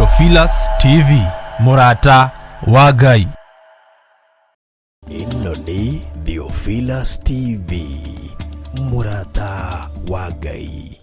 Theophilus TV, mũrata wa Ngai. Ĩno nĩ Theophilus TV, mũrata wa Ngai.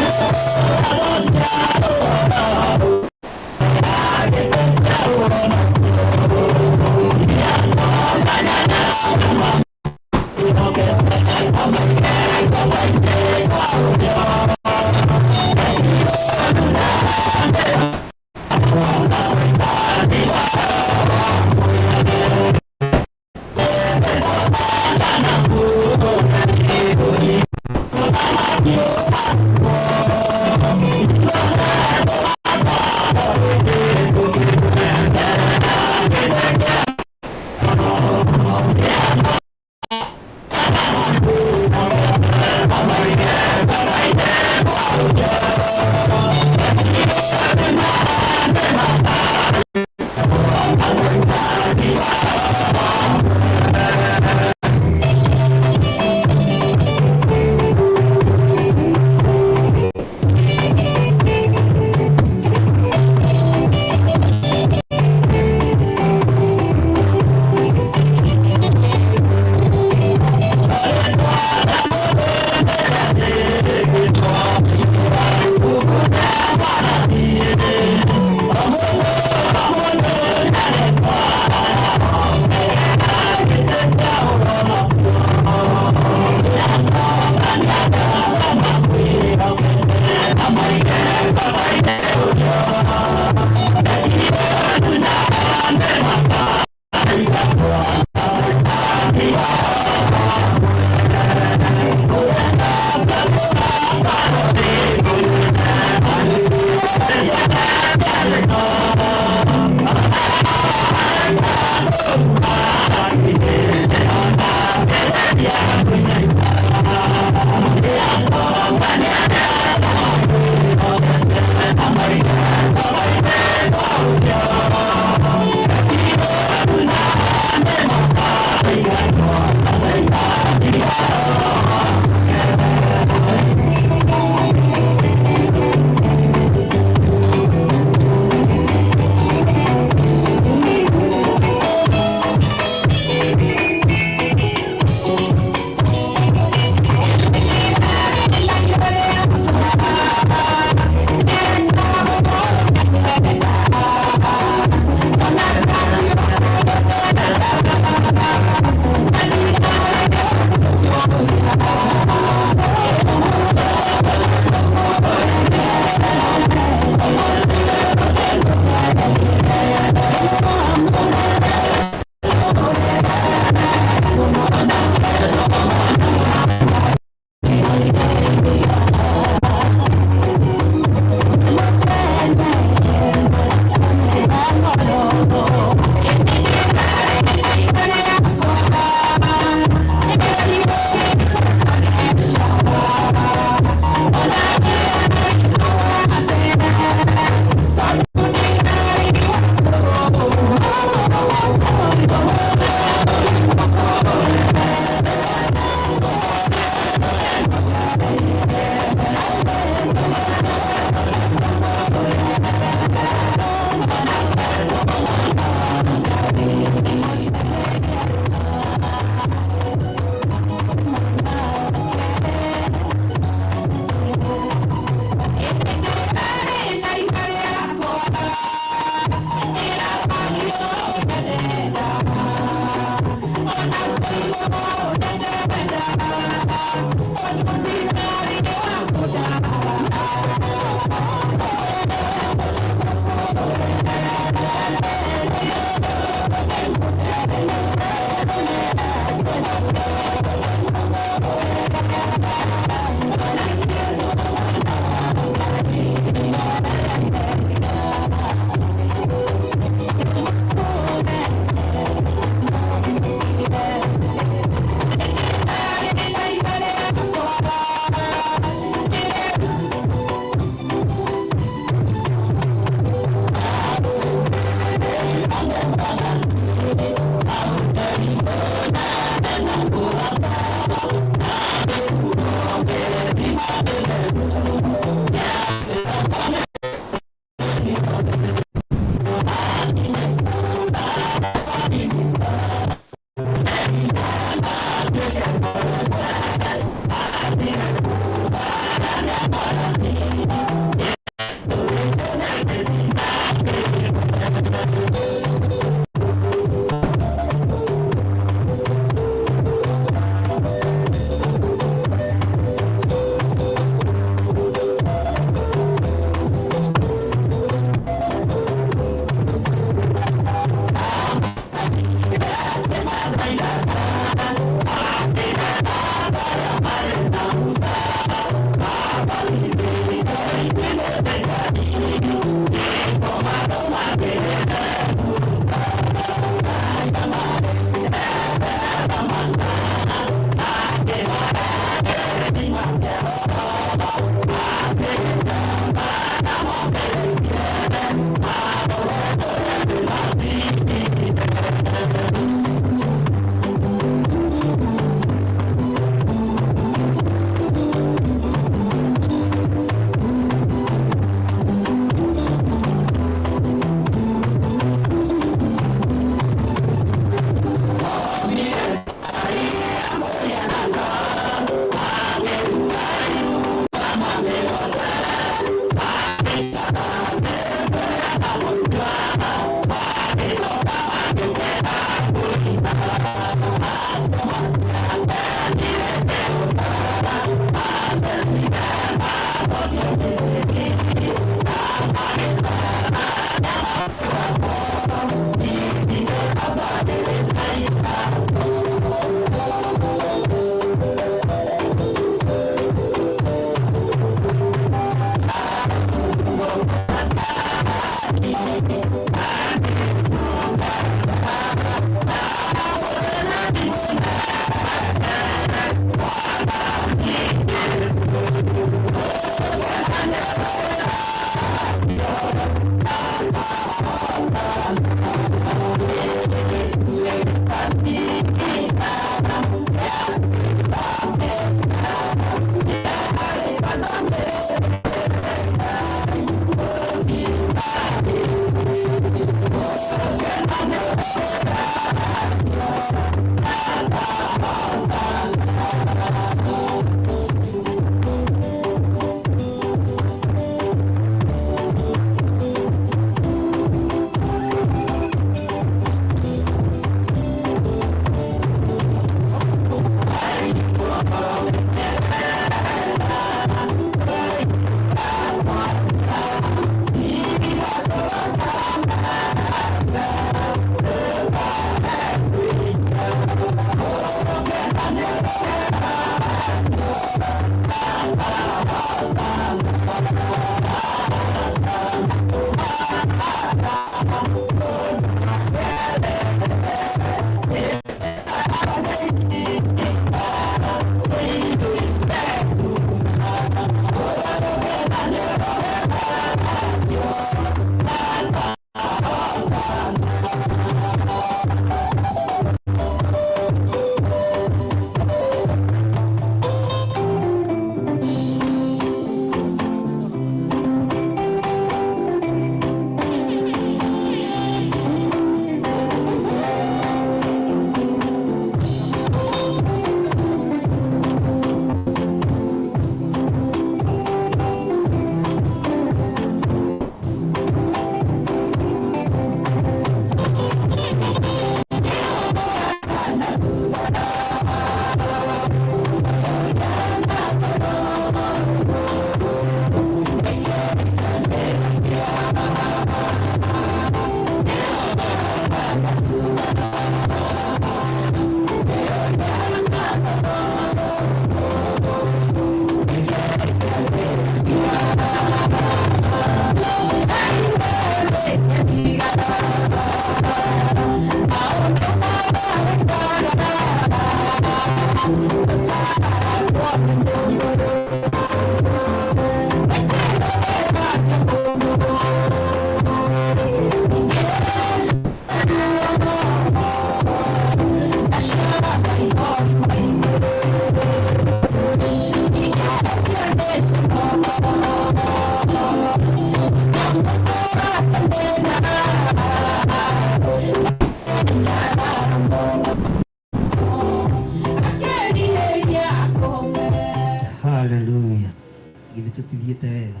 Tũtithiĩte wega,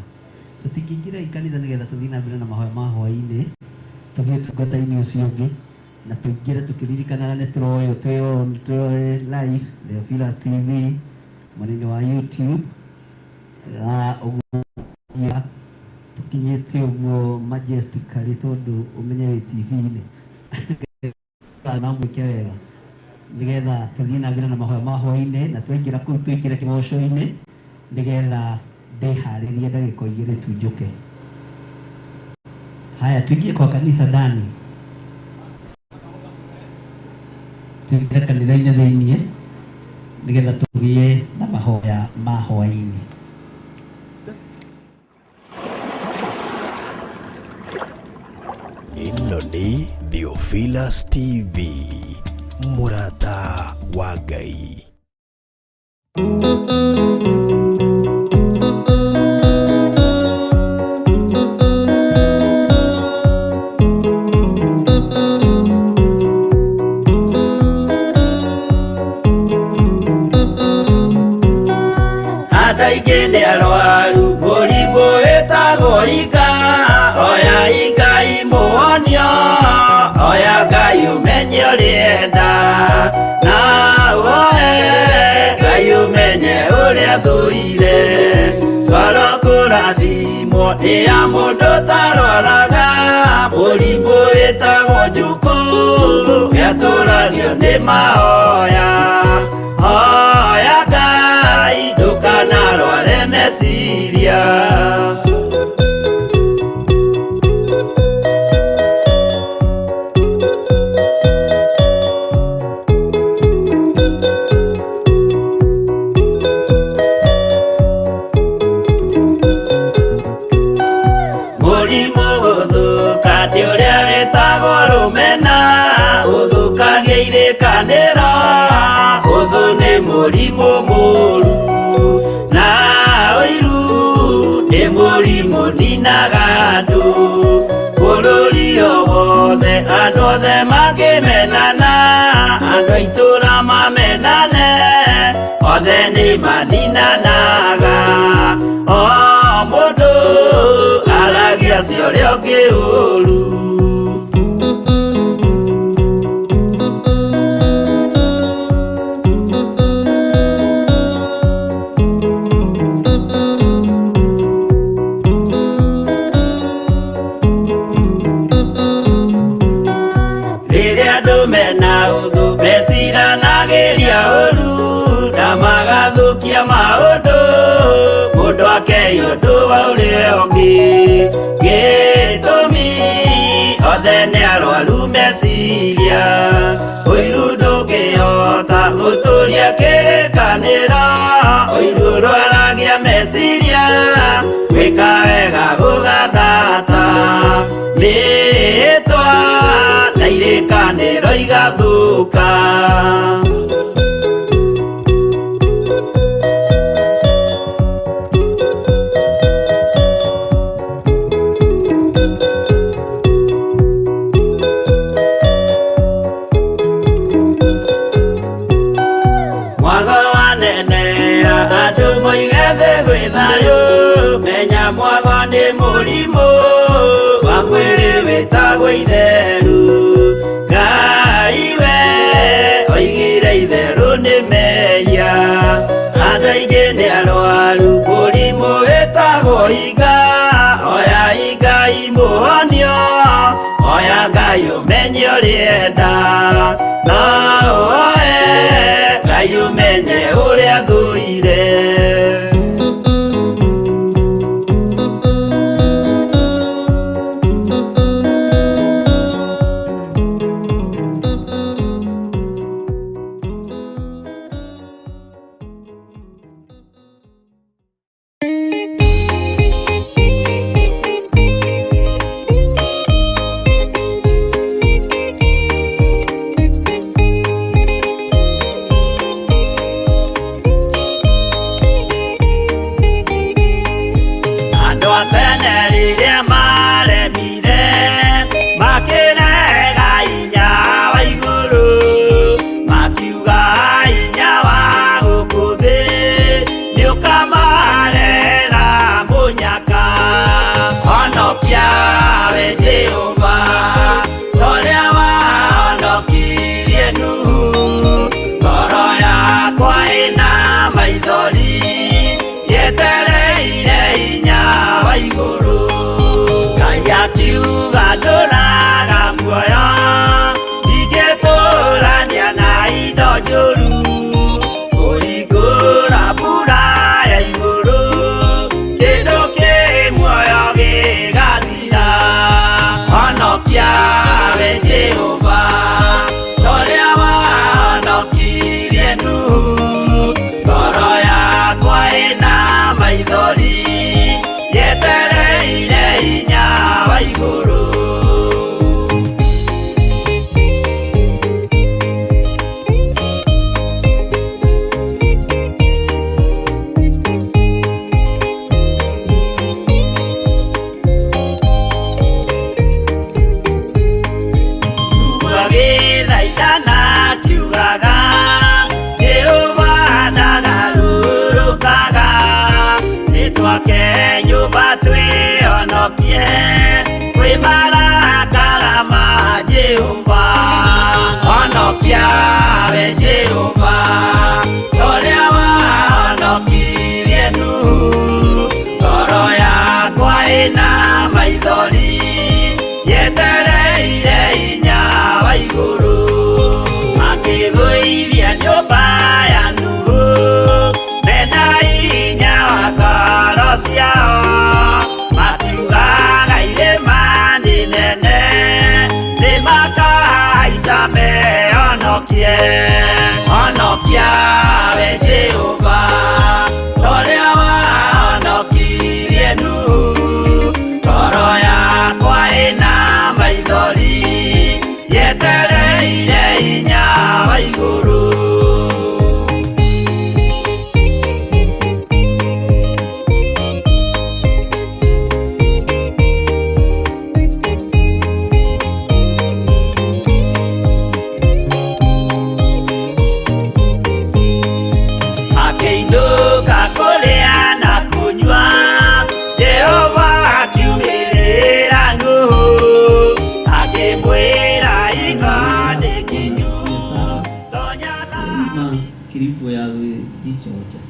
tũtingĩingĩra i kanitha nĩgetha tũthiĩ na mbere na mahoya ma hwaĩ-inĩ, tũthiĩ ũtungata-inĩ ũcio ũngĩ na tũingĩre tũkĩririkanaga nĩ tũroywo, twĩ live Theophilus TV mwena-inĩ wa YouTube. Ũguo tũkinyĩte ũguo majestically, tondũ ũmenye wĩ TV-inĩ na mwĩke wega nĩgetha tũthiĩ na mbere na mahoya ma hwaĩ-inĩ, na twaingĩra kũu tũingĩre kĩgoco-inĩ nĩgetha ndĩharĩrie ndagĩka 2 tu njũke. Haya, tuingie kwa kanisa ndani, tuingĩre kanitha-inĩ thĩiniĩ nĩgetha tũgĩe na mahoya ma hwaĩ-inĩ. Ĩno nĩ Theophilus TV, mũrata wa Ngai. Andũ aingĩ nĩ arwaru mũrimũ wĩtagwo ika. Oya Ngai mũhonio, oya Ngai ũmenye ũrĩenda, na ũhoe Ngai ũmenye ũrĩa thũire. Ngoro kũrathimwo nĩ ya mũndũ tarwaraga mũrimũ wĩtagwo njukũ, gĩatũragio nĩ mahoya. Hoya Ngai ndũkanarware meciria. Mũrimũ gũthũka nĩ ũrĩa wĩtagwo rũmena, ũthũkagia irĩkanĩro. Ũthũ nĩ mũrimũ mũru, na ũiru nĩ mũrimũ ninaga andũ. Bũrũri o wothe andũ othe makĩmenana, andũ a itũũra mamenane, othe nĩ maninanaga. O mũndũ aragia cia ũrĩa ũngĩ ũru. Rĩrĩa andũ mena ũthũ meciranagĩria ũru, na magathũkia maũndũ, mũndũ akei ũndũ wa ũrĩa ũngĩ. Gĩtũmi othe nĩ arwaru meciria. Ũiru ndũngĩhota gũtũria kĩrĩkanĩro, ũiru ũrwaragia meciria, gwĩka wega gũgathata. Mĩhĩtwa na irĩkanĩro igathũka. Mwago wanenea andũ moige thĩ gwĩ thayũ, menya mwago nĩ mũrimũ wa mwĩrĩ wĩtagwo itheru. Ngai we oigire itherũ nĩ mehia. Andũ aingĩ nĩ arwaru mũrimũ wĩtagwo iga. Oya Ngai mũhonio, oya Ngai ũmenye ũrĩenda, na ũhoe Ngai ũmenye ũrĩa thũire. Mehonokie honokia we Jehova toria wahonokirie Nuhu ngoro yakwa ĩna maithori yetereire hinya wa igũrũ. Akĩinũka kũrĩa na kũnyua Jehova akiumĩrĩra Nuhu akĩmwĩra hingo nĩ kinyu tonya Na kiribu ya gwijichocha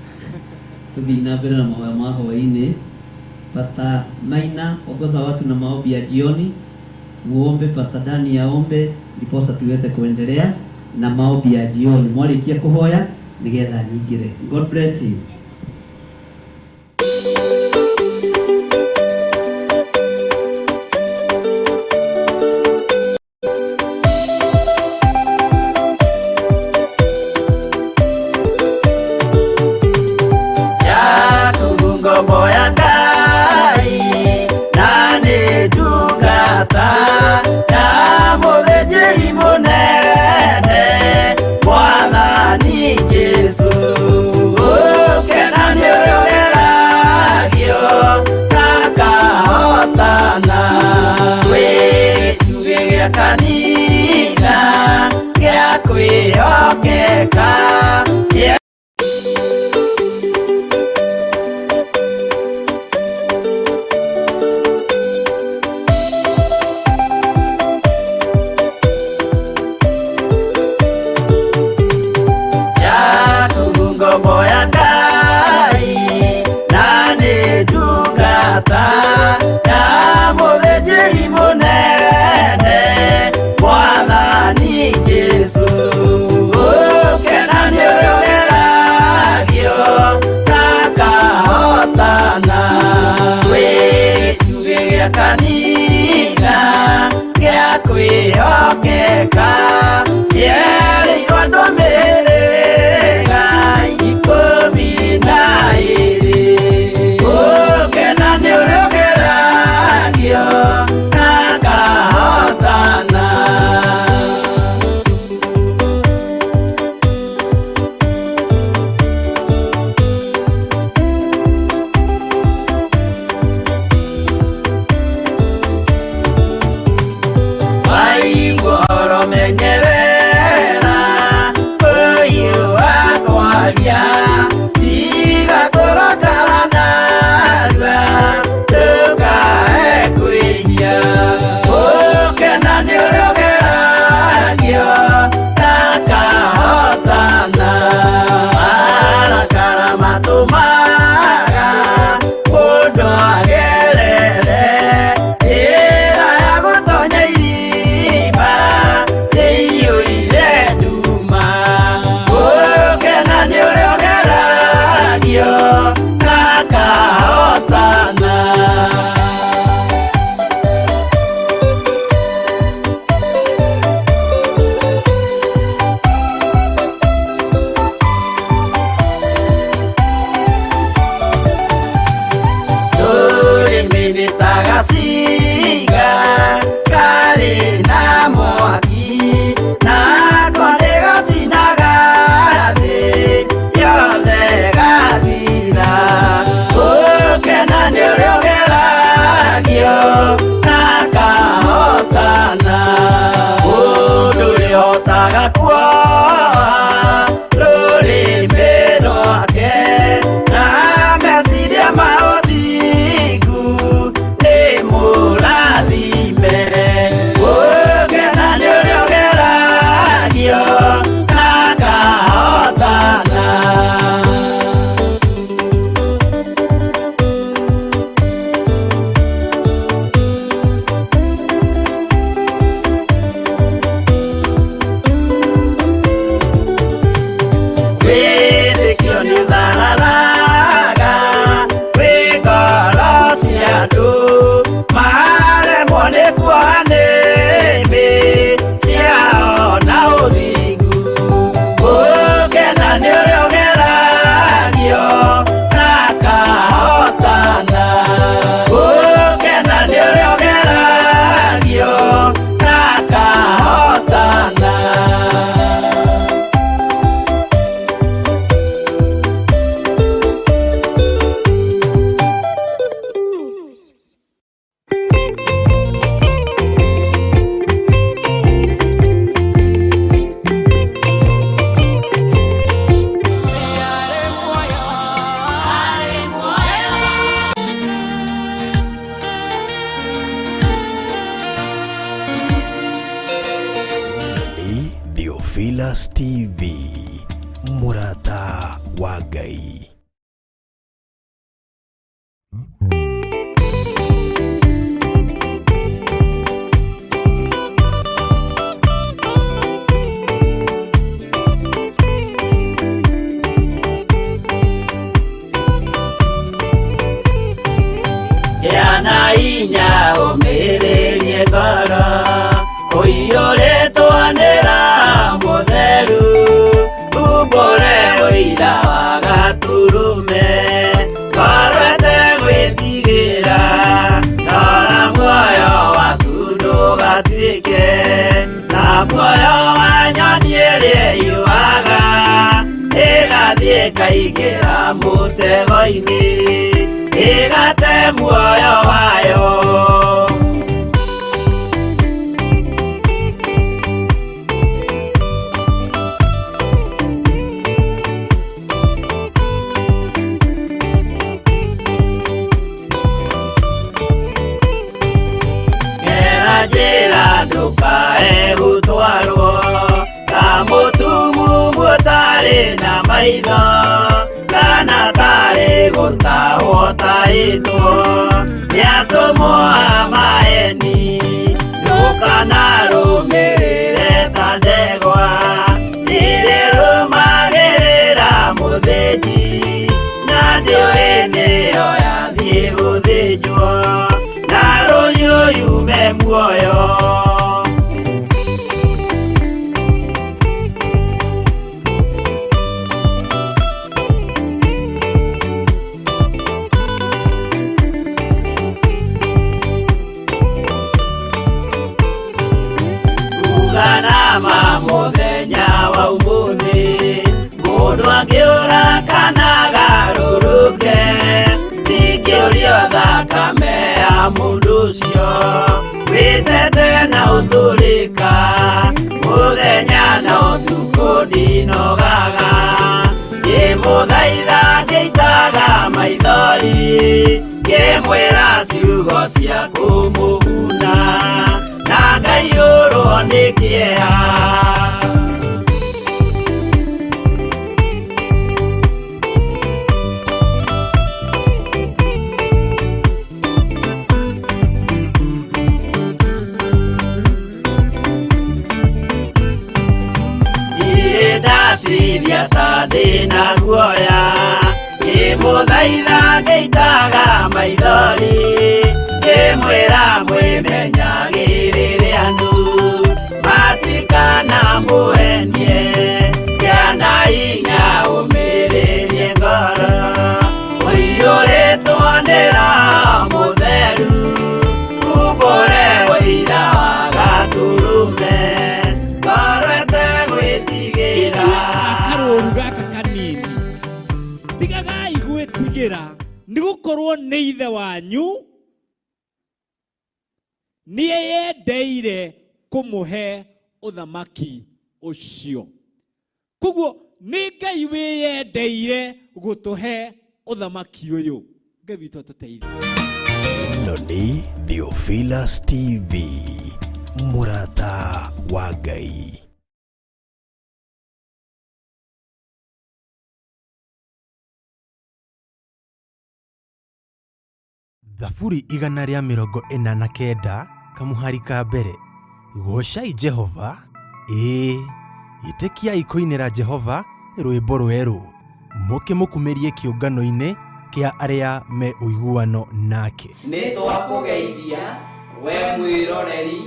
tuthii na mbere na mahoya ma hwaini. Pastor Maina, ongoza watu na maombi ya jioni, uombe. Pastor Dani aombe ndiposa tuweze kuendelea na maombi ya jioni. Mwarikia kuhoya nigetha nyingire. God bless you. Yaku ngombo ya Ngai na nĩ ndungata ya mũthĩnjĩri mũnene Mwathani Jesũ. Ũke Theophilus TV, mũrata wa Ngai. Yana inya ũmĩrĩrie ngoro ũiyũrĩtwo nĩ Roho Mũtheru umbũre ũira wa Gatũrũme ngoro ĩtegwĩtigĩra rora muoyo waku ndũgatuĩke na muoyo wa nyoni ĩrĩa ĩũaga ĩgathiĩ ĩkaingĩra mũtego-inĩ ĩgate muoyo wayo. Gera njĩra ndũkae gũtwarwo ta mũtumumu ũtarĩ na maitho kana tarĩ gũtahwo tahĩtwo nĩ atũmwo a maeni ndũkanarũmĩrĩre ta ndegwa irĩrũmagĩrĩra mũthĩnji na ndĩũĩ nĩyo yathiĩ gũthĩnjwo na rũhiũ yume muoyo. Uganama mũthenya wa ũmũthĩ mũndũ angĩũra kana agarũrũke ndingĩũrio thakame ya mũndũ ũcio wĩtete na ũtũrĩka mũthenya na ũtukũ ndinogaga ngĩmũthaitha ngĩitaga maithori ngĩmwĩra ciugo cia kũmũguna na ngaiyũrwo nĩ kĩeha. Ndatithia ta ndĩna guoya ngĩmũthaitha ngĩitaga maithori ngĩmwĩra mwĩmenyagĩrĩre andũ matikanamũhenie kĩana inya ũmĩrĩrie ngoro ũiyũrĩtwo nĩ Roho Mũtheru umbũre ũira wa Gatũrũme ngoro ĩtegwĩtigĩra. Akarũru gaka kanini tigagai gwĩtigĩra nĩ gũkorwo nĩ ithe wanyu nĩeyendeire kũmũhe ũthamaki ũcio. Koguo nĩ Ngai wĩyendeire gũtũhe ũthamaki ũyũ. Ngai witũ atũteithie. Ĩno nĩ Theophilus TV, mũrata wa Ngai. Thaburi 149 kamuhari ka mbere. Goocai Jehova, ĩĩ, ĩtĩkiai kũinĩra Jehova rwĩmbo rwerũ, mũkĩmũkumĩrie kĩũngano-inĩ kĩa arĩa me ũiguano nake. Nĩ twakũgeithia we mwĩroreri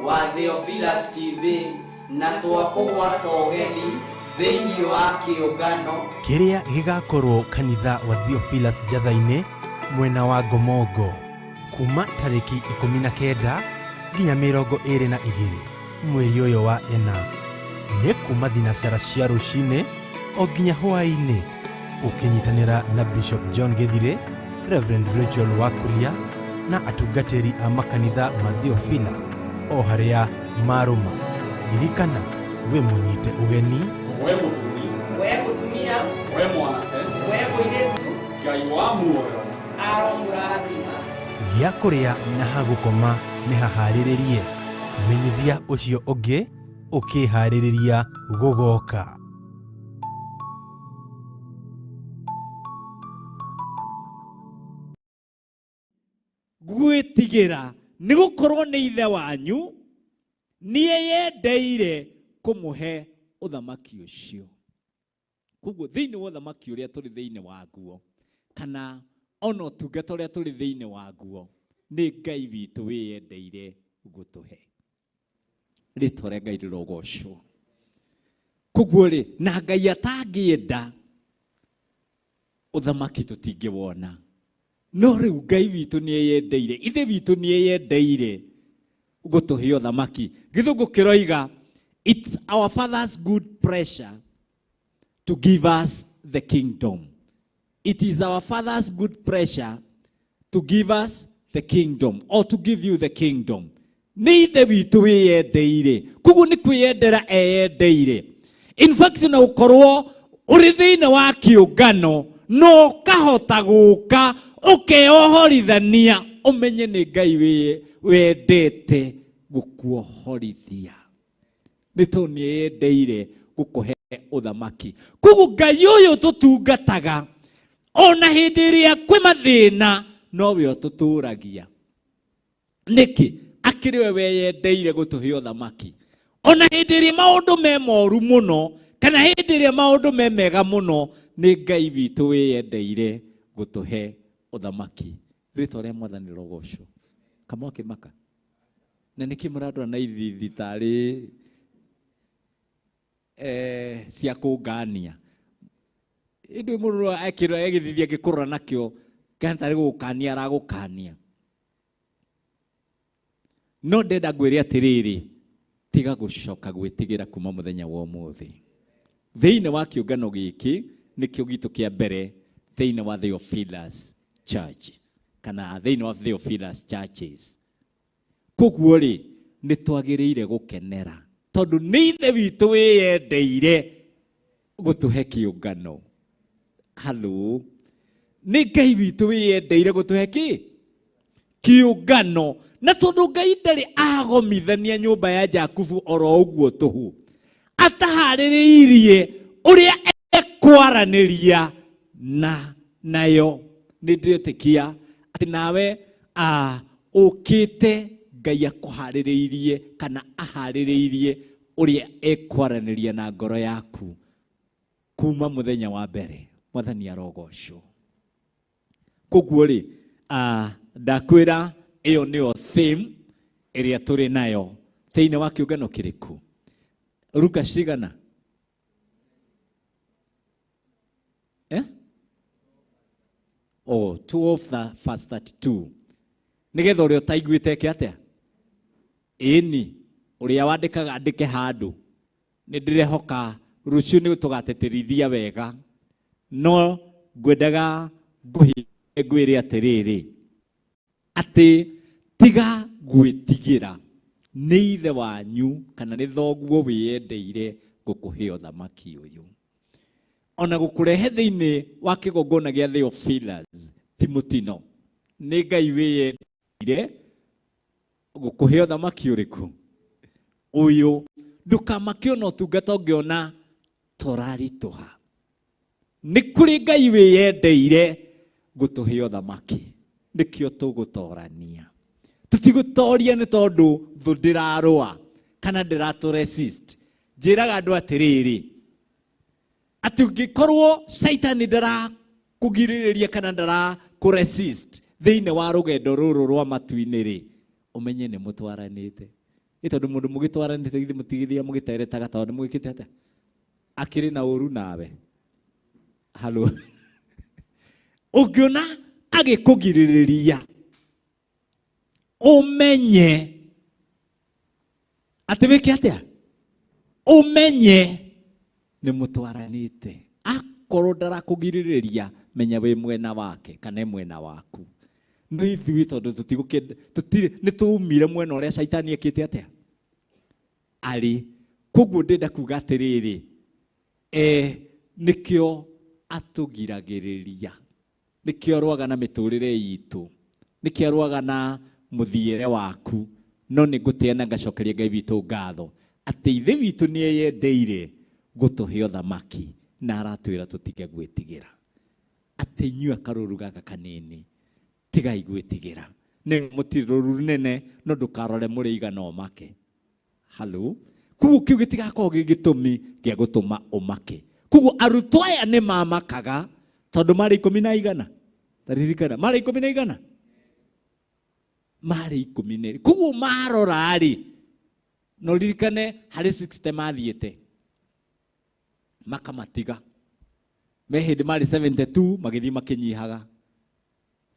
wa Theophilus TV na twakũgwata ũgeni thĩinĩ wa kĩũngano kĩrĩa gĩgakorwo kanitha wa Theophilus Njatha-inĩ mwena wa Ngomongo kuma tarĩki 19 nginya 22 mweri ũyũ wa ĩna. Nĩ kuma thinacara cia rũcinĩ o nginya hwaĩ-inĩ ũkĩnyitanĩra na Bishop John Gĩthire, Reverend Rachel Wakuria na atungatĩri a makanitha ma Theophilus o harĩa marũma. Ririkana wĩ mũnyite ũgeni, we mũthuri, we mũtumia, we mwanake, we mũirĩtu, Ngai wa muoyo aromũrathima. Gĩa kũrĩa na ha gũkoma nĩ haharĩrĩrie. Menyithia ũcio ũngĩ Ũkĩharĩrĩria gũgoka. Gwĩtigĩra nĩ gũkorwo nĩ ithe wanyu nĩeyendeire kũmũhe ũthamaki ũcio. Koguo thĩinĩ wa ũthamaki ũrĩa tũrĩ thĩinĩ waguo kana ona ũtungata ũrĩa tũrĩ thĩinĩ waguo nĩ Ngai witũ wĩyendeire gũtũhe. Rĩtwa rĩa Ngai rĩrogocwo. Koguo rĩ, na Ngai atangĩenda ũthamaki tũtingĩwona. No rĩu Ngai witũ nĩeyendeire, ithe witũ nĩeyendeire gũtũhe ũthamaki. Gĩthũngũ kĩroiga, it's our father's good pleasure to give us the kingdom. It is our father's good pleasure to give us the kingdom, or to give you the kingdom. Nĩ ithe witũ wĩyendeire. Koguo nĩ kwĩyendera eyendeire. In fact, no ũkorwo ũrĩ thĩinĩ wa kĩũngano no ũkahota gũka ũkeohorithania ũmenye nĩ Ngai wendete gũkuohorithia. Nĩ tondũ nĩeyendeire gũkũhe ũthamaki. Koguo Ngai ũyũ tũtungataga ona hĩndĩ ĩrĩa kwĩ mathĩna nowe ũtũtũragia. Nĩkĩ? Akĩrĩ we weyendeire gũtũhe ũthamaki. Ona hĩndĩ ĩrĩa maũndũ me moru mũno kana hĩndĩ ĩrĩa maũndũ me mega mũno nĩ Ngai witũ wĩyendeire gũtũhe ũthamaki. Rĩtwa rĩa Mwathani rĩrogocwo. Kamwe akĩmaka. Na nĩkĩ mũrandora na ithithi tarĩ cia kũngania. Ĩndĩ mũndũ ekĩra egĩthithi angĩkũrora nakĩo kana tarĩ gũgũkania aragũkania. No ndenda ngwĩre atĩrĩrĩ, tiga gũcoka gwĩtigĩra kuma mũthenya wa ũmũthĩ. Thĩinĩ wa kĩũngano gĩkĩ nĩkĩo gitũ kĩa mbere thĩinĩ wa Theophilus Church kana thĩinĩ wa Theophilus Churches. Koguo rĩ, nĩ twagĩrĩire gũkenera tondũ nĩ ithe witũ wĩyendeire gũtũhe kĩũngano. Halo, nĩ Ngai witũ wĩyendeire gũtũhe kĩ? Kĩũngano. Na tondũ Ngai ndarĩ agomithania nyũmba ya Jakubu oro ũguo tũhũ, ataharĩrĩirie ũrĩa ekwaranĩria na nayo. Nĩ ndĩretĩkia atĩ nawe ũkĩte Ngai akũharĩrĩirie kana aharĩrĩirie ũrĩa ekwaranĩria na ngoro yaku kuma mũthenya wa mbere. Mwathani arogocwo. Koguo rĩ, ndakwĩra ĩyo nĩyo theme ĩrĩa tũrĩ nayo thĩinĩ wa kĩũngano kĩrĩkũ? Ruka cigana? Eh? Oh, 12 verse 32. Nĩgetha ũrĩa ũtaiguĩte eke atĩa? Ĩni, ũrĩa wandĩkaga andĩke handũ. Nĩ ndĩrehoka rũciũ nĩ tũgatĩtĩrithia wega. No ngwendaga ngũhĩ ngwĩre atĩrĩrĩ, atĩ tiga gwĩtigĩra nĩ ithe wanyu kana nĩ thoguo wĩyendeire gũkũhe ũthamaki ũyũ. Ona gũkũrehe thĩinĩ wa kĩgongona gĩa Theophilus ti mũtino. Nĩ Ngai wĩyendeire gũkũhe ũthamaki ũrĩkũ? Ũyũ. Ndũkamake ona ũtungata ũngĩona tũraritũha. Nĩ kũrĩ Ngai wĩyendeire gũtũhe ũthamaki. Nĩkĩo tũgũtorania. Tũtigũtoria nĩ tondũ thũ ndĩrarũa kana ndĩratũ resist. Njĩraga andũ atĩrĩrĩ, atĩ ũngĩkorwo Caitani ndarakũgirĩrĩria kana ndarakũ-resist thĩinĩ wa rũgendo rũrũ rwa matu-inĩ rĩ, ũmenye nĩ mũtwaranĩte. Ĩ tondũ mũndũ mũgĩtwaranĩte githĩ mũtigithia mũgĩteretaga tondũ nĩ mũgĩkĩte atĩa? Akĩrĩ na ũru nawe. Halo. Ũngĩona agĩkũgirĩrĩria ũmenye atĩ wĩke atĩa? Ũmenye nĩ mũtwaranĩte. Akorwo ndarakũgirĩrĩria menya wĩ mwena wake kana mwena waku. No ithuĩ tondũ tũtirĩ nĩ tũumire mwena ũrĩa Caitani ekĩte atĩa? Arĩ. Koguo ndĩrenda kuga atĩrĩrĩ, nĩkĩo atũgiragĩrĩria. Nĩkĩo arũaga na mĩtũrĩre itũ. Nĩkĩo arũaga na mũthiĩre waku. No nĩ ngũtĩa na ngacokeria Ngai witũ ngatho Atĩ Ithe witũ nĩ eyendeire gũtũhe ũthamaki na aratwĩra tũtige gwĩtigĩra. Atĩ inyuĩ akarũru gaka kanini tigai gwĩtigĩra. Nĩ mũtirĩ rũru rũnene no ndũkarore mũrĩ igana ũmake. Halo. Koguo kĩu gĩtigakorwo gĩ gĩtũmi gĩa gũtũma ũmake. Koguo arutwo aya nĩ mamakaga tondũ marĩ ikũmi na igana. Taririkana marĩ ikũmi na igana. Marĩ ikũmi na erĩ. Koguo marora rĩ, no ririkane harĩ 60 mathiĩte makamatiga. Me hĩndĩ marĩ 72 magĩthiĩ makĩnyihaga.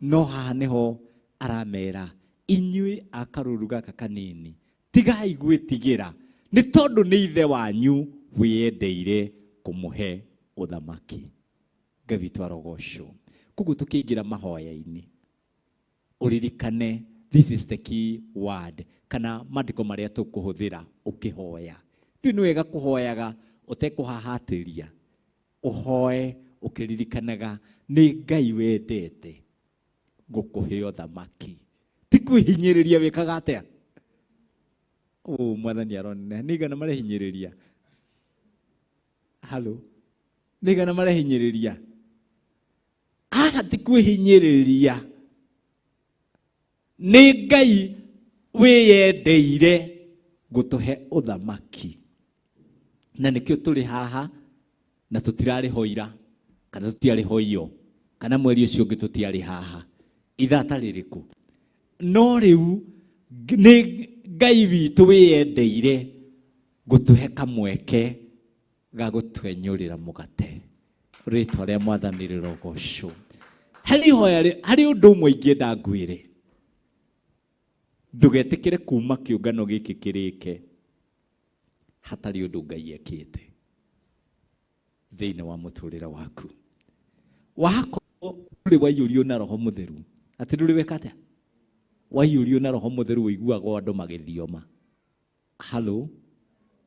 No haha nĩho aramera inyuĩ a karũru gaka kanini tigai gwĩtigĩra nĩ tondũ nĩ Ithe wanyu wĩyendeire kũmũhe ũthamaki. Ngai witũ arogocwo. Koguo tũkĩingĩra mahoya-inĩ ũririkane this is the key word kana maandĩko marĩa tũkũhũthĩra ũkĩhoya. Rĩu nĩ wega kũhoyaga ũtekũhahatĩria, ũhoe ũkĩririkanaga nĩ Ngai wendete gũkũhe ũthamaki. Ti kwĩhinyĩrĩria wĩkaga atĩa? Ũ Mwathani aronania nĩ igana marehinyĩrĩria. Halo. Nĩ igana marehinyĩrĩria. Haha ti kwĩhinyĩrĩria. Nĩ Ngai wĩyendeire gũtũhe ũthamaki. Na nĩkĩo tũrĩ haha na tũtirarĩ ho ira kana tũtiarĩ ho iyo kana mweri ũcio ũngĩ tũtiarĩ haha. Ithaa ta rĩrĩkũ? No rĩu nĩ Ngai witũ wĩyendeire gũtũhe kamweke ga gũtwenyũrĩra mũgate. Rĩtwa rĩa Mwathani rĩrogocwo. Harĩ ihoya harĩ ũndũ ũmwe ingĩenda ngwĩre. Ndũgetĩkĩre kuma kĩũngano gĩkĩ kĩrĩke hatarĩ ũndũ Ngai ekĩte thĩinĩ wa mũtũrĩre waku. Wakorwo ndũrĩ waiyũrio na Roho Mũtheru, atĩ ndũrĩ weka atĩa? Waiyũrio na Roho Mũtheru ũiguaga o andũ magĩthioma. Halo.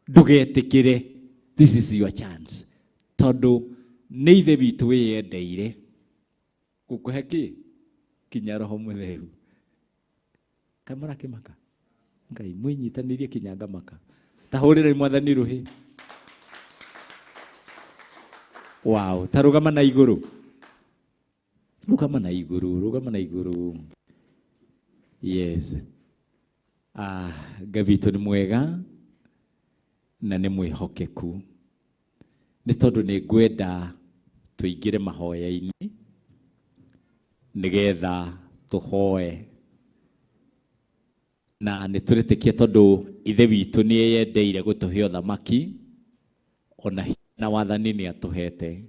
Ndũgetĩkĩre. This is your chance. Tondũ nĩ Ithe witũ wĩyendeire gũkũhe kĩ? Kinya Roho Mũtheru. Kaĩ mũrakĩmaka? Ngai mwĩnyitanĩrie kinya ngamaka. Ta hũrĩrai Mwathani rũhĩ. Wow, ta rũgama na igũrũ. Rũgama na igũrũ, rũgama na igũrũ. Yes. Ah, Ngai witũ nĩ mwega na nĩ mwĩhokeku. Nĩ tondũ nĩ ngwenda tũingĩre mahoya-inĩ nĩgetha tũhoe. Na nĩ tũretĩkia tondũ Ithe witũ nĩ eyendeire gũtũhe ũthamaki ona hinya na wathani nĩ atũhete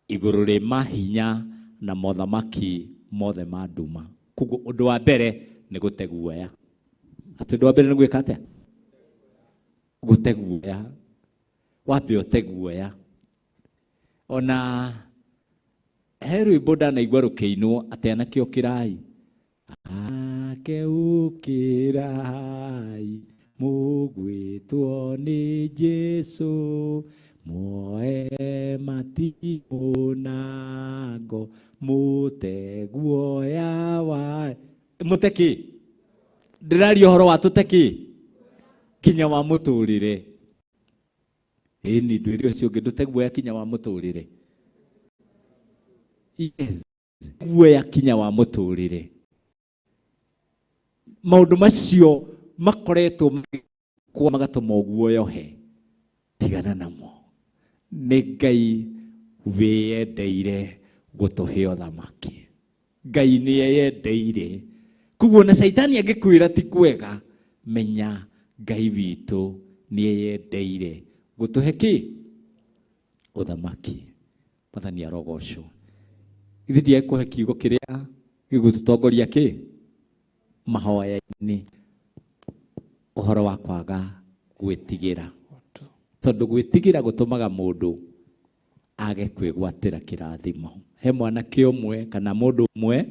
igũrũ rĩ mahinya na mothamaki mothe ma nduma. Koguo ũndũ wa mbere nĩ gũte guoya. Atĩ ũndũ wa mbere nĩ gwĩka atĩa? Gũte guoya. Wambe ũte guoya. Ona he rwĩmbo ndanaigua rũkĩinwo atĩ anake ũkĩrai. Ake ũkĩrai mũgwĩtwo nĩ Jesũ muoe matimũ na ngo mũte guoya wa mũte kĩ? Ndĩraria ũhoro wa tũte kĩ? Kinya wa mũtũrĩre. Ĩni ndwĩre ũcio ũngĩ ndũte guoya kinya wa mũtũrĩre. Yes. Guoya kinya wa mũtũrĩre. Maũndũ macio makoretwo magĩkwo magatũma ũguoyohe. Tigana namo. Nĩ Ngai wĩyendeire gũtũhe ũthamaki. Ngai nĩ eyendeire. Koguo na Caitani angĩkwĩra ti kwega, menya Ngai witũ nĩ eyendeire gũtũhe kĩ? Ũthamaki. Mwathani arogocwo. Ithuĩ ndiekũhe kiugo kĩrĩa gĩgũtũtongoria kĩ? Mahoya-inĩ. Ũhoro wa kwaga gwĩtigĩra. Tondũ gwĩtigĩra gũtũmaga mũndũ age kwĩgwatĩra kĩrathimo. He mwanake ũmwe kana mũndũ ũmwe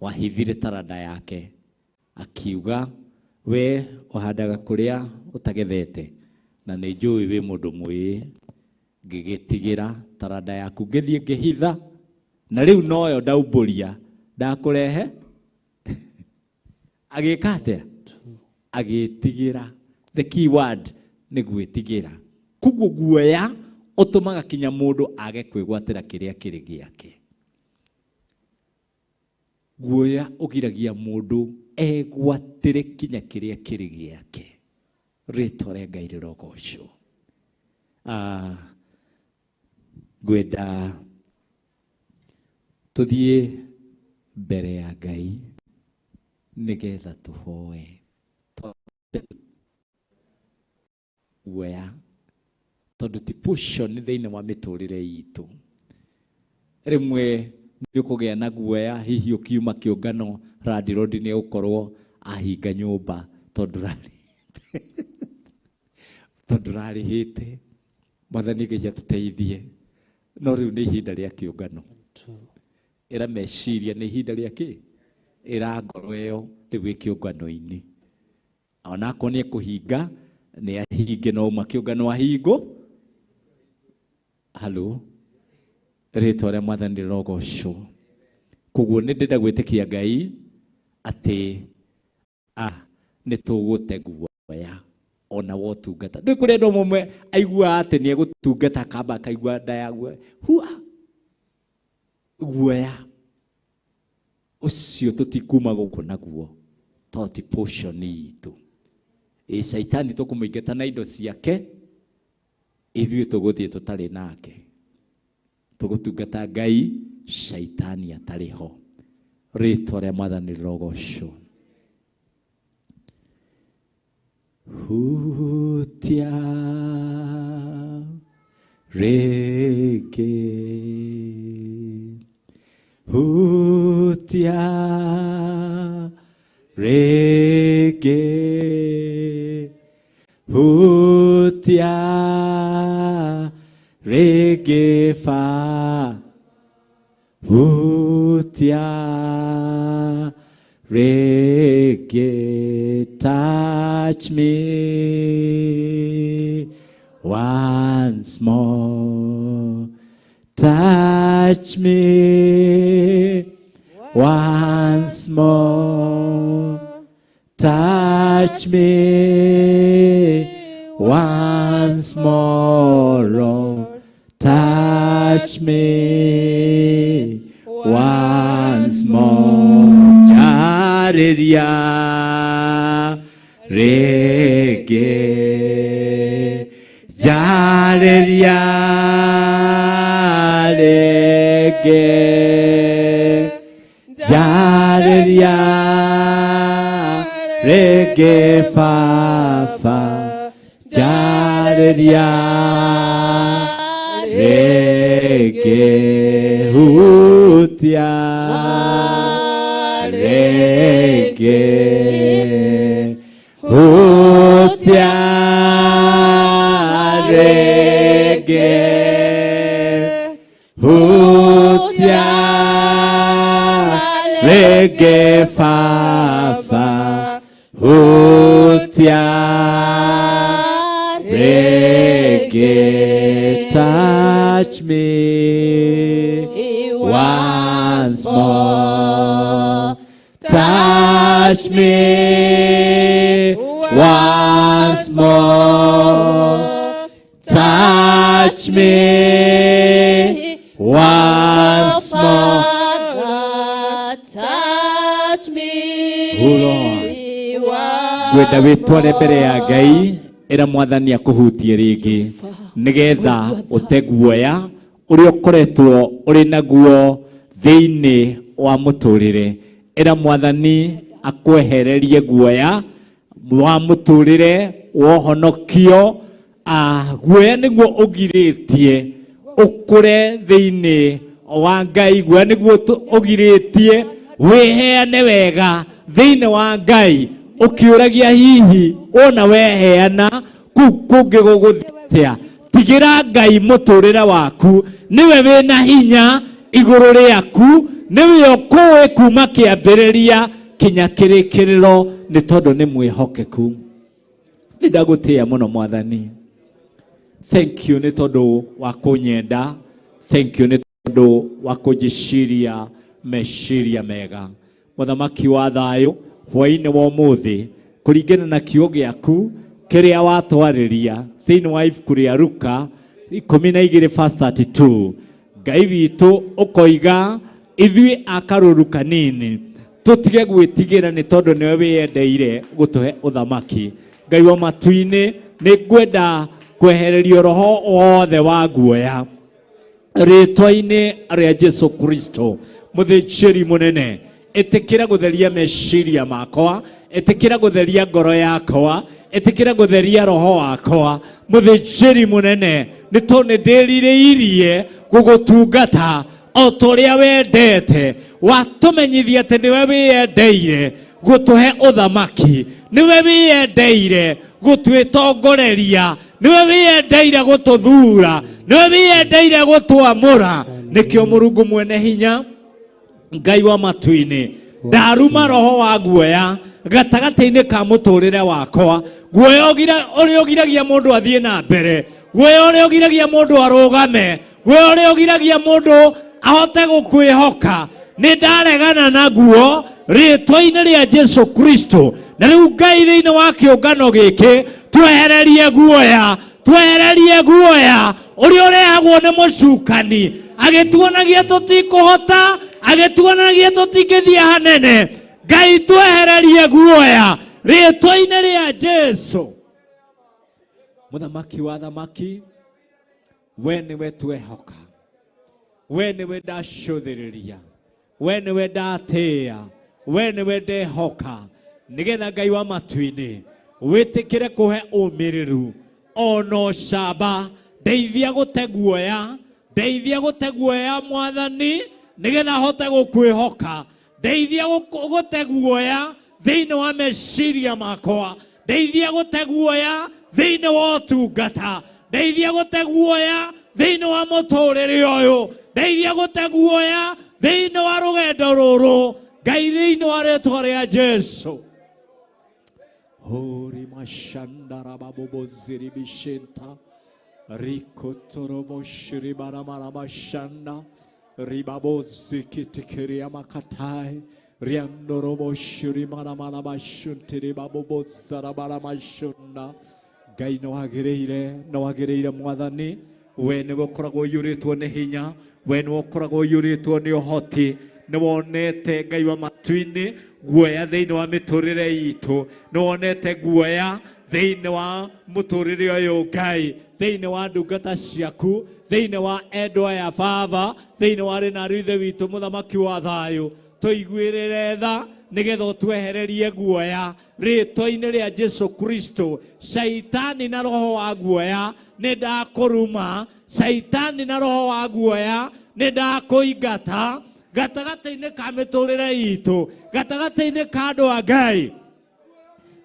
wahithire taranda yake akiuga we ũhandaga kũrĩa ũtagethete na nĩ njũĩ wĩ mũndũ mwĩĩ, ngĩgĩtigĩra taranda yaku ngĩthiĩ ngĩhitha na rĩu noyo ndaumbũria ndakũrehe. Agĩka atĩa? Agĩtigĩra. The key word Nĩ gwĩtigĩra. Koguo guoya ũtũmaga kinya mũndũ age kwĩgwatĩra kĩrĩa kĩrĩ gĩake. Guoya ũgiragia mũndũ egwatĩre kinya kĩrĩa kĩrĩ gĩake. Rĩtwa rĩa Ngai rĩrogocwo. Ngwenda tũthiĩ mbere ya Ngai nĩgetha tũhoe. Guoya tondũ ti portion thĩinĩ wa mĩtũrĩre itũ. Rĩmwe nĩ ũkũgĩa na guoya hihi ũkiuma kĩũngano landlord nĩ egũkorwo ahinga nyũmba tondũ rarĩhĩte. Mwathani Ngai atũteithie. No rĩu nĩ ihinda rĩa kĩũngano. Ĩra meciria nĩ ihinda rĩa kĩ? Ĩra ngoro ĩyo rĩu ĩ kĩũngano-inĩ. Onakorwo nĩ ekũhinga nĩ ahinge, no uma kĩũngano ahingo. Halo, rĩtwa rĩa Mwathani rĩrogocwo. Koguo nĩ ndĩrenda gwĩtĩkia Ngai atĩ nĩ tũgũte guoya ona wotungata. Ndũĩ kũrĩ andũ amwe aiguaga atĩ nĩ egũtungata akamba akaigua nda ya guoya. Hua! Guoya ũcio tũtikuma gũkũ naguo tondũ ti portion itũ. Ĩ caitani tũkũmũingata na indo ciake, ithuĩ tũgũthiĩ tũtarĩ nake. Tũgũtungata Ngai caitani atarĩ ho. Rĩtwa rĩa Mwathani rĩrogocwo. Hutia rĩngĩ, hutia rĩngĩ, hutia rĩngĩ ba, hutia rĩngĩ, touch me once more, touch me once more, touch me once more, Lord. Touch me once more. Jarĩria rĩngĩ, jarĩria rĩngĩ, jarĩria rĩngĩ Baba, jarĩria rĩngĩ, hutia rĩngĩ, hutia rĩngĩ, hutia rĩngĩ Baba, hutia rĩngĩ, touch me once more, touch me once more, touch me once more. Touch me Oh Lord. Ngwenda wĩtware mbere ya Ngai, ĩra Mwathani akũhutie rĩngĩ nĩgetha ũte guoya ũrĩa ũkoretwo ũrĩ naguo thĩinĩ wa mũtũrĩre. Ĩra Mwathani akwehererie guoya wa mũtũrĩre wa ũhonokio. Guoya nĩguo ũgirĩtie ũkũre thĩinĩ wa Ngai, guoya nĩguo ũgirĩtie wĩheane wega thĩinĩ wa Ngai, ũkĩũragia hihi wona weheana kũu kũngĩ gũgũthiĩ. Tigĩra Ngai mũtũrĩre waku, nĩwe wĩna hinya igũrũ rĩaku, nĩwe ũkũĩ kuma kĩambĩrĩria kinya kĩrĩkĩrĩro, nĩ tondũ nĩ mwĩhokeku. Nĩ ndagũtĩĩa mũno Mwathani. Thank you nĩ tondũ wa kũnyenda, thank you nĩ tondũ wa kũnjĩciria meciria mega. Mũthamaki wa thayũ, hwaĩ-inĩ wa ũmũthĩ kũringana na kiugo gĩaku Kĩrĩa watwarĩria thĩinĩ wa ibuku rĩa Luka 12 verse 32, Ngai witũ ũkoiga ithuĩ a karũru kanini tũtige gwĩtigĩra nĩ tondũ nĩwe wĩyendeire gũtũhe ũthamaki. Ngai wa matu-inĩ, nĩ ngwenda kwehererio roho wothe wa guoya rĩtwa-inĩ rĩa Jesu Kristo. Mũthĩnjĩri mũnene, ĩtĩkĩra gũtheria meciria makwa, ĩtĩkĩra gũtheria ngoro yakwa, ĩtĩkĩra gũtheria roho wakwa. Mũthĩnjĩri mũnene, nĩ tondũ nĩ ndĩrirĩirie gũgũtungata o ta ũrĩa wendete. Watũmenyithia atĩ nĩwe wĩyendeire gũtũhe ũthamaki, nĩwe wĩyendeire gũtwĩtongoreria, nĩwe wĩyendeire gũtũthura, nĩwe wĩyendeire gũtwamũra. Nĩkĩo Mũrungu mwene hinya, Ngai wa matu-inĩ, ndaruma roho wa guoya gatagatĩ-inĩ ka mũtũrĩre wakwa. Guoya ũrĩa ũgiragia mũndũ athiĩ na mbere, guoya ũrĩa ũgiragia mũndũ arũgame, guoya ũrĩa ũgiragia mũndũ ahote gũkwĩhoka, nĩ ndaregana naguo rĩtwa-inĩ rĩa Jesu Kristo. Na rĩu Ngai, thĩinĩ wa kĩũngano gĩkĩ, twehererie guoya, twehererie guoya ũrĩa ũrehagwo nĩ mũcukani agĩtuonagia tũtikũhota, agĩtuonagia tũtingĩthiĩ hanene. Ngai, twehererie guoya rĩtwa-inĩ rĩa Jesu. Mũthamaki wa thamaki, we nĩwe twehoka, we nĩwe ndacũthĩrĩria, we nĩwe ndatĩĩa, we nĩwe ndehoka, nĩgetha Ngai wa matu-inĩ wĩtĩkĩre kũhe ũmĩrĩru ona ũcamba. Ndeithia gũte guoya, ndeithia gũte guoya Mwathani, nĩgetha hote gũkwĩhoka. Ndeithia gũte guoya thĩinĩ wa meciria makwa, ndeithia gũte guoya thĩinĩ wa ũtungata, ndeithia gũte guoya thĩinĩ wa mũtũrĩre ũyũ, ndeithia gũte guoya thĩinĩ wa rũgendo rũrũ, Ngai, thĩinĩ wa rĩtwa rĩa Jesu. Hori mashandara baboboziribishinta rikotoromoshiribaramarabashanda ribabozikitikiria makatai riandoromoshirimarabashuntiribabobozarabaramashunda. Ngai, nĩ wagĩrĩire, nĩ wagĩrĩire Mwathani. We nĩwe ũkoragwo ũiyũrĩtwo nĩ hinya, we nĩwe ũkoragwo ũiyũrĩtwo nĩ ũhoti. Nĩ wonete, Ngai wa matu-inĩ, guoya thĩinĩ wa mĩtũrĩre itũ, nĩ wonete guoya thĩinĩ wa mũtũrĩre ũyũ, Ngai, thĩinĩ wa ndungata ciaku, thĩinĩ wa endwa aya baba, thĩinĩ wa rĩna ithe witũ. Mũthamaki wa thayũ, tũiguĩrĩre tha nĩgetha ũtwehererie guoya rĩtwa-inĩ rĩa Jesu Kristo. Caitani na roho wa guoya, nĩ ndakũruma. Caitani na roho wa guoya, nĩ ndakũingata gatagatĩ-inĩ ka mĩtũrĩre itũ, gatagatĩ-inĩ ka andũ a Ngai,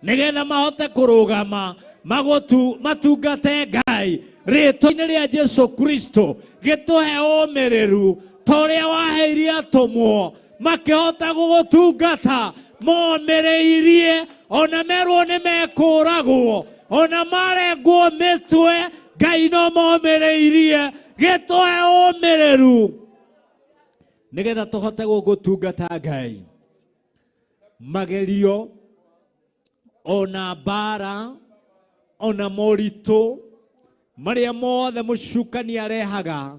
nĩgetha mahote kũrũgama magotu matungate Ngai rĩtwa-inĩ rĩa Jesu Kristo. Gĩtũhe ũmĩrĩru ta ũrĩa waheire atũmwo makĩhota gũgũtungata momĩrĩirie, ona merwo nĩ mekũragwo, ona marengwo mĩtwe, Ngai, no momĩrĩirie. Gĩtũhe ũmĩrĩru nĩgetha tũhote gũgũtungata, Ngai. Magerio ona mbara ona moritũ marĩa mothe mũcukani arehaga,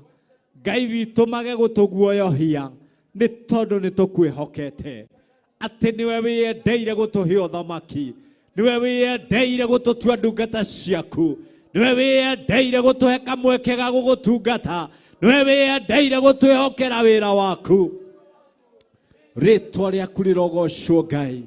Ngai witũ, mage gũtũguoyohia nĩ tondũ nĩ tũkwĩhokete atĩ nĩwe wĩyendeire gũtũhe ũthamaki, nĩwe wĩyendeire gũtũtua ndungata ciaku, nĩwe wĩyendeire gũtũhe kamweke ga gũgũtungata, nĩwe wĩyendeire gũtwĩhokera wĩra waku. Rĩtwa rĩaku rĩrogocwo, Ngai.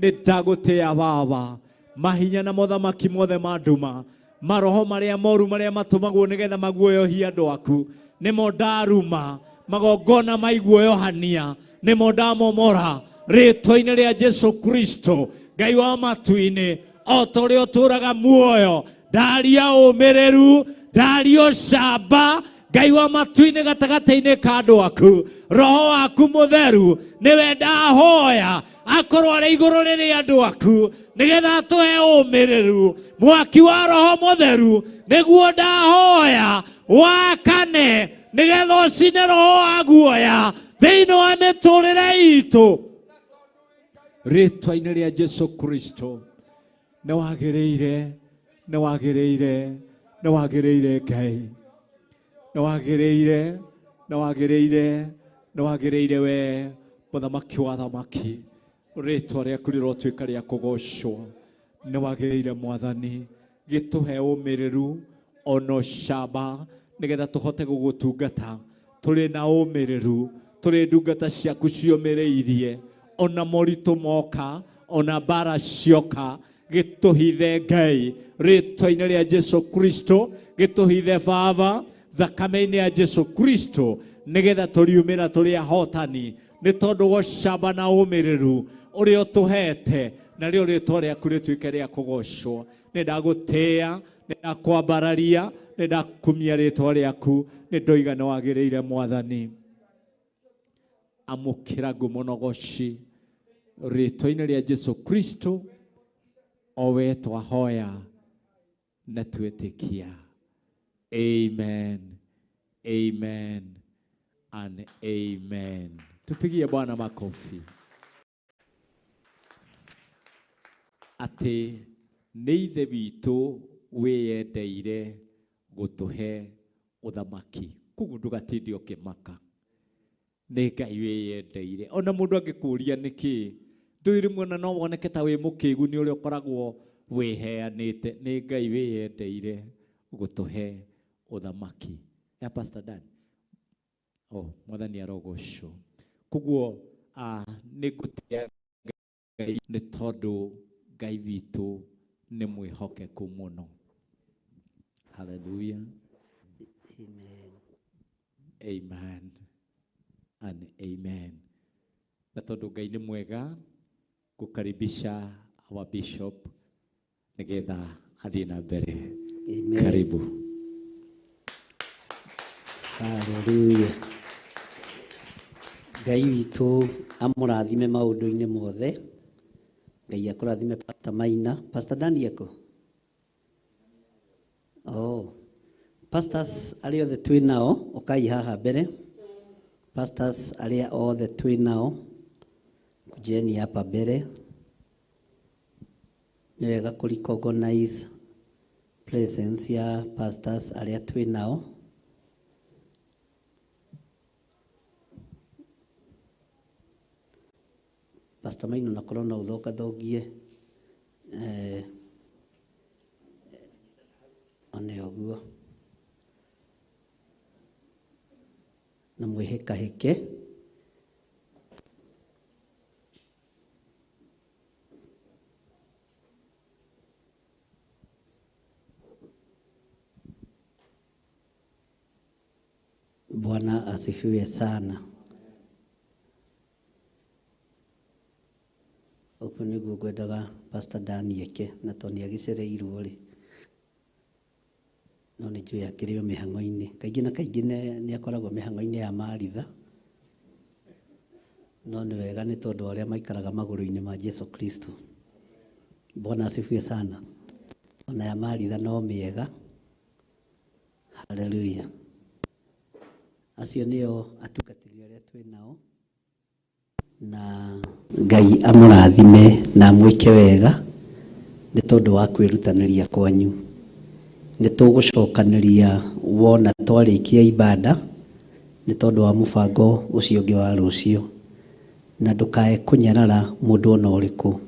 Nĩ ndagũtĩa Baba. Mahinya na mothamaki mothe ma nduma, maroho marĩa moru marĩa matũmagwo nĩgetha maguoyohie andũ aku, nĩmo ndaruma. Magongona maiguoyohania nĩmo ndamomora rĩtwa-inĩ rĩa Jesu Kristo. Ngai wa matu-inĩ, o ta ũrĩa ũtũũraga muoyo, ndaria ũmĩrĩru, ndaria ũcamba, Ngai wa matu-inĩ, gatagatĩ-inĩ ka andũ aku. Roho waku mũtheru nĩwe ndahoya akorwo arĩ igũrũ rĩrĩ andũ aku nĩgetha atũhe ũmĩrĩru. Mwaki wa Roho Mũtheru nĩguo ndahoya wakane nĩgetha ũcine roho wa guoya thĩinĩ wa mĩtũrĩre itũ rĩtwa-inĩ rĩa Jesu Kristo. Nĩ wagĩrĩire. Nĩ wagĩrĩire, nĩ wagĩrĩire Ngai, nĩ wagĩrĩire, nĩ wagĩrĩire, nĩ wagĩrĩire we mũthamaki wa thamaki. Rĩtwa rĩaku rĩrotuĩka rĩa kũgocwo. Nĩ wagĩrĩire Mwathani, gĩtũhe ũmĩrĩru ona ũcamba nĩgetha tũhote gũgũtungata tũrĩ na ũmĩrĩru, tũrĩ ndungata ciaku ciũmĩrĩirie ona moritũ moka, ona mbara cioka. Gĩtũhithe Ngai rĩtwa-inĩ rĩa Jesu Kristo, gĩtũhithe Baba thakame-inĩ ya Jesu Kristo, nĩgetha tũriumĩra tũrĩ ahotani nĩ tondũ wa ũcamba na ũmĩrĩru ũrĩa ũtũhete, narĩo rĩtwa rĩaku rĩtuĩke rĩa kũgocwo. Nĩ ndagũtĩĩa, nĩ ndakwambararia, nĩ ndakumia rĩtwa rĩaku, nĩ ndoiga nĩ wagĩrĩire Mwathani. Amũkĩra ngumo na ũgoci rĩtwa-inĩ rĩa Jesu Kristo, o we twahoya na twĩtĩkia. Amen, amen and amen. Tupigie Bwana makofi. Atĩ nĩ Ithe witũ wĩyendeire gũtũhe ũthamaki, koguo ndũgatinde ũkĩmaka. Nĩ Ngai wĩyendeire. Ona mũndũ angĩkũria nĩkĩ, ndũĩ rĩmwe ona no woneke ta wĩ mũkĩgu nĩ ũrĩa ũkoragwo wĩheanĩte. Nĩ Ngai wĩyendeire gũtũhe ũthamaki. Ya Pastor Dan. Oh, Mwathani arogocwo. Koguo nĩ ngũtĩa Ngai nĩ tondũ Ngai witũ nĩ mwĩhokeku mũno. Hallelujah. Amen. Amen and amen. Na tondũ Ngai nĩ mwega, kukaribisha our bishop nĩgetha athiĩ na mbere. Amen. Karibu. Hallelujah. Ngai witũ amũrathime maũndũ-inĩ mothe. Ngai akũrathime Pastor Maina. Pastor Daniel ko? Oh. Pastors arĩa othe twĩ nao, ũkai haha mbere. Pastors arĩa othe twĩ nao, kujeni hapa mbere. Nĩ wega kũ recognize presence ya pastors arĩa twĩ nao. Pastor Maina na korwo no ũthongathongie one ũguo na mwĩhĩkahĩke. Bwana asifiwe sana. Ũguo nĩguo ngwendaga Pastor Dan eke, na tondũ nĩagĩcereirwo rĩ, no nĩ njũĩ akĩrĩ o mĩhang'o-inĩ. Kaingĩ na kaingĩ nĩ akoragwo mĩhang'o-inĩ ya Maritha, no nĩ wega nĩ tondũ arĩa maikaraga magũrũ-inĩ ma Jesu Kristo. Bwana asifiwe sana. Ona ya Maritha no mĩega. Hallelujah. Acio nĩo atungatĩri arĩa twĩ nao, na Ngai amũrathime na amwĩke wega nĩ tondũ wa kwĩrutanĩria kwanyu. Nĩ tũgũcokanĩria wona twarĩkia ibada nĩ tondũ wa mũbango ũcio ũngĩ wa rũciũ, na ndũkae kũnyarara mũndũ ona ũrĩkũ,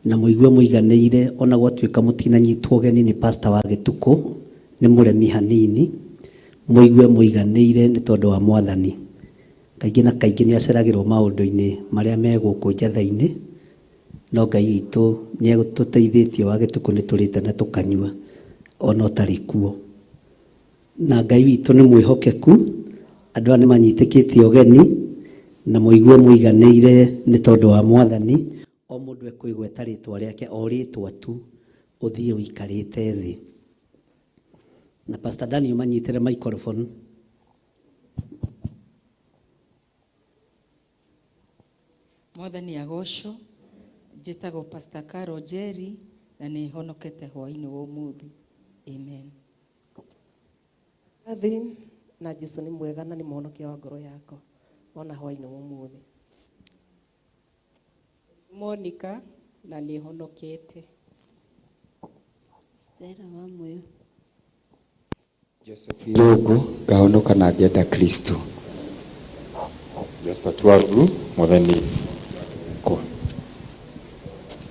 na mũigue mũiganĩire ona gwatuĩka mũtinanyitwo ũgeni nĩ pastor wa gĩtukũ, nĩ mũremi hanini, mũigue mũiganĩire nĩ tondũ wa Mwathani. Kaingĩ na kaingĩ nĩ aceragĩrwo maũndũ-inĩ marĩa me gũkũ njatha-inĩ, no Ngai witũ nĩ atũteithĩtie wa gĩtukũ nĩ tũrĩte na tũkanyua ona ũtarĩ kuo. Na Ngai witũ nĩ mwĩhokeku, andũ aya nĩ manyitĩkĩte ũgeni na mũigue mũiganĩire nĩ tondũ wa Mwathani. O mũndũ ekũigweta rĩtwa rĩake, o rĩtwa tu, ũthiĩ ũikarĩte thĩ. Na Pastor Daniel manyitĩre microphone. Mwathani agocwo. Njĩtagwo Pastor Carol Njeri na nĩ honokete hwaĩ-inĩ wa ũmũthĩ. Amen. Catherine, na Jesu nĩ mwega na nĩ mũhonokia wa ngoro yakwa ona hwaĩ-inĩ wa ũmũthĩ. Monica na nĩ honokete. Stella Wamuyu. Joseph Irungu ngahonoka na ngĩenda Kristo. Josephat Waruru Mwathani kwa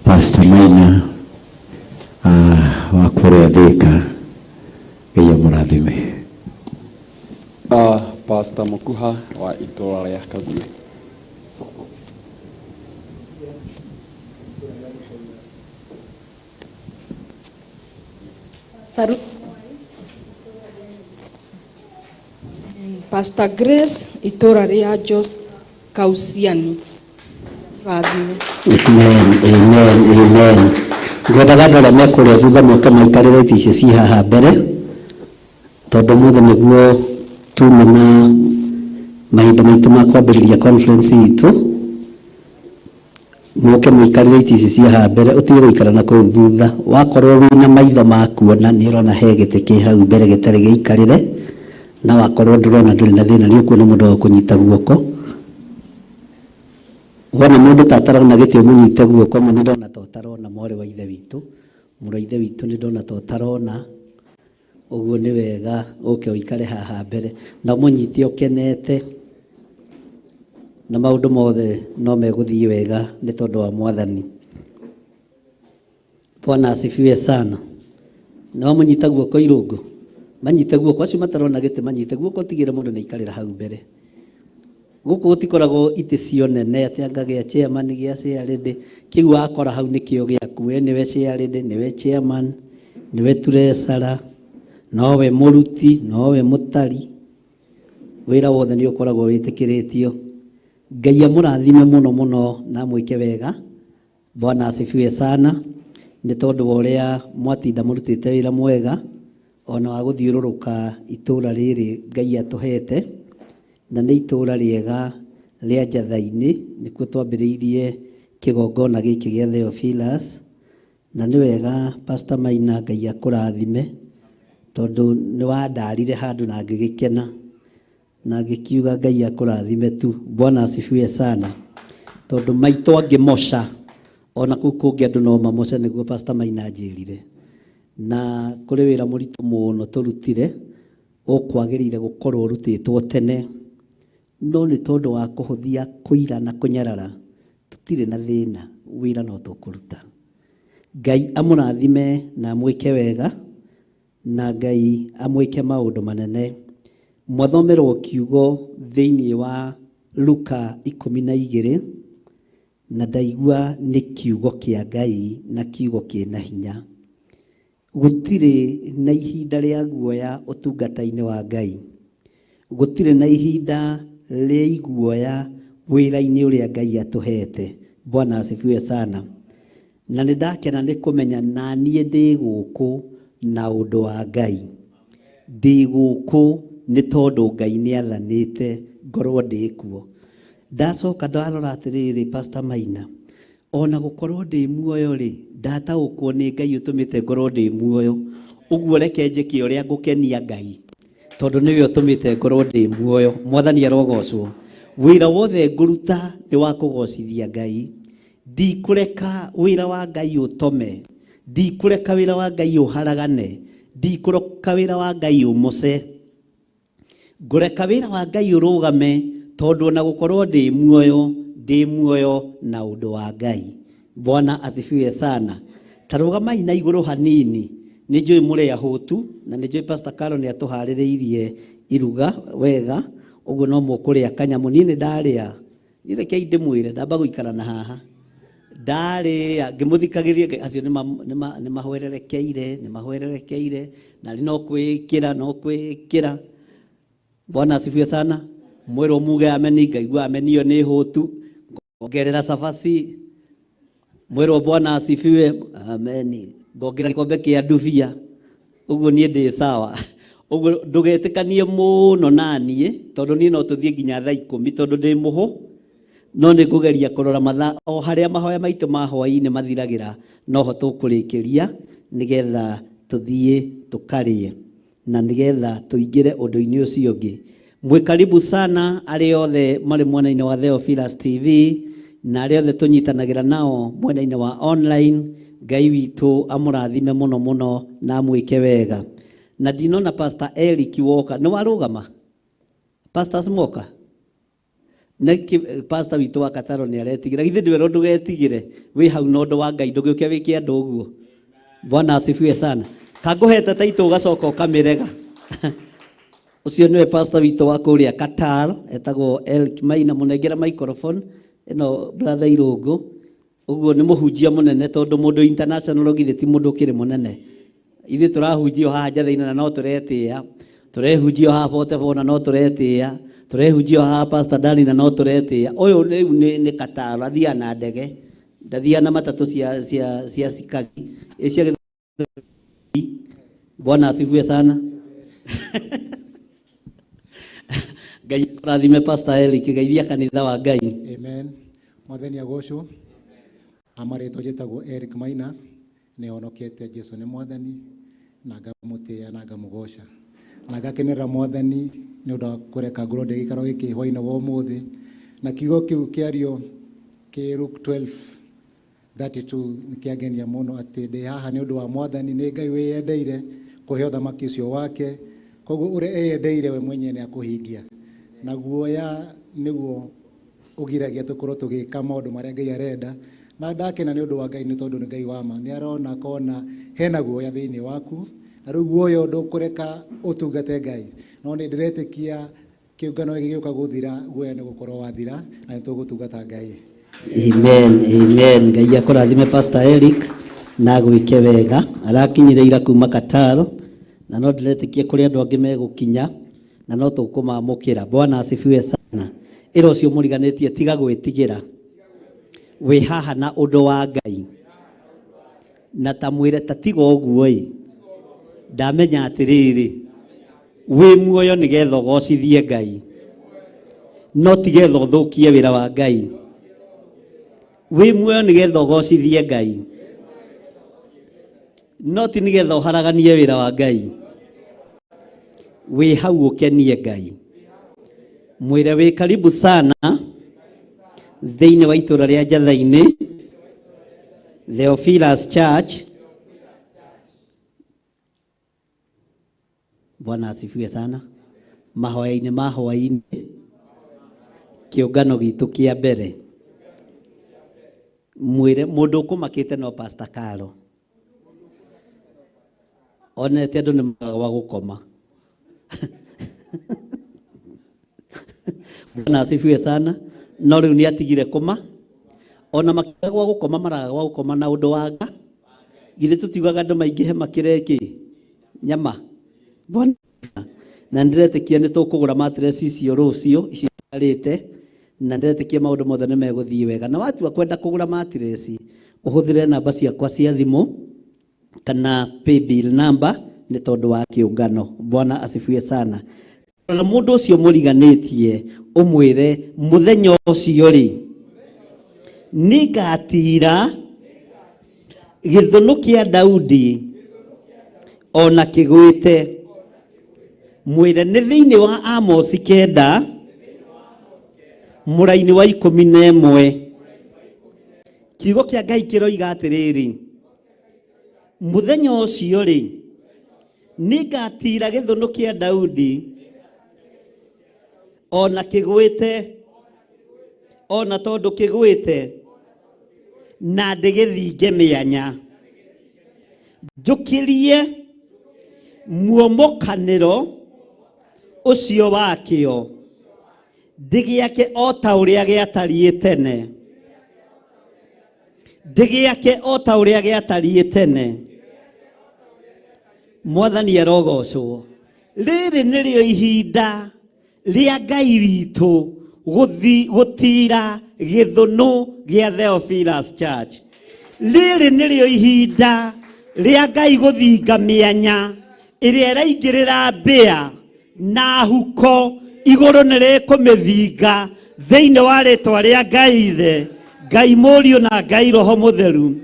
Pastor Maina wa kũrĩa Thĩka, Ngai amũrathime. Pastor Mukuha wa itũra rĩa Kaguĩ. Saru Pastor Grace itũra rĩa Jos Kausiani. Rathime. Amen, amen, amen. Ngwendaga andũ arĩa me kũrĩa thutha moke maikarĩre itĩ ici ci haha mbere, tondũ ũmũthĩ nĩguo tuma na mahinda maitũ ma kwambĩrĩria conference itũ. Mũke mũikarĩre itĩ ici ci haha mbere, ũtige gũikara na kũu thutha. Wakorwo wĩna maitho ma kuona nĩ ũrona he gĩtĩ kĩ hau mbere gĩtarĩ gĩikarĩre, na wakorwo ndũrona ndũrĩ na thĩna, nĩ ũkuona mũndũ wa gũkũnyita guoko. Wona mũndũ ta atarona gĩtĩ ũmũnyite guoko, ma nĩ ndona ta ũtarona mwarĩ wa ithe witũ, mũrũ wa ithe witũ nĩ ndona ta ũtarona. Ũguo nĩ wega ũke ũikare haha mbere na ũmũnyite ũkenete, na maũndũ mothe no megũthiĩ wega nĩ tondũ wa Mwathani. Bwana asifiwe sana. Na wamũnyita guoko Irũngũ, manyite guoko acio matarona gĩtĩ, manyite guoko, tigĩre mũndũ nĩ aikarĩra hau mbere. Gũkũ gũtikoragwo itĩ cio nene atĩ anga gĩa chairman gĩa chairlady, kĩu wakora hau nĩkĩo gĩaku, we nĩwe chairlady, nĩwe chairman, nĩwe treasurer, nowe mũruti, nowe mũtari, wĩra wothe nĩ ũkoragwo wĩtĩkĩrĩtio. Ngai amũrathime mũno mũno na amwĩke wega. Bwana asifiwe sana, nĩ tondũ wa ũrĩa mwatinda mũrutĩte wĩra mwega ona wa gũthiũrũrũka itũra rĩrĩ Ngai atũhete, na nĩ itũra rĩega rĩa Njatha-inĩ, nĩkuo twambĩrĩirie kĩgongona gĩkĩ gĩa Theophilus. Na nĩ wega Pastor Maina, Ngai akũrathime, tondũ nĩ wandarire handũ na ngĩgĩkena na ngĩkiuga Ngai akũrathime tu. Bwana asifiwe sana, tondũ maitũ angĩmoca ona kũu kũngĩ andũ no mamoce, nĩguo Pastor Maina anjĩrire. Na kũrĩ wĩra mũritũ mũno tũrutire, ũkwagĩrĩire gũkorwo ũrutĩtwo tene, no nĩ tondũ wa kũhũthia kũira na kũnyarara tũtirĩ na thĩna, wĩra no tũkũruta. Ngai amũrathime na amwĩke wega, na Ngai amwĩke maũndũ manene. Mwathomerwo kiugo thĩinĩ wa Luka 12, na ndaigua nĩ kiugo kĩa Ngai na kiugo kĩna hinya. Gũtirĩ na ihinda rĩa guoya ũtungata-inĩ wa Ngai, gũtirĩ na ihinda rĩa iguoya wĩra-inĩ ũrĩa Ngai atũhete. Bwana asifiwe sana. Na nĩ ndakena nĩ kũmenya na niĩ ndĩ gũkũ na ũndũ wa Ngai, ndĩ gũkũ nĩ tondũ Ngai nĩ athanĩte ngorwo ndĩ kuo. Ndacoka ndarora atĩrĩrĩ, Pastor Maina, ona gũkorwo ndĩ muoyo rĩ, ndataũkwo nĩ Ngai ũtũmĩte ngorwo ndĩ muoyo. Ũguo reke njĩke ũrĩa ngũkenia Ngai, tondũ nĩwe ũtũmĩte ngorwo ndĩ muoyo. Mwathani arogocwo. Wĩra wothe ngũruta nĩ wa kũgocithia Ngai. Ndikũreka wĩra wa Ngai ũtome, ndikũreka wĩra wa Ngai ũharagane, ndikũreka wĩra wa Ngai ũmoce. Ngũreka wĩra wa Ngai ũrũgame, tondũ ona gũkorwo ndĩ muoyo, ndĩ muoyo na ũndũ wa Ngai. Bwana asifiwe sana. Tarũgamai na igũrũ hanini, nĩ njũĩ mũrĩ ahũtu, na nĩ njũĩ Pastor Carol nĩ atũharĩrĩirie iruga wega, ũguo no mũkũrĩa kanyamũ. Niĩ nĩ ndarĩa, niĩ rekei ndĩmwĩre, ndamba gũikara na haha ndarĩa ngĩmũthikagĩrĩria, acio nĩ mahwererekeire, nĩ mahwererekeire, na no kwĩkĩra, no kwĩkĩra. Bwana asifiwe sana. Mwĩrwo muge ameni, ngaigua ameni ĩyo nĩ hũtu, ngongerera cabaci. Mwĩrwo Bwana asifiwe, ameni, ngongerera gĩkombe kĩa ndubia. Ũguo niĩ ndĩ sawa. Ũguo ndũgetĩkanie mũno na niĩ, tondũ niĩ no tũthiĩ nginya thaa 10 tondũ ndĩ mũhũ, no nĩ ngũgeria kũrora mathaa o harĩa mahoya maitũ ma hwaĩ-inĩ mathiragĩra, noho tũkũrĩkĩria nĩgetha tũthiĩ tũkarĩe na nĩgetha tũingĩre ũndũ-inĩ ũcio ũngĩ. Mwĩ karibu sana arĩa othe marĩ mwena-inĩ wa Theophilus TV na arĩa othe tũnyitanagĩra nao mwena-inĩ wa online. Ngai witũ amũrathime mũno mũno na amwĩke wega. Na ndinona Pastor Eric woka, nĩ warũgama? Pastor Smoker? Nĩkĩ pastor witũ wa Kataro nĩ aretigĩra. Githĩ ndwĩrwo ndũgetigĩre, wĩ hau na ũndũ wa Ngai, ndũgĩũke wĩke andũ ũguo. Bwana asifiwe sana. Kangũhete taitũ ũgacoka ũkamĩrega. Ũcio nĩwe pastor witũ wa kũrĩa Qatar, etagwo Eric Maina. Mũnengere microphone ĩno brother Irũngũ. Ũguo nĩ mũhunjia mũnene tondũ mũndũ international githĩ ti mũndũ ũkĩrĩ mũnene. Ithuĩ tũrahunjia o haha Njathĩinĩ na no tũretĩĩa, tũrehunjia o haha Forty-four na no tũretĩĩa, tũrehunjia o haha Pastor Dani na no tũretĩĩa. Ũyũ rĩu nĩ Qatar, athiaga na ndege, ndathiaga na matatũ cia Cikagi, ĩ cia Gĩthũngũri. Bwana asifiwe sana. Ngai akũrathime Pastor Eric, geithia kanitha wa Ngai. Amen. Mwathani agocwo. Amarĩtwa njĩtagwo Eric Maina, nĩ honokete Jesu nĩ mwathani na ngamũtĩĩa na ngamũgoca na ngakenerera mwathani nĩ ũndũ wa kũreka ngorwo ndĩ gĩikaro gĩkĩ hwainĩ wa ũmũthĩ. Na kiugo kĩu kĩario kĩ Luke 12:32 nĩ kĩangenia mũno atĩ ndĩ haha nĩ ũndũ wa mwathani, nĩ Ngai wĩyendeire kũhe ũthamaki ũcio wake, koguo ũrĩa eyendeire we mwenyewe nĩ akũhingia. Na guoya nĩguo ũgiragia tũkorwo tũgĩka maũndũ marĩa Ngai arenda. Na ndakena nĩ ũndũ wa Ngai nĩ tondũ nĩ Ngai wa ma, nĩ arona akona hena guoya thĩinĩ waku, na rĩu guoya ndũkũreka ũtungate Ngai. No nĩ ndĩretĩkia kĩũngano gĩkĩ gĩũka gũthira, guoya nĩ gũkorwo wathira na nĩ tũgũtungata Ngai. Amen, amen. Ngai akũrathime Pastor Eric na agwĩke wega. Arakinyire ira kuma Qatar na no ndĩretĩkia kũrĩ andũ angĩ megũkinya na no tũkũmamũkĩra. Bwana asifiwe sana. Ĩra ũcio mũriganĩtie tiga gwĩtigĩra, wĩ haha na ũndũ wa Ngai. Na ta mwĩre ta tiga ũguo ĩ, ndamenya atĩrĩrĩ, wĩ muoyo nĩgetha ũgocithie Ngai, no tigetha ũthũkie wĩra wa Ngai. Wĩ muoyo nĩgetha ũgocithie Ngai, no ti nĩgetha ũharaganie wĩra wa Ngai. Wĩ hau ũkenie Ngai. Mwĩre wĩ karibu sana thĩinĩ wa itũra rĩa Njathai-inĩ, Theophilus Church. Bwana asifiwe sana. Mahoya-inĩ ma hwaĩ-inĩ, kĩũngano gitũ kĩa mbere. Mwĩre mũndũ ũkũmakĩte no Pastor Karo. Onete andũ nĩ magaga gwa gũkoma. Bwana asifiwe sana. No rĩu nĩ atigire kũma. Ona makĩaga gwa gũkoma maraga gwa gũkoma na ũndũ wa nga. Githĩ tũtiugaga andũ maingĩhe makĩre kĩ? Nyama. Bwana. Na ndĩretĩkia nĩ tũkũgũra mattress icio rũciũ, icio itigarĩte, na ndĩretĩkia maũndũ mothe nĩ megũthiĩ wega. Na watua kwenda kũgũra mattress, ũhũthĩre namba ciakwa cia thimũ kana paybill number nĩ tondũ wa kĩũngano. Bwana asifiwe sana. Na mũndũ ũcio mũriganĩtie ũmwĩre mũthenya ũcio rĩ, nĩngatira gĩthũnũ kĩa Daudi ona kĩgwĩte. Mwĩre nĩ thĩinĩ wa Amosi 9 mũraini wa 11. Kiugo kĩa Ngai kĩroiga atĩrĩrĩ, mũthenya ũcio rĩ, nĩngatira gĩthũnũ kĩa Daudi ona kĩgwĩte, ona tondũ kĩgwĩte, na ndĩgĩthinge mĩanya, njũkĩrie muomokanĩro ũcio wakĩo, ndĩgĩake o ta ũrĩa gĩatariĩ tene, ndĩgĩake o ta ũrĩa gĩatariĩ tene. Mwathani arogocwo. Rĩrĩ nĩrĩo ihinda rĩa Ngai witũ gũtira gĩthũnũ gĩa Theophilus Church. Rĩrĩ nĩrĩo ihinda rĩa Ngai gũthinga mĩanya ĩrĩa ĩraingĩrĩra mbĩa na huko igũrũ nĩ rĩkũmĩthinga thĩinĩ wa rĩtwa rĩa Ngai Ithe, Ngai Mũriũ na Ngai Roho Mũtheru.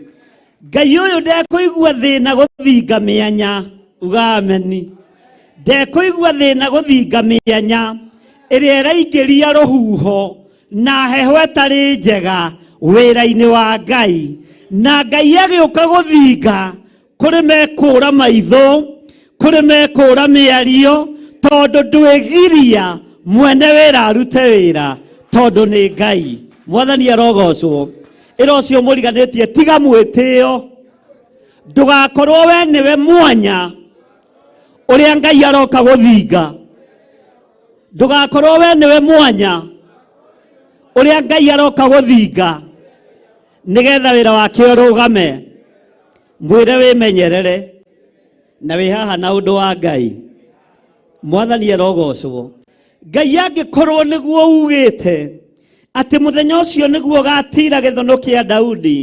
Ngai ũyũ ndekũigua thĩna gũthinga mĩanya, uga ameni. Ndekũigua thĩna gũthinga mĩanya ĩrĩa ĩraingĩria rũhuho na heho ĩtarĩ njega wĩra-inĩ wa Ngai. Na Ngai agĩũka gũthinga kũrĩ mekũra maitho, kũrĩ mekũra mĩario, tondũ ndwĩgiria mwene wĩra arute wĩra, tondũ nĩ Ngai. Mwathani arogocwo. Ĩra ũcio mũriganĩtie tiga mwĩtĩo, ndũgakorwo we nĩwe mwanya ũrĩa Ngai aroka gũthinga. Ndũgakorwo we nĩwe mwanya ũrĩa Ngai aroka gũthinga nĩgetha wĩra wake ũrũgame. Mwĩre wĩmenyerere na wĩ haha na ũndũ wa Ngai. Mwathani arogocwo. Ngai angĩkorwo nĩguo ugĩte atĩ mũthenya ũcio nĩguo ũgatira gĩthũnũ kĩa Daudi,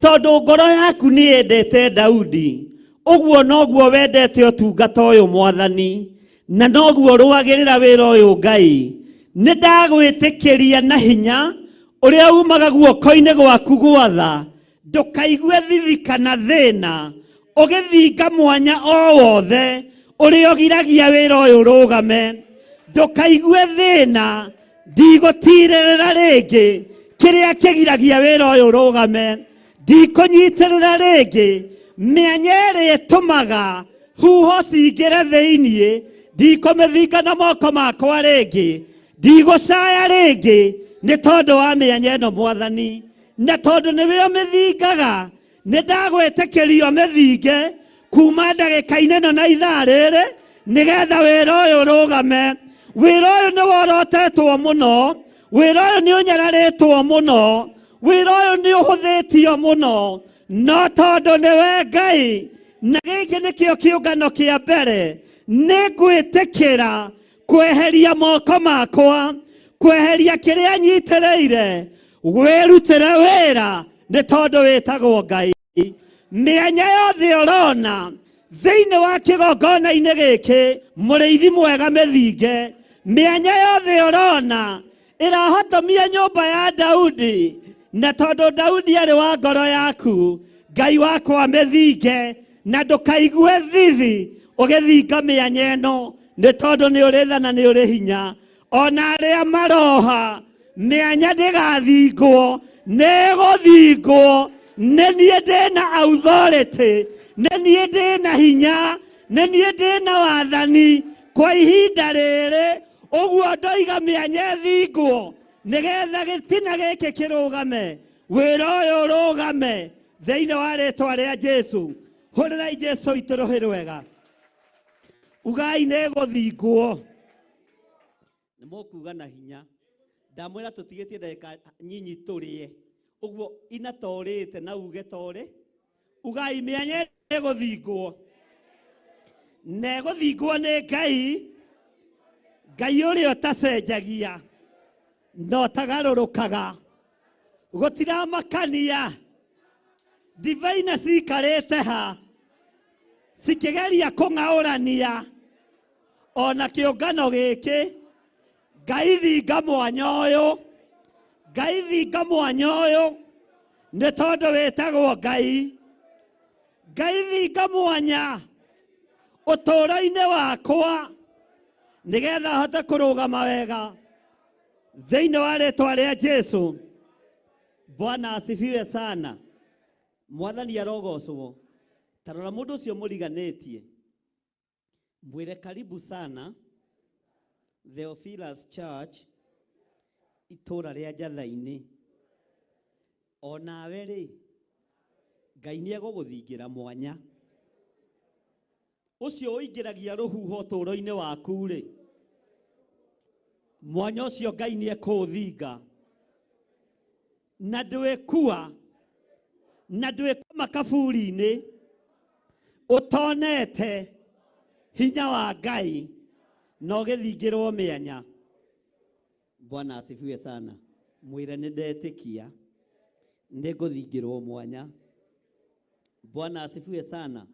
tondũ ngoro yaku nĩ yendete Daudi, ũguo noguo wendete ũtungata ũyũ Mwathani, na noguo ũrũagĩrĩra wĩra ũyũ Ngai. Nĩ ndagwĩtĩkĩria na hinya ũrĩa umaga guoko-inĩ gwaku gwatha, ndũkaigue thithi kana thĩna ũgĩthinga mwanya o wothe ũrĩa ũgiragia wĩra ũyũ ũrũgame. Ndũkaigue thĩna, ndigũtirĩrĩra rĩngĩ kĩrĩa kĩgiragia wĩra ũyũ ũrũgame, ndikũnyitĩrĩra rĩngĩ mĩanya ĩrĩa ĩtũmaga huho cingĩre thĩiniĩ, ndikũmĩthinga na moko makwa rĩngĩ, ndigũcaya rĩngĩ nĩ tondũ wa mĩanya ĩno Mwathani. Na tondũ nĩwe ũmĩthingaga, nĩ ndagwĩtĩkĩria ũmĩthinge kuma ndagĩka-inĩ ĩno na ithaa rĩrĩ, nĩgetha wĩra ũyũ ũrũgame. Wĩra ũyũ nĩ worotetwo mũno, wĩra ũyũ nĩ ũnyararĩtwo mũno, wĩra ũyũ nĩ ũhũthĩtio mũno, no tondũ nĩwe Ngai, na gĩkĩ nĩkĩo kĩũngano kĩa mbere, nĩ ngwĩtĩkĩra kweheria moko makwa, kweheria kĩrĩa nyitĩrĩire, wĩrutĩre wĩra nĩ tondũ wĩtagwo Ngai. Mĩanya yothe ũrona thĩinĩ wa kĩgongona-inĩ gĩkĩ, mũrĩithi mwega mĩthinge. Mĩanya yothe ũrona ĩrahotomia nyũmba ya Daudi, na tondũ Daudi arĩ wa ngoro yaku, Ngai wakwa mĩthinge, na ndũkaigue thithi ũgĩthinga mĩanya ĩno, nĩ tondũ nĩ ũrĩ tha na nĩ ũrĩ hinya. Ona arĩa maroha mĩanya ndĩgathingwo, nĩĩgũthingwo. Nĩ niĩ ndĩna authority, nĩ niĩ ndĩna hinya, nĩ niĩ ndĩna wathani kwa ihinda rĩrĩ. Ũguo ndoiga mĩanya ĩthingwo nĩgetha gĩtina gĩkĩ kĩrũgame, wĩra ũyũ ũrũgame thĩinĩ wa rĩtwa rĩa Jesu. Hũrĩrai Jesu itũ rũhĩ rwega, ugai nĩĩgũthingwo. Nĩ mũkuga na hinya. Ndamwĩra tũtigĩtie ndagĩka nyinyi tũrĩe, ũguo ina torĩte na uge torĩ, ugai mĩanya ĩgũthingwo, na ĩgũthingwo nĩ Ngai, Ngai ũrĩa ũtacenjagia na ũtagarũrũkaga. Gũtiramakania ndivaina ciikarĩte ha cikĩgeria kũng'aũrania ona kĩũngano gĩkĩ. Ngai thinga mwanya ũyũ, Ngai thinga mwanya ũyũ, nĩ tondũ wĩtagwo Ngai. Ngai thinga mwanya ũtũũro-inĩ wakwa nĩgetha hote kũrũgama wega thĩinĩ wa rĩtwa rĩa Jesu. Bwana asifiwe sana. Mwathani arogocwo. Ta rora mũndũ ũcio mũriganĩtie, mwĩre karibu sana Theophilus Church, itũũra rĩa Njatha-inĩ. Onawe rĩ, Ngai nĩ egũgũthingĩra mwanya ũcio ũingĩragia rũhuho ũtũũro-inĩ waku rĩ, mwanya ũcio Ngai nĩ ekũũthinga, na ndwĩkua na ndwĩkoma kaburi-inĩ ũtonete hinya wa Ngai na ũgĩthingĩrwo mĩanya. Bwana asifiwe sana. Mwĩre nĩ ndetĩkia nĩ ngũthingĩrwo mwanya. Bwana asifiwe sana.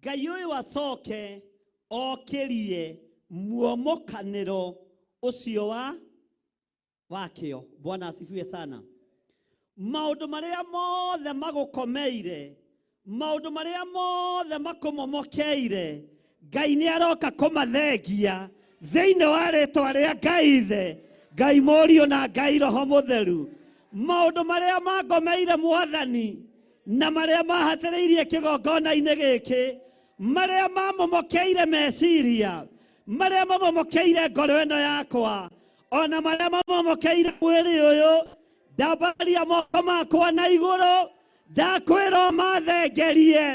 Ngai ũyũ acoke okĩrie muomokanĩro ũcio wa wakĩo. Bwana asifiwe sana. Maũndũ marĩa mothe magũkomeire, maũndũ marĩa mothe makũmomokeire, Ngai nĩ aroka kũmathengia thĩinĩ wa rĩtwa rĩa Ngai Ithe, Ngai Mũriũ na Ngai Roho Mũtheru. Maũndũ marĩa mangomeire Mwathani na marĩa mahatĩrĩirie kĩgongona-inĩ gĩkĩ, marĩa mamomokeire meciria, marĩa mamomokeire ngoro ĩno yakwa, ona marĩa mamomokeire mwĩrĩ ũyũ, ndambaria moko makwa na igũrũ, ndakwĩra ũmathengerie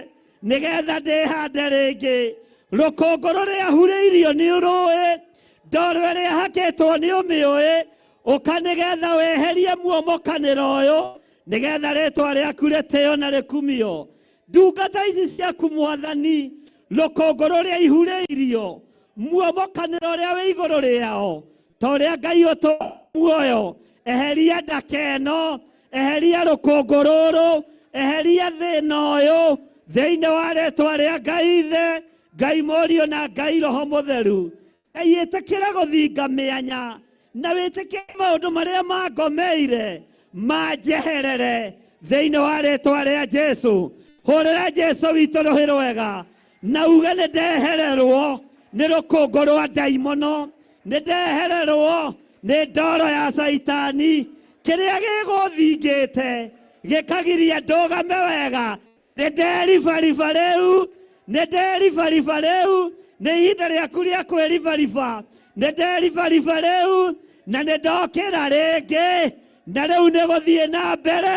nĩgetha ndĩhande rĩngĩ. Rũkũngũ rũrĩa hurĩirio nĩ ũrũĩ, ndoro ĩrĩa hakĩtwo nĩ ũmĩũĩ, ũka nĩgetha weherie muomokanĩro ũyũ, nĩgetha rĩtwa rĩaku rĩtĩo na rĩkumio. Ndungata ici ciaku Mwathani, rũkũngũ rũrĩa ihurĩirio, muomokanĩro ũrĩa wĩ igũrũ rĩao, ta ũrĩa Ngai ũtũ muoyo, eheria ndaka ĩno, eheria rũkũngũ rũrũ, eheria thĩna ũyũ, thĩinĩ wa rĩtwa rĩa Ngai Ithe, Ngai Mũriũ na Ngai Roho Mũtheru. Ngai ĩtĩkĩra gũthinga mĩanya na wĩtĩkĩre maũndũ marĩa mangomeire manjeherere thĩinĩ wa rĩtwa rĩa Jesu. Hũrĩra Jesu witũ rũhĩ rwega na uge nĩ ndehererwo nĩ rũkũngũ rwa ndaimono, nĩ ndehererwo nĩ ndoro ya caitani, kĩrĩa gĩgũthingĩte gĩkagiria ndũgame wega, nĩ nderibariba rĩu, nĩ nderibariba rĩu, nĩ ihinda rĩaku rĩa kwĩribariba, nĩ nderibariba rĩu, na nĩ ndokĩra rĩngĩ, na rĩu nĩ gũthiĩ na mbere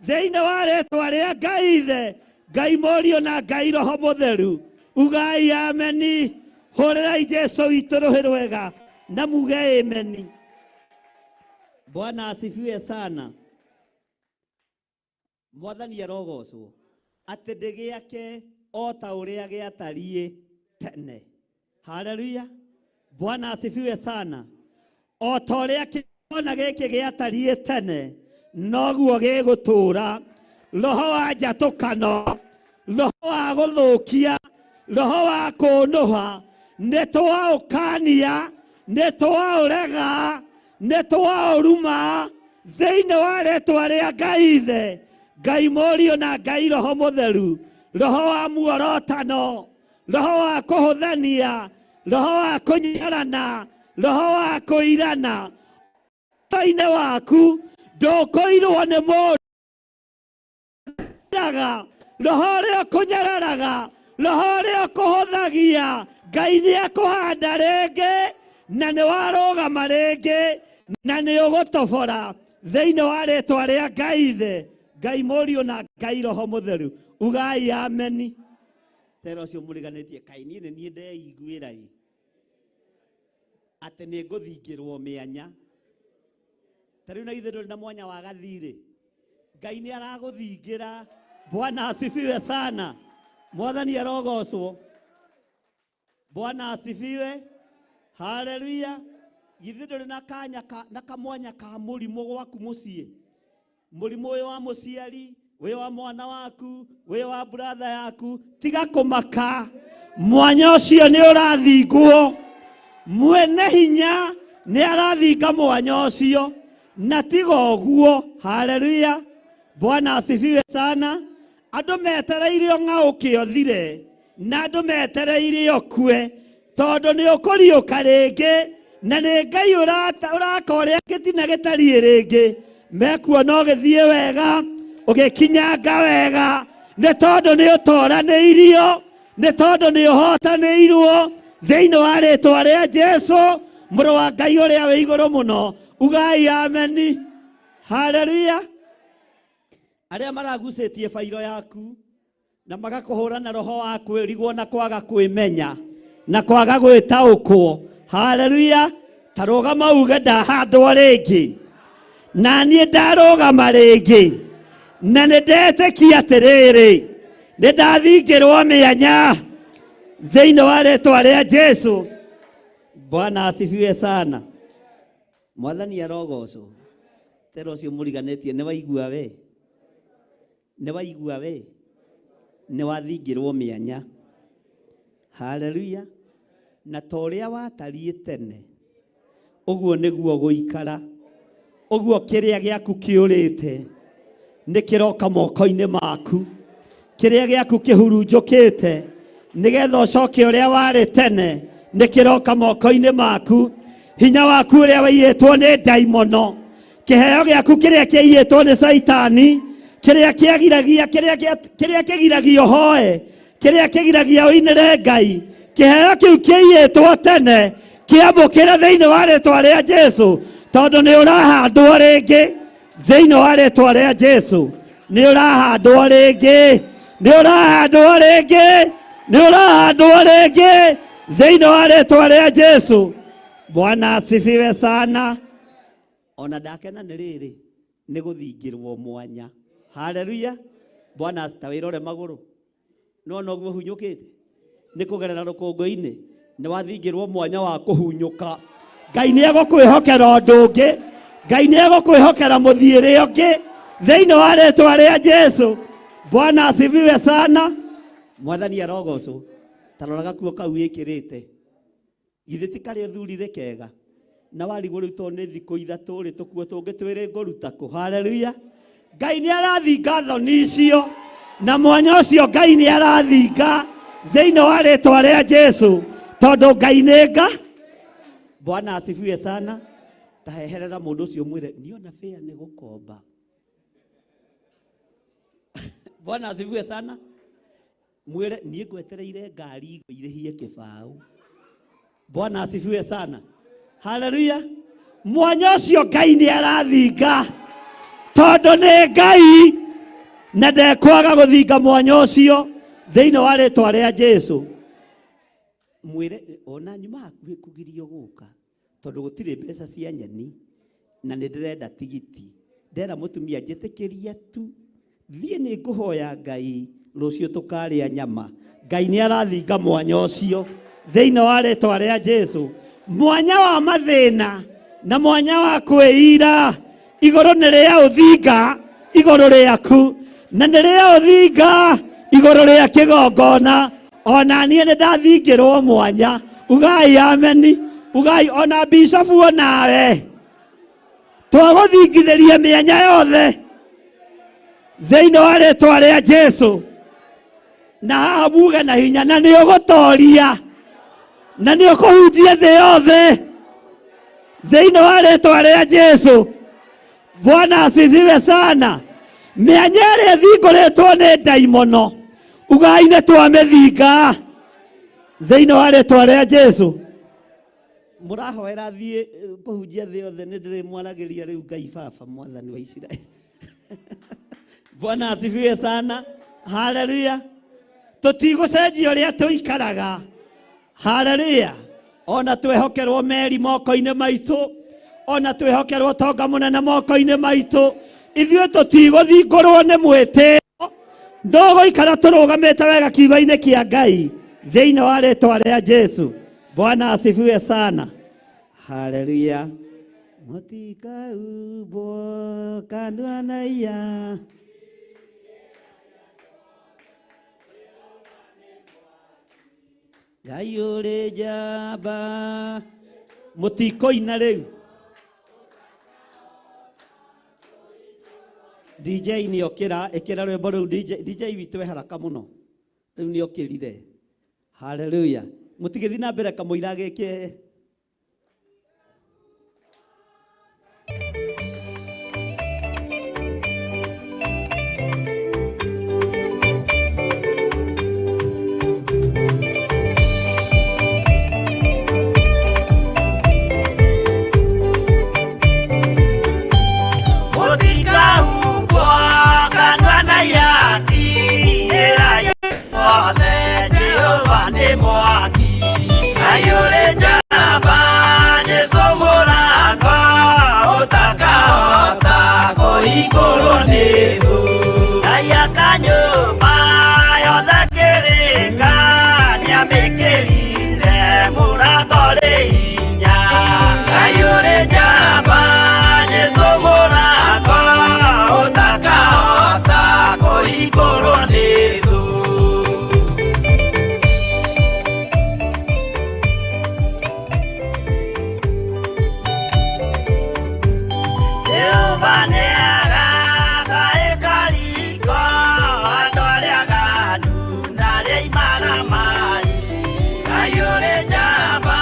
thĩinĩ wa rĩtwa rĩa Ngai Ithe, Ngai Mũriũ na Ngai Roho Mũtheru. Ugai ameni, hũrĩrai Jesu witũ rũhĩ rwega na muge ameni. Bwana asifiwe sana. Mwathani arogocwo atĩ ndĩgĩake o ta ũrĩa gĩatariĩ tene. Haleluya. Bwana asifiwe sana. O ta ũrĩa kĩgongona gĩkĩ gĩatariĩ tene, noguo gĩgũtũũra. Roho wa njatũkano, roho wa gũthũkia, roho wa kũnũha, nĩ twaũkania, nĩ twaũrega, nĩ twaũruma thĩinĩ wa rĩtwa rĩa Ngai Ithe, Ngai Mũriũ na Ngai Roho Mũtheru. Roho wa muorotano, roho wa kũhũthania, roho wa kũnyarana, roho wa kũirana, ũhoro-inĩ waku ndũkũirwo nĩ mũndũ. Roho ũrĩa ũkũnyararaga, roho ũrĩa ũkũhũthagia, Ngai nĩ akũhanda rĩngĩ na nĩ warũgama rĩngĩ na nĩ ũgũtobora thĩinĩ wa rĩtwa rĩa Ngai Ithe, Ngai Mũriũ na Ngai Roho Mũtheru. Ugai ameni. Tera ũcio mũriganĩtie, kaĩ niĩ nĩ niĩ ndeiguĩra ĩ atĩ nĩ ngũthingĩrwo mĩanya. Ta rĩu na githĩ ndũrĩ na mwanya wa gathirĩ? Ngai nĩ aragũthingĩra. Bwana asifiwe sana. Mwathani arogocwo. Bwana asifiwe. Haleluya. Githĩ ndũrĩ na kanya na kamwanya ka mũrimũ gwaku mũciĩ? Mũrimũ ũyũ wa mũciari, ũyũ wa mwana waku, ũyũ wa brother yaku, tiga kũmaka. Mwanya ũcio nĩ ũrathingwo. Mwene hinya nĩ arathinga mwanya ũcio. Na tiga ũguo. Haleluya. Bwana asifiwe sana. Andũ metereire ũng'aũke ũthire, na andũ metereire ũkue, tondũ nĩ ũkũriũka rĩngĩ, na nĩ Ngai ũraka ũrĩa gĩtina gĩtariĩ rĩngĩ. Mekuona ũgĩthiĩ wega, ũgĩkinyanga wega, nĩ tondũ nĩ ũtoranĩirio, nĩ tondũ nĩ ũhotanĩirwo thĩinĩ wa rĩtwa rĩa Jesu, mũrũ wa Ngai ũrĩa wĩ igũrũ mũno. Ugai ameni. Haleluya. Arĩa maragucĩtie bairo yaku na magakũhũra na roho wa kwĩrigwo na kwaga kwĩmenya na kwaga gwĩtaũkwo. Haleluya. Ta rũgama uge ndahandwo rĩngĩ, na niĩ ndarũgama rĩngĩ, na nĩ ndetĩkia atĩrĩrĩ, nĩ ndathingĩrwo mĩanya thĩinĩ wa rĩtwa rĩa Jesu. Bwana asifiwe sana. Mwathani arogocwo. Tera ũcio mũriganĩtie, nĩ waigua we? Nĩ waigua we? Nĩ wathingĩrwo mĩanya. Haleluya. Na ta ũrĩa watariĩ tene, ũguo nĩguo gũikara. Ũguo kĩrĩa gĩaku kĩũrĩte nĩ kĩroka moko-inĩ maku. Kĩrĩa gĩaku kĩhurunjũkĩte nĩgetha ũcoke ũrĩa warĩ tene nĩ kĩroka moko-inĩ maku. Hinya waku ũrĩa waiyĩtwo nĩ ndaimono, Kĩheo gĩaku kĩrĩa kĩaiyĩtwo nĩ Caitani, kĩrĩa kĩagiragia, kĩrĩa kĩgiragia ũhoe, kĩrĩa kĩgiragia ũinĩre Ngai, kĩheo kĩu kĩaiyĩtwo tene kĩamũkĩre thĩinĩ wa rĩtwa rĩa Jesu, tondũ nĩ ũrahandwo rĩngĩ thĩinĩ wa rĩtwa rĩa Jesu. Nĩ ũrahandwo rĩngĩ, nĩ ũrahandwo rĩngĩ, nĩ ũrahandwo rĩngĩ thĩinĩ wa rĩtwa rĩa Jesu. Bwana asifiwe sana. Ona ndakena nĩ rĩrĩ nĩ gũthingĩrwo mwanya. Haleluya. Bwana, ta wĩrore magũrũ, no noguo hunyũkĩte nĩ kũgerera rũkũngũ-inĩ, nĩ wathingĩrwo mwanya wa kũhunyũka. Ngai nĩ egũkwĩhokera ũndũ ũngĩ, Ngai nĩ egũkwĩhokera mũthiĩre ũngĩ thĩinĩ wa rĩtwa rĩa Jesu. Bwana asifiwe sana. Mwathani arogocwo. Ta rora gakuo kau wĩkĩrĩte, githĩ ti karĩa ũthurire kega? Na warigwo rĩu tondũ nĩ thikũ ithatũ rĩ, tũkuo tũngĩ twĩrĩ ngũruta kũ? Haleluya. Ngai nĩ arathinga thoni icio na mwanya ũcio, Ngai nĩ arathinga thĩinĩ wa rĩtwa rĩa Jesu, tondũ Ngai nĩ nga. Bwana asifiwe sana. Ta heherera mũndũ ũcio mwĩre niona bĩa nĩ gũkomba. Bwana asifiwe sana. Mwĩre niĩ ngwetereire ngari irĩhie kĩbaũ. Bwana asifiwe sana. Haleluya. Mwanya ũcio Ngai nĩ arathinga, tondũ nĩ Ngai na ndekwaga gũthinga mwanya ũcio thĩinĩ wa rĩtwa rĩa Jesu. Mwĩre ona nyuma hakuhĩ kũgirio gũka, tondũ gũtirĩ mbeca cia nyeni na nĩ ndĩrenda tigiti. Ndera mũtumia njĩtĩkĩria tu thiĩ, nĩ ngũhoya Ngai rũciũ tũkarĩa nyama. Ngai nĩ arathinga mwanya ũcio thĩinĩ wa rĩtwa rĩa Jesu. Mwanya wa mathĩna na mwanya wa kwĩira, igũrũ nĩ rĩa ũthinga igũrũ rĩaku, na nĩ rĩa ũthinga igũrũ rĩa kĩgongona. Ona niĩ nĩ ndathingĩrwo mwanya. Ugai ameni. Ugai ona bishofu onawe twagũthingithĩria mĩanya yothe thĩinĩ wa rĩtwa rĩa Jesu. Na haha muge na hinya, na nĩ ũgũtoria na nĩ ũkũhunjia thĩ yothe thĩinĩ wa rĩtwa rĩa Jesu. Bwana asifiwe sana. Mĩanya ĩrĩa ĩthingũrĩtwo nĩ ndaimono, ugai nĩ twamĩthinga thĩinĩ wa rĩtwa rĩa Jesu. Mũrahoera thiĩ kũhunjia thĩ yothe, nĩ ndĩrĩmwaragĩria rĩu Ngai Baba Mwathani wa Isiraeli. Bwana asifiwe sana. Haleluya. Tũtigũcenjia ũrĩa tũikaraga. Haleluya. Ona twehokerwo meri moko-inĩ maitũ, ona twehokerwo tonga mũnene moko-inĩ maitũ, ithuĩ tũtigũthingũrwo nĩ mwĩtĩo, no gũikara tũrũgamĩte wega kiugo-inĩ kĩa Ngai thĩinĩ wa rĩtwa rĩa Jesu. Bwana asifiwe sana. Haleluya. Mũtikaubwo kanua na iya. Ngai ũrĩ njamba. Mũtikoina rĩu. DJ nĩ okĩra, ĩkĩra rwĩmbo rũu. DJ witũ e haraka mũno, rĩu nĩ okĩrire. Haleluya. Mũtigĩthiĩ na mbere kamũira gĩkĩ. Mũtikahumbwo kanua na ihaki, ĩra yothe Jehova nĩ mwaki. Ngai ũrĩ njamba, Jesũ mũrango, ũtakahota kũhingũrwo nĩ thũ. Ngai aka nyũmba yothe kĩrĩka, nĩamĩkĩrire mũrango rĩ hinya. Ngai ũrĩ njamba, Jesũ mũrango, ũtakahota kũhingũrwo nĩ thũ. Jehova nĩaraka ĩkariko, andũ arĩa aganu na arĩa imaramari. Ngai ũrĩ njamba,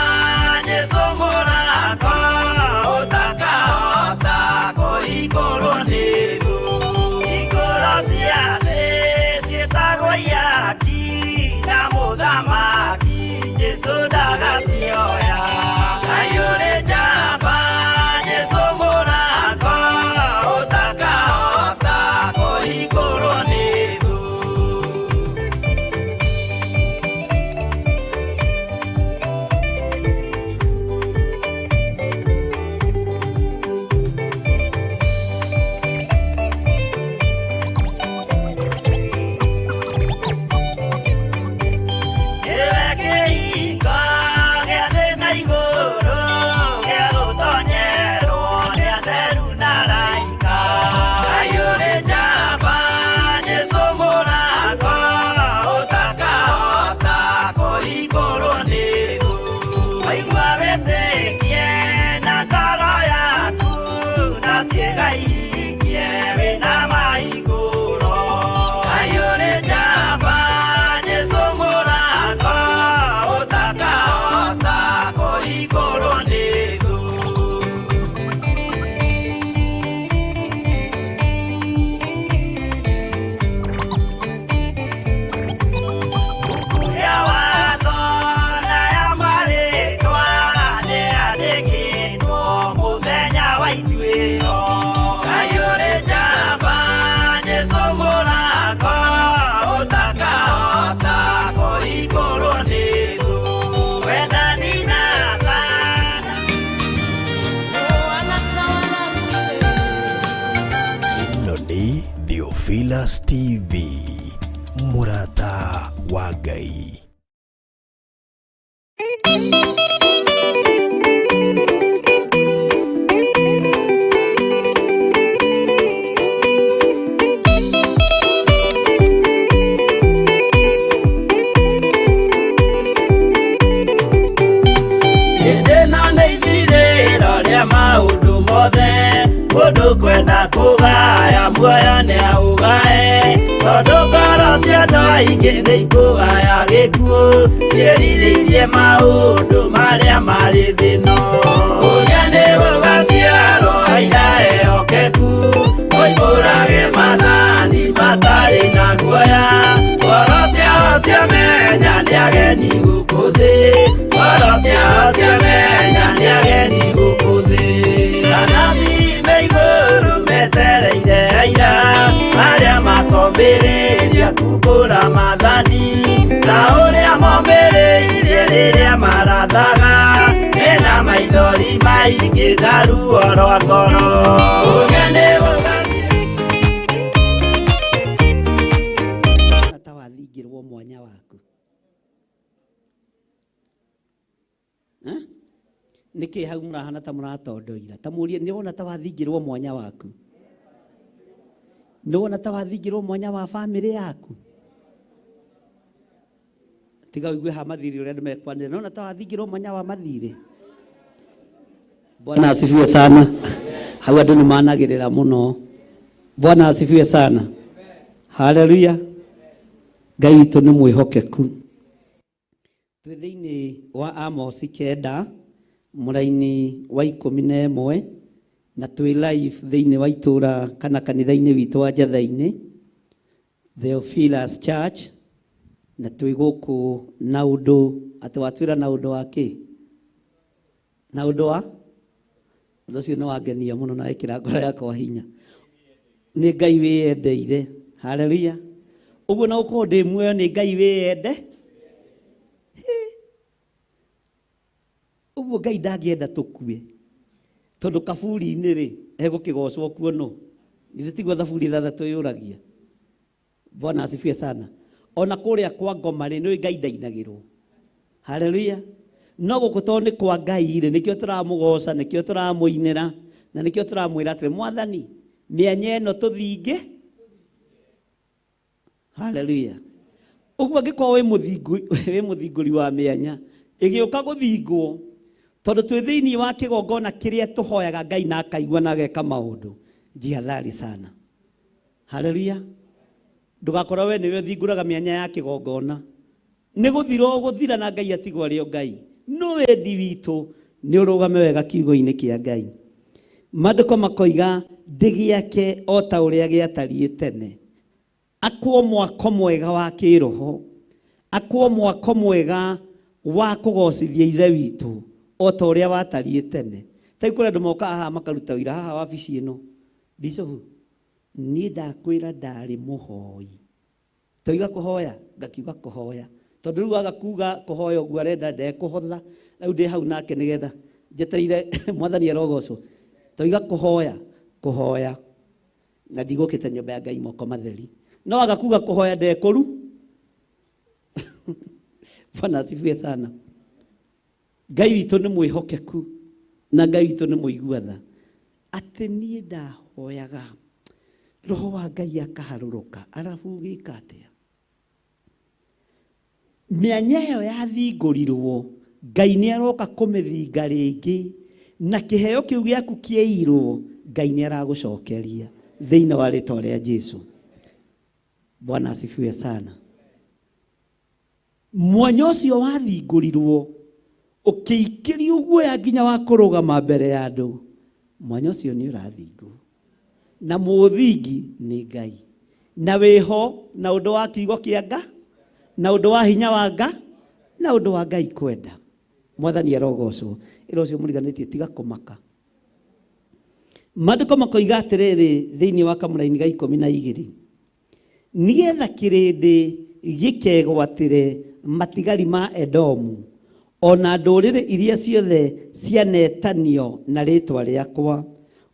Theophilus TV, mũrata wa Ngai. Hĩndĩ ĩno nĩ ithirĩro rĩa maũndũ mothe mũndũ kwenda kũgaya muoyo nĩ aũgae tondũ ngoro cia andũ aingĩ nĩ ikũgaya gĩkuũ ciĩrirĩirie maũndũ marĩa marĩ thĩno ũrĩa nĩ gũgaciarwo aira ehokeku moimbũrage maathani matarĩ na guoya ngoro ciao ciamenya nĩ ageni gũkũ thĩ ngoro ciao ciamenya nĩ ageni gũkũ thĩ anabii me igũrũ metereire aira arĩa makombĩrĩria kumbũra maathani ta ũrĩa mombĩrĩirie rĩrĩa marathaga mena maithori maingĩ na ruo rwa ngoro ũrĩa nĩ gũgaciarwo ta wathingĩrwo mwanya waku. Eh? Nĩkĩ hau mũrahana ta mũratondoira ta mũrie nĩ wona ta wathingĩrwo mwanya waku, nĩ wona ta wathingĩrwo mwanya wa bamĩrĩ yaku, tiga ũigue ha mathirĩ ũrĩa andũ mekwanĩra, nĩ wona ta wathingĩrwo mwanya wa mathirĩ. Bwana asifiwe sana. Hau andũ nĩ managĩrĩra mũno. Bwana asifiwe sana. Haleluya. Ngai witũ nĩ mwĩhokeku. Twĩ thĩinĩ wa Amosi 9 mũraini wa 11 na twĩ live thĩinĩ wa itũra kana kanitha-inĩ witũ wa Njatha-inĩ, Theophilus Church, na twĩ gũkũ na ũndũ atĩ watwĩra na ũndũ wa kĩ? Na ũndũ wa? Ũndũ ũcio nĩ wangenia mũno na wekĩra ngoro yakwa hinya. Nĩ Ngai wĩyendeire. Haleluya. Ũguo na gũkorwo ndĩ muoyo nĩ Ngai wĩyende. Ũguo Ngai ndangĩenda tũkue. Tondũ kaburi-inĩ rĩ, egũkĩgocwo kuo nũ? Githĩ tiguo thaburi 6 yũragia? Bwana asifiwe sana. Ona kũrĩa kwa ngoma rĩ, nĩ Ngai ndainagĩrwo. Haleluya. No gũkũ tondũ nĩ kwa Ngai rĩ, nĩkĩo tũramũgoca, nĩkĩo tũramũinĩra, na nĩkĩo tũramwĩra atĩrĩ, Mwathani, mĩanya ĩno tũthinge. Haleluya. Ũguo angĩkorwo wĩ mũthingũri wa mĩanya, ĩgĩũka gũthingwo, tondũ twĩ thĩinĩ wa kĩgongona kĩrĩa tũhoyaga Ngai na akaigua na ageka maũndũ. Jihadhari sana. Haleluya. Ndũgakorwo we nĩwe ũthingũraga mĩanya ya kĩgongona. Nĩ gũthira ũgũthira na Ngai atigwo arĩ o Ngai. No wendi witũ nĩ ũrũgame wega kiugo-inĩ kĩa Ngai. Maandĩko makoiga ndĩgĩake o ta ũrĩa gĩatariĩ tene. Akwo mwako mwega wa kĩroho, akwo mwako mwega wa kũgocithia Ithe witũ o ta ũrĩa watariĩ tene. Ta rĩu kũrĩ andũ mokaga haha makaruta wĩra haha wabici ĩno. Bishop, niĩ ndakwĩra ndarĩ mũhoi. Toiga kũhoya, ngakiuga kũhoya. Tondũ rĩu waga kuga kũhoya ũguo arenda ndekũhotha. Rĩu ndĩ hau nake nĩgetha njetereire Mwathani arogocwo. Toiga kũhoya, kũhoya. Na ndigũkĩte nyũmba ya Ngai moko matheri. No waga kuga kũhoya ndekũru. Bwana asifiwe sana. Ngai witũ nĩ mwĩhokeku na Ngai witũ nĩ mũigua tha. Atĩ niĩ ndahoyaga roho wa Ngai akaharũrũka, arabu ũgĩka atĩa? Mĩanya ĩyo yathingũrirwo, Ngai nĩ aroka kũmĩthinga rĩngĩ, na kĩheo kĩu gĩaku kĩeirwo, Ngai nĩ aragũcokeria thĩinĩ wa rĩtwa rĩa Jesu. Bwana asifiwe sana. Mwanya ũcio wathingũrirwo ũkĩikĩrio guoya nginya wa kũrũgama mbere ya andũ, mwanya ũcio nĩ ũrathingwo na mũthingi nĩ Ngai, na wĩho na ũndũ wa kiugo kĩa Nga, na ũndũ wa hinya wa Nga, na ũndũ wa Ngai kwenda. Mwathani arogocwo. Ĩra ũcio mũriganĩtie tiga kũmaka. Maandĩko makoiga atĩrĩrĩ thĩinĩ wa kamũraini ga 12, nĩgetha kĩrĩndĩ gĩkegwatĩre matigari ma Edomu ona ndũrĩrĩ iria ciothe cianetanio na rĩtwa rĩakwa,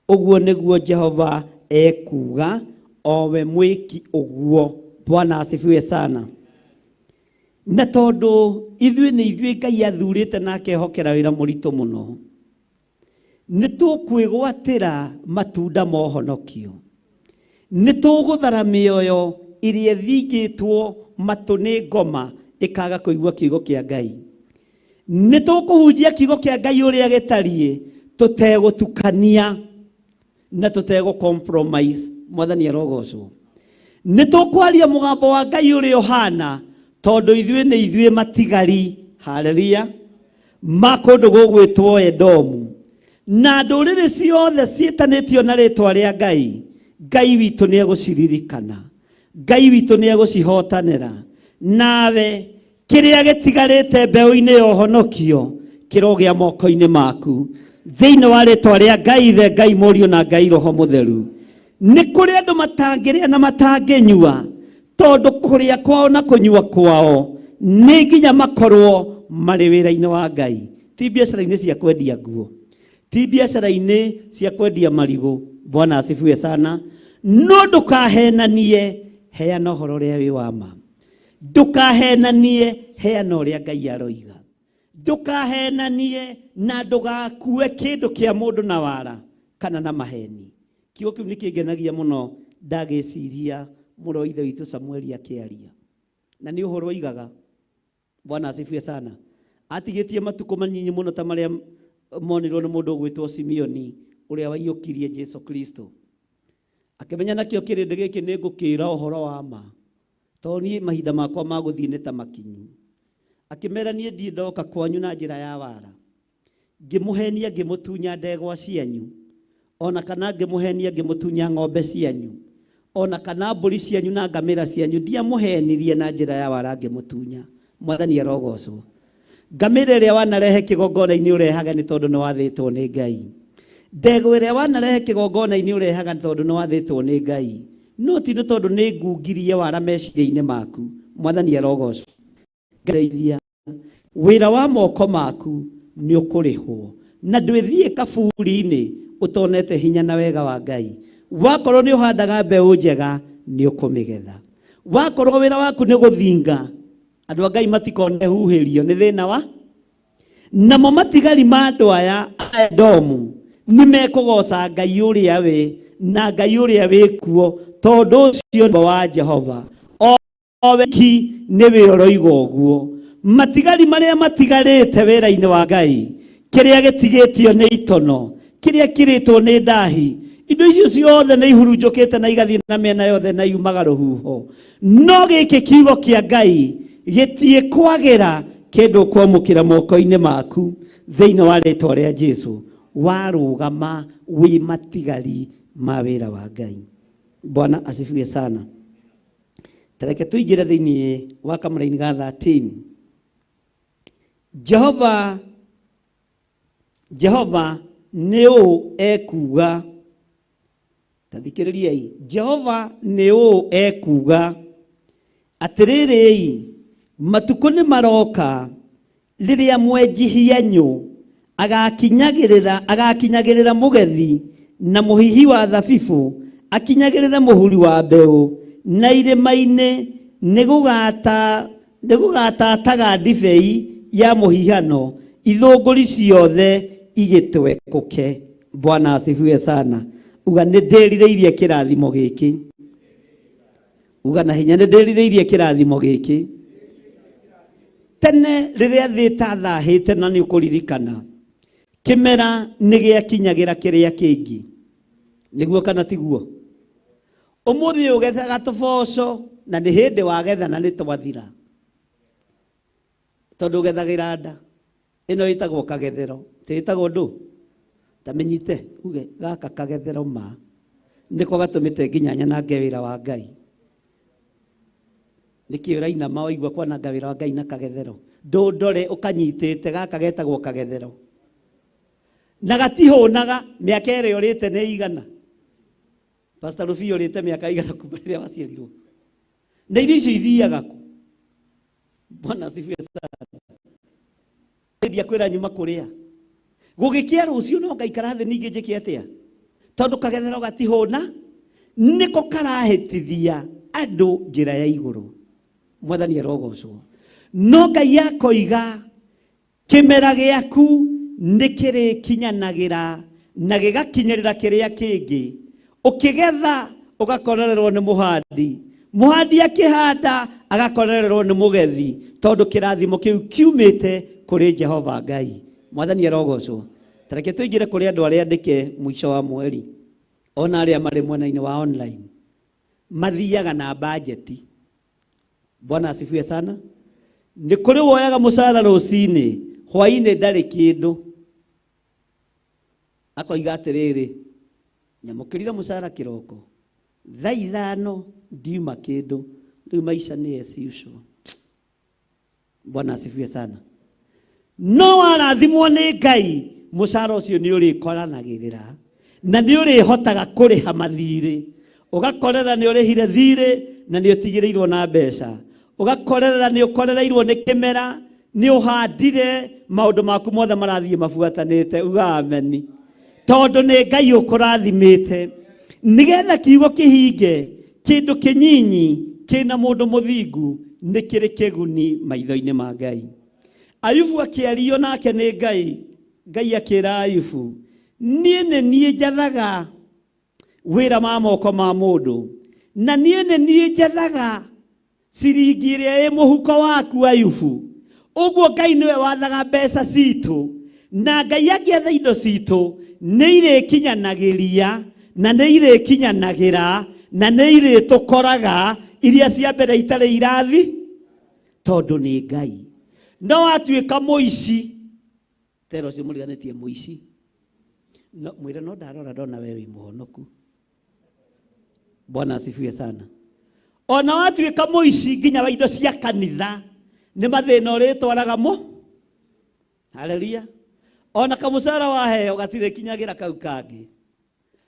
ũguo nĩguo Jehova ekuuga, owe mwĩki ũguo. Bwana asifiwe sana. Na tondũ ithuĩ nĩ ithuĩ Ngai athurĩte na akehokera wĩra mũritũ mũno, nĩ tũkwĩgwatĩra matunda ma ũhonokio, nĩ tũgũthara mĩoyo ĩrĩa ĩthingĩtwo matũ nĩ ngoma ĩkaga kũigua kiugo kĩa Ngai, nĩ tũkũhunjia kiugo kĩa Ngai ũrĩa gĩtariĩ tũtegũtukania na tũtegũ compromise. Mwathani arogocwo. Nĩ tũkwaria mũgambo wa Ngai ũrĩa ũhana tondũ ithuĩ nĩ ithuĩ matigari, haleluya, ma kũndũ gũgwĩtwo Edomu, na ndũrĩrĩ ciothe ciĩtanĩtio na rĩtwa rĩa Ngai. Ngai witũ nĩ egũciririkana, Ngai witũ nĩ egũcihotanĩra. Nawe kĩrĩa gĩtigarĩte mbeũ-inĩ ya ũhonokio kĩrogĩa moko-inĩ maku thĩinĩ wa rĩtwa rĩa Ngai Ithe, Ngai Mũriũ na Ngai Roho Mũtheru. Nĩ kũrĩ andũ matangĩrĩa na matangĩnyua, tondũ kũrĩa kwao na kũnyua kwao nĩ nginya makorwo marĩ wĩra-inĩ wa Ngai, ti biacara-inĩ cia kwendia nguo, ti biacara-inĩ cia kwendia marigũ. Bwana asifiwe sana. No ndũkahenanie, heana ũhoro ũrĩa wĩ wa ma. Ndũkahenanie, heana ũrĩa Ngai aroiga. Ndũkahenanie na ndũgakue kĩndũ kĩa mũndũ na wara kana na maheni. Kiugo kĩu nĩ kĩngenagia mũno ndagĩciria mũrũ wa ithe witũ Samueli akĩaria, na nĩ ũhoro oigaga. Bwana asifiwe sana. Atigĩtie matukũ manyinyi mũno ta marĩa monirwo nĩ mũndũ ũgwĩtwo Simeoni ũrĩa waiyũkirie Jesu Kristo, akĩmenya nakĩo kĩrĩndĩ gĩkĩ nĩ ngũkĩra ũhoro wa ma, tondũ niĩ mahinda makwa ma gũthiĩ nĩ ta makinyu. Akĩmera niĩ ndirĩ ndoka kwanyu na njĩra ya wara, ngĩmũhenia ngĩmũtunya ndegwa cianyu, ona kana ngĩmũhenia ngĩmũtunya ng'ombe cianyu, ona kana mbũri cianyu na ngamĩra cianyu, ndiamũhenirie na njĩra ya wara ngĩmũtunya. Mwathani arogocwo. Ngamĩra ĩrĩa wanarehe kĩgongona-inĩ ũrehaga nĩ tondũ nĩ wathĩtwo nĩ Ngai. Ndegwa ĩrĩa wanarehe kĩgongona-inĩ ũrehaga nĩ tondũ nĩ wathĩtwo nĩ Ngai, no ti nĩ tondũ nĩ ngungirie wara meciria-inĩ maku. Mwathani arogocwo. Ndeithia wĩra wa moko maku nĩ ũkũrĩhwo, na ndwĩthiĩ kaburi-inĩ ũtonete hinya na wega wa Ngai. Wakorwo nĩ ũhandaga mbeũ njega nĩ ũkũmĩgetha. Wakorwo wĩra waku nĩ gũthinga, andũ a Ngai matikone huhĩrio nĩ thĩna wa namo matigari ma andũ aya a Edomu nĩ mekũgoca Ngai ũrĩa wĩ na Ngai ũrĩa wĩ kuo, tondũ ũcio nĩ wa Jehova owe ki nĩwe ũroiga ũguo. Matigari marĩa matigarĩte wĩra-inĩ wa Ngai, kĩrĩa gĩtigĩtio nĩ itono, kĩrĩa kĩrĩtwo nĩ ndahi, indo icio ciothe nĩ ihurunjũkĩte na igathiĩ na mĩena yothe na iumaga rũhuho. No gĩkĩ kiugo kĩa Ngai gĩtiĩ kwagĩra kĩndũ ũkwamũkĩra moko-inĩ maku thĩinĩ wa rĩtwa rĩa Jesu, warũgama wĩ matigari ma wĩra wa Ngai. Bwana asifiwe sana. Tareke tũingĩre thĩinĩ wa kamũraini ga 13. Jehova Jehova nĩ ũũ ekuuga, ta thikĩrĩriai, Jehova nĩ ũũ ekuuga, atĩrĩrĩi, matukũ nĩ maroka rĩrĩa mwenji hianyũ agakinyagĩrĩra mũgethi na mũhihi wa thabibũ, akinyagĩrĩre mũhuri wa mbeũ, na irĩma-inĩ nĩ gũgatataga ndibei ya mũhihano, ithũngũri ciothe igĩtwekũke. Bwana asifiwe sana. Uga nĩ ndĩrirĩirie kĩrathimo gĩkĩ. Uga na hinya nĩ ndĩrirĩirie kĩrathimo gĩkĩ. Tene rĩrĩa thĩ ĩtathahĩte na nĩ ũkũririkana, kĩmera nĩ gĩakinyagĩra kĩrĩa kĩngĩ. Nĩguo kana tiguo? Ũmũthĩ ũgethaga tũboco na nĩ hĩndĩ wagetha na nĩ twathira, tondũ ũgethagĩra nda. Ĩno ĩtagwo kagethero, ti ĩtagwo ndũ? Ta mĩnyite uge gaka kagethero ma nĩko gatũmĩte nginya nyanange wĩra wa Ngai. Nĩkĩ ũrainama waigua kwananga wĩra wa Ngai na kagethero? Ndũndore ũkanyitĩte gaka getagwo kagethero. Na gatihũnaga mĩaka ĩrĩa ũrĩte nĩ igana. Pastor Rubio ũrĩte mĩaka igana kuma rĩrĩa waciarirwo. Na irio icio ithiaga kũ? Bwana asifiwe sana. Ndia kwĩra nyuma kũrĩa. Gũgĩkĩa rũciũ no ngaikara thĩ ningĩ njĩke atĩa? Tondũ kagethero gatihũna. Nĩko karahĩtithia andũ njĩra ya igũrũ. Mwathani arogocwo. No Ngai akoiga kĩmera gĩaku nĩ kĩrĩkinyanagĩra na gĩgakinyĩrĩra kĩrĩa kĩngĩ. Ũkĩgetha ũgakorererwo nĩ mũhandi, mũhandi akĩhanda agakorererwo nĩ mũgethi, tondũ kĩrathimo kĩu kiumĩte kũrĩ Jehova Ngai. Mwathani arogocwo. Ta reke tũingĩre kũrĩ andũ arĩa andĩke mũico wa mweri, ona arĩa marĩ mwena-inĩ wa online mathiaga na bajeti. Bwana asifiwe sana. Nĩ kũrĩ woyaga mũcara rũcinĩ, hwainĩ ndarĩ kĩndũ, akoiga atĩrĩrĩ, nyamũkĩrire mũcara kĩroko thaa 5 ndiuma kĩndũ, rĩu maica nĩ as usual. Bwana asifiwe sana. No warathimwo nĩ Ngai, mũcara ũcio nĩ ũrĩkoranagĩrĩra na nĩ ũrĩhotaga kũrĩha mathirĩ. Ũgakorera nĩ ũrĩhire thirĩ na nĩ ũtigĩrĩirwo na mbeca, ũgakorera nĩ ũkorereirwo nĩ kĩmera, nĩ ũhandire, maũndũ maku mothe marathiĩ mabuatanĩte. Uga ameni. Tondũ nĩ Ngai ũkũrathimĩte nĩgetha kiugo kĩhinge, kĩndũ kĩnyinyi kĩna mũndũ mũthingu nĩ kĩrĩ kĩguni maitho-inĩ ma Ngai. Ayubu akĩario nake nĩ Ngai, Ngai akĩra Ayubu, niĩ nĩ niĩ njathaga wĩra ma moko ma mũndũ, na niĩ nĩ niĩ njathaga ciringi ĩrĩa ĩ mũhuko waku Ayubu. Ũguo Ngai nĩwe wathaga mbeca citũ, na Ngai angĩatha indo citũ nĩ irĩkinyanagĩria na nĩ irĩkinyanagĩra na nĩ irĩtũkoraga iria cia mbere itarĩ irathi, tondũ nĩ Ngai. No atuĩka mũici, tera ũcio mũriganĩtie mũici, no mwĩre no ndarora ndona we wĩ mũhonoku. Bwana asifiwe sana. Ona watuĩka mũici nginya wa indo cia kanitha, nĩ mathĩna ũrĩtwaraga mo. Haleluya. Ona kamũcara waheo gatirĩ kinyagĩra kau kangĩ,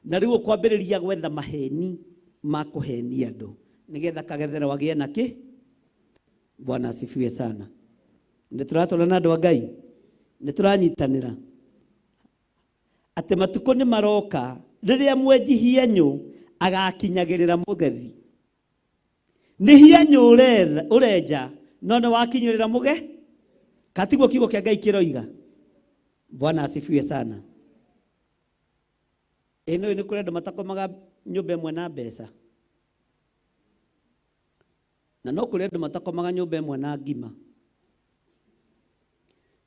na rĩu ũkwambĩrĩria gwetha maheni ma kũhenia andũ nĩgetha kagetherwo agĩe na kĩ. Bwana asifiwe sana. Nĩ tũratũra na andũ a Ngai, nĩ tũranyitanĩra atĩ matukũ nĩ maroka rĩrĩa mwenji hianyũ agakinyagĩrĩra mũgethi. Nĩ hianyũ ũrenja no nĩ wakinyĩrĩra mũge, katiguo kiugo kĩa Ngai kĩroiga. Bwana asifiwe sana. Ĩno nĩ kũrĩ andũ matakomaga nyũmba ĩmwe na mbeca, na no kũrĩ andũ matakomaga nyũmba ĩmwe na ngima,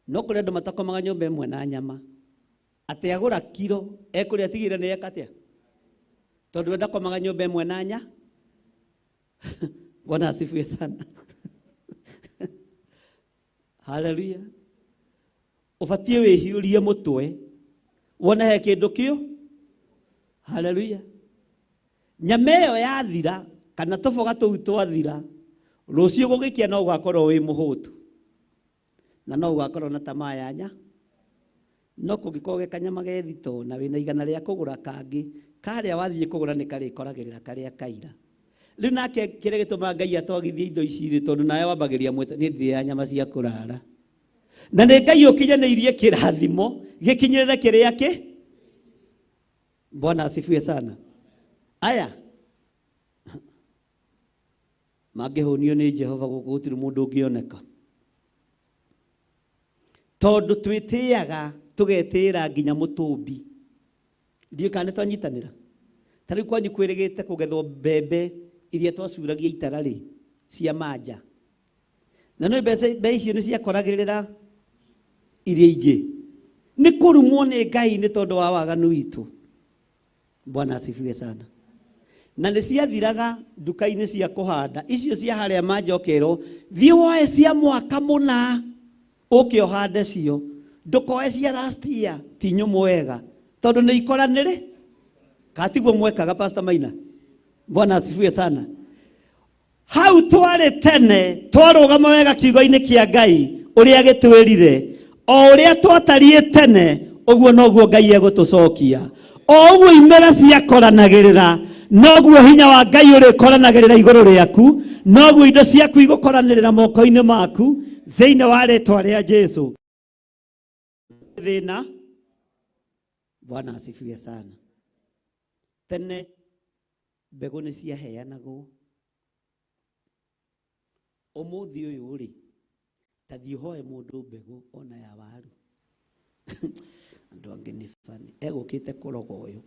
no kũrĩ andũ matakomaga nyũmba ĩmwe na nyama. Atĩ agũra kiro ekũrĩa atigĩrĩre nĩ eka atĩa, tondũ we ndakomaga nyũmba ĩmwe na nya. Bwana asifiwe sana. Haleluya. Ũbatiĩ wĩhiũrie mũtwe wone he kĩndũ kĩu. Haleluya. Nyama ĩyo yathira kana tũboga tũu twathira, rũciũ gũgĩkĩa no ũgakorwo wĩ mũhũtu na no ũgakorwo na tamaa ya nya. No kũngĩkorwo ge kanyama ge thito na wĩna igana rĩa kũgũra kangĩ, karĩa wathiĩ kũgũra nĩ karĩkoragĩrĩra karĩa kaira. Rĩu nake kĩrĩa gĩtũmaga Ngai atwagithie indo ici rĩ, tondũ nawe wambagĩrĩria mwĩta, niĩ ndirĩ ya nyama cia kũrara. Na nĩ Ngai ũkinyanĩirie kĩrathimo gĩkinyĩrĩre kĩrĩa kĩ. Bwana asifiwe sana. Aya mangĩhũnio nĩ Jehova gũkũ gũtirĩ mũndũ ũngĩoneka, tondũ twĩtĩaga tũgetĩĩra nginya mũtũmbi. Ndiũĩ kana nĩ twanyitanĩra. Ta rĩu kwanyu kwĩrĩgĩte kũgethwo mbembe iria twacuragia itara rĩ cia manja, na nĩ mbeca icio nĩ ciakoragĩrĩra iria ingĩ. Nĩ kũrumwo nĩ Ngai nĩ tondũ wa waganu witũ. Bwana asifiwe sana. Na nĩ ciathiraga nduka-inĩ cia kũhanda icio cia harĩa manja, ũkerwo thiĩ woe cia mwaka mũna ũke ũhande cio, ndũkoe cia last year, ti nyũmũ wega tondũ nĩ ikoranĩrĩ. Katiguo mwekaga Pastor Maina? Bwana asifiwe sana. Hau twarĩ tene twarũgama wega kiugo-inĩ kĩa Ngai ũrĩa gĩtwĩrire, o ũrĩa twatariĩ tene ũguo noguo Ngai egũtũcokia. O ũguo imera ciakoranagĩrĩra noguo hinya wa Ngai ũrĩkoranagĩrĩra igũrũ rĩaku, noguo indo ciaku igũkoranĩrĩra moko-inĩ maku thĩinĩ wa rĩtwa rĩa Jesu. Thĩna. Bwana asifiwe sana. Tene Mbegũ nĩ ciaheanagwo. Ũmũthĩ ũyũ rĩ, ta thiĩ ũhoe mũndũ mbegũ ona ya waru. Andũ angĩ nĩ bani. Egũkĩte kũroga ũyũ.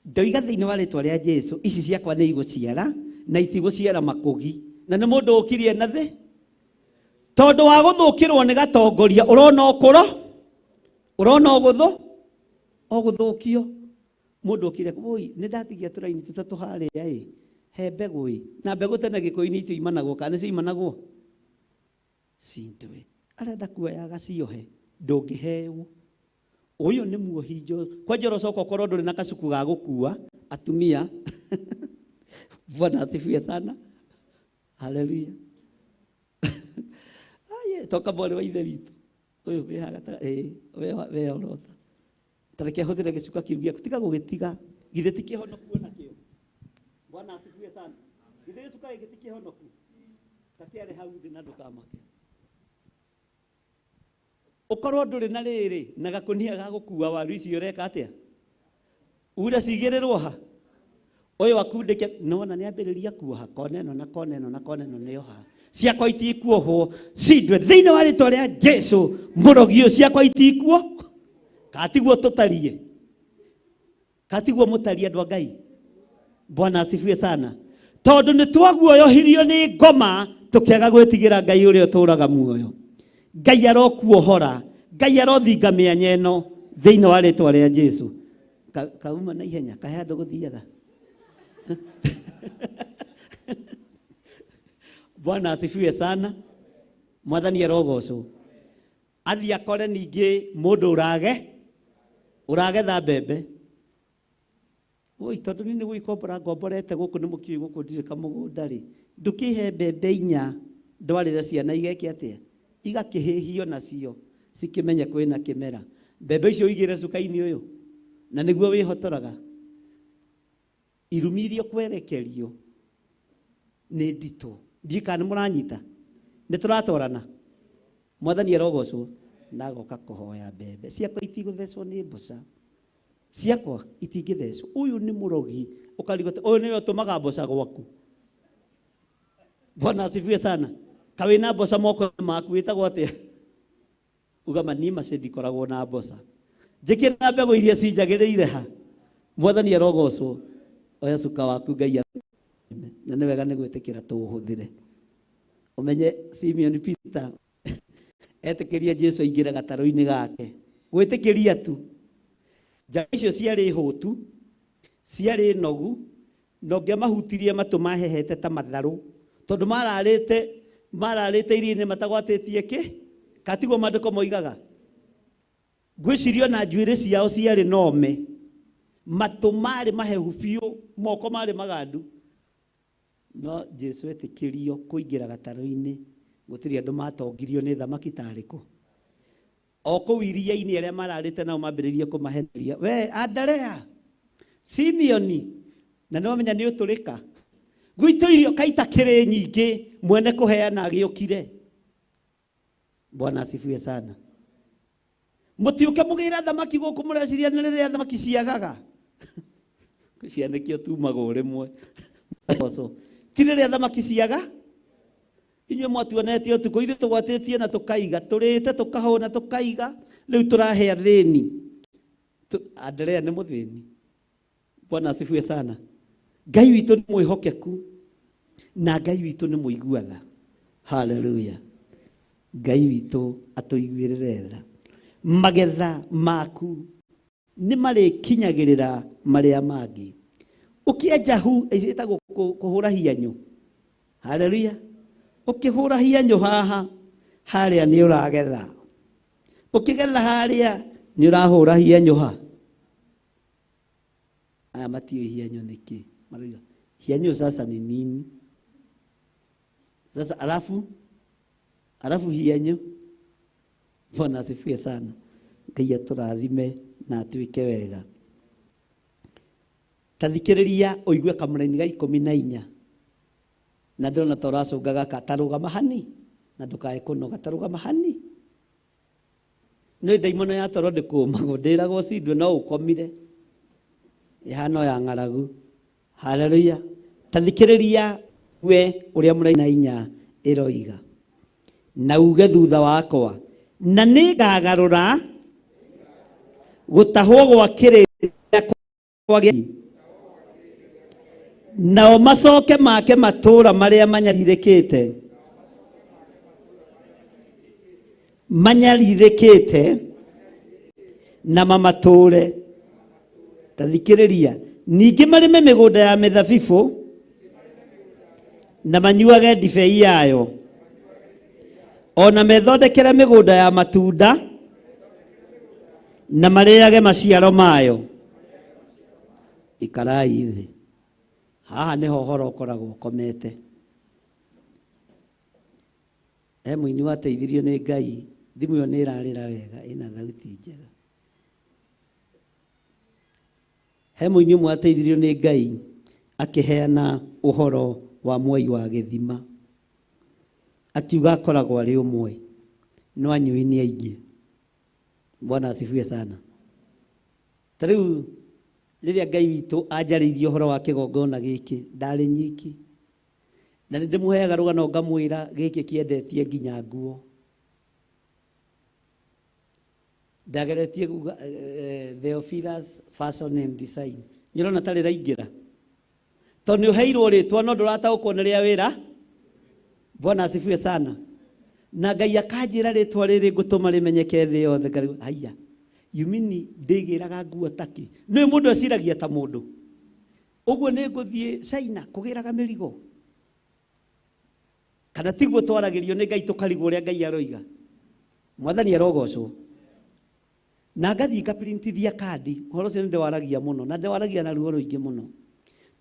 Ndoiga thĩinĩ wa rĩtwa rĩa Jesu, ici ciakwa nĩ igũciara na itigũciara makũgi. Na nĩ mũndũ ũkirie na thĩ. Tondũ wa gũthũkĩrwo nĩ gatongoria, ũrona ũkũro, ũrona ũgũthũ, ũgũthũkio. Mũndũ ũkire, woi, nĩ ndatigia tũraini tũtatũ harĩa ĩ, he mbegũ ĩ. Na mbegũ tene Gĩkũyũ-inĩ itiumanagwo, kana nĩ ciumanagwo? Cindwe. Arenda kuoya agaciohe, ndũngĩheo. Ũyũ nĩ muohi njohi. Kwanja ũrocoka ũkorwo ndũrĩ na kacuku ga gũkua atumia. Bwana asifiwe sana. Haleluya. Aye, toka mwarĩ wa ithe witũ. Ũyũ wĩ haha gatagatĩ, we orota. Ta reke ahũthĩre gĩcuka kĩu gĩaku, tiga gũgĩtiga. Githĩ ti kĩhonoku ona kĩo? Bwana asifiwe sana. Githĩ gĩcuka gĩkĩ ti kĩhonoku? Ta kĩarĩ hau thĩ na ndũkamake. Ũkorwo ndũrĩ na rĩrĩ na gakũnia ga gũkua waru icio ũreka atĩa? Ure cigĩrĩrwo ha? Ũyũ akundĩke, nĩwona nĩambĩrĩria kuoha, kona ĩno na kona ĩno na kona ĩno nĩoha. Ciakwa itikuohwo, cindwe thĩinĩ wa rĩtwa rĩa Jesu, mũrogi ũyũ ciakwa itikuo. Katiguo tũtariĩ. Katiguo mũtariĩ andũ a Ngai. Bwana asifiwe sana. Tondũ nĩ twaguoyohirio nĩ ngoma tũkĩaga gwĩtigĩra Ngai ũrĩa ũtũũraga muoyo. Ngai arokuohora, Ngai arothinga mĩanya ĩno thĩinĩ wa rĩtwa rĩa Jesu. Kauma na ihenya, kahe andũ gũthiaga. Bwana asifiwe sana. Mwathani arogocwo. Athiĩ akore ningĩ mũndũ ũragetha mbembe. Oi, tondũ niĩ nĩ gwĩkombora ngomborete gũkũ nĩ mũkiũĩ gũkũ ndirĩ kamũgũnda rĩ. Ndũkĩhe mbembe inya ndwarĩre ciana igeke atĩa? Igakĩhĩhio nacio cikĩmenye kwĩna kĩmera. Mbembe icio ũigĩre cuka-inĩ ũyũ na nĩguo wĩhotoraga. Irumi iria ũkwerekerio nĩ nditũ. Ndiũĩ kana nĩ mũranyita. Nĩ tũratwarana. Mwathani arogocwo. Na agoka kũhoya mbembe. Ciakwa itigũthecwo nĩ mboca. Ciakwa itingĩthecwo. Ũyũ nĩ mũrogi. Ũkarigwo atĩ ũyũ nĩwe ũtũmaga mboca gwaku. Bwana asifiwe sana. Ka wĩna mboca moko maku wĩtagwo atĩa? Uga ma niĩ mace ndikoragwo na mboca. Njĩkĩra mbegũ iria cinjagĩrĩire ha. Mwathani arogocwo. Oya cuka waku Ngai akũrathime. Na nĩ wega nĩ gwĩtĩkĩra tũũhũthĩre. Ũmenye Simeon Peter etĩkĩria Jesu aingĩre gatarũ-inĩ gake. Gwĩtĩkĩria tu. Njaũ icio ciarĩ hũtu, ciarĩ nogu, na ũngĩamahutirie matũ mahehete ta matharũ, tondũ mararĩte iria-inĩ matagwatĩtie kĩ? Katiguo maandĩko moigaga. Ngwĩciria ona njuĩrĩ ciao ciarĩ nome, matũ marĩ mahehu biũ, moko marĩ magandu. No Jesu etĩkĩrio kũingĩra gatarũ-inĩ, gũtirĩ andũ matongirio nĩ thamaki tarĩ kũ. O kũu iria-inĩ arĩa mararĩte nao mambĩrĩrie kũmaheneria. We Andrea, Simeoni, na nĩ wamenya nĩ ũtũrĩka. Gwitũ irio kaita kĩrĩ nyingĩ, mwene kũheana agĩũkire. Bwana asifiwe sana. Mũtiũke mũgĩre thamaki gũkũ mũreciria nĩ rĩrĩa thamaki ciagaga. Cianĩkio tumagwo rĩmwe. Ti rĩrĩa thamaki ciaga? Inyuĩ mwatuonetie ũtukũ, ithuĩ tũgwatĩtie na tũkaiga, tũrĩte tũkahũna tũkaiga, rĩu tũrahe athĩni. Andrea nĩ mũthĩni. Bwana asifiwe sana. Ngai witũ nĩ mwĩhokeku na Ngai witũ nĩ mũigua tha. Hallelujah. Ngai witũ atũiguĩrĩre tha. Magetha maku nĩ marĩkinyagĩrĩra marĩa mangĩ. Ũkĩenja hu, ĩtagwo kũhũra hianyũ. Hallelujah. Ũkĩhũra hianyũ haha, harĩa nĩ ũragetha. Ũkĩgetha harĩa nĩ ũrahũra hianyũ ha. Aya matiũĩ hianyũ nĩ kĩ. Marauga hianyũ sasa ni nini? Sasa alafu hianyũ. Bwana asifiwe sana. Ngai atũrathime na atuĩke wega. Ta thikĩrĩria ũigue kamũraini ga 14. Na ndĩrona ta ũracũnga gaka, ta rũgama hani na ndũkae kũnoga, ta rũgama hani. Nĩ ndaimono ya toro ndĩkũmagwo, ndĩragwo cindwe no ũkomire. Ĩhana ya ng'aragu. Haleluya. Ta thikĩrĩria we ũrĩa mũraina inya ĩroiga. Na uge thutha wakwa, na nĩngagarũra gũtahwo gwa kĩrĩndĩ kwa nao macoke make matũũra marĩa manyarirĩkĩte manyarirĩkĩte na mamatũũre. Ta thikĩrĩria, ningĩ marĩme mĩgũnda ya mĩthabibũ na manyuage ndibei yayo, o na methondekere mĩgũnda ya matunda na marĩage maciaro mayo. Ikarai thĩ. Haha nĩho ũhoro ũkoragwo ũkomete. He mũini wateithirio nĩ Ngai, thimũ ĩyo nĩ ĩrarĩra wega, ĩna thauti njega. He mũini ũmwe wateithirio nĩ Ngai akĩheana ũhoro wa mwai wa gĩthima. Akiuga akoragwo arĩ ũmwe, no anyui nĩ aingĩ. Bwana asifiwe sana. Ta rĩu rĩrĩa Ngai witũ anjarĩirie ũhoro wa kĩgongona gĩkĩ, ndarĩ nyiki. Na nĩ ndĩmũheaga rũgano ngamwĩra gĩkĩ kĩendetie nginya nguo. Ndageretie kuga Theophilus Fashion and Design. Nĩ ũrona ta rĩraingĩra? Tondũ nĩ ũheirwo rĩtwa no ndũrataũkwo nĩ rĩa wĩra. Bwana asifiwe sana. Na Ngai akanjĩra rĩtwa rĩrĩ ngũtũma rĩmenyeke thĩ yothe. Ngarigwo, haiya, you mean ndĩgĩraga nguo takĩ? Nĩ mũndũ eciragia ta mũndũ. Ũguo nĩ ngũthiĩ China kũgĩraga mĩrigo? Kana tiguo twaragĩrio nĩ Ngai tũkarigwo ũrĩa Ngai aroiga? Mwathani arogocwo. Na ngathiĩ ngaprintithia kandi, ũhoro ũcio nĩ ndĩwaragia mũno, na ndĩwaragia na ruo rũingĩ mũno.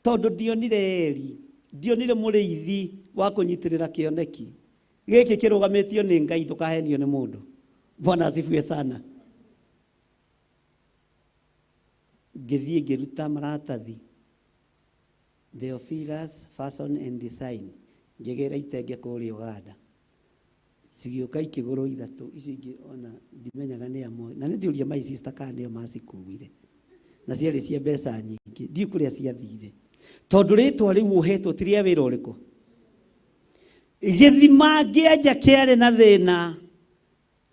Tondũ ndionire Eli, ndionire mũrĩithi wa kũnyitĩrĩra kĩoneki. Gĩkĩ kĩrũgamĩtio nĩ Ngai, ndũkahenio nĩ mũndũ. Bwana asifiwe sana. Ngĩthiĩ ngĩruta maratathi, Theophilus Fashion and Design, ngĩgĩra itenge kũrĩa Ũganda. Cigĩũka ikĩgũrwo ithatũ, icio ingĩ ona ndimenyaga nĩ amwe. Na nĩ ndĩũria my sister kana nĩo macikuire. Na ciarĩ cia mbeca nyingĩ, ndiũĩ kũrĩa ciathire. Tondũ rĩtwa rĩu ũhetwo ti rĩa wĩra ũrĩkũ? Gĩthima ngĩenja kĩarĩ na thĩna.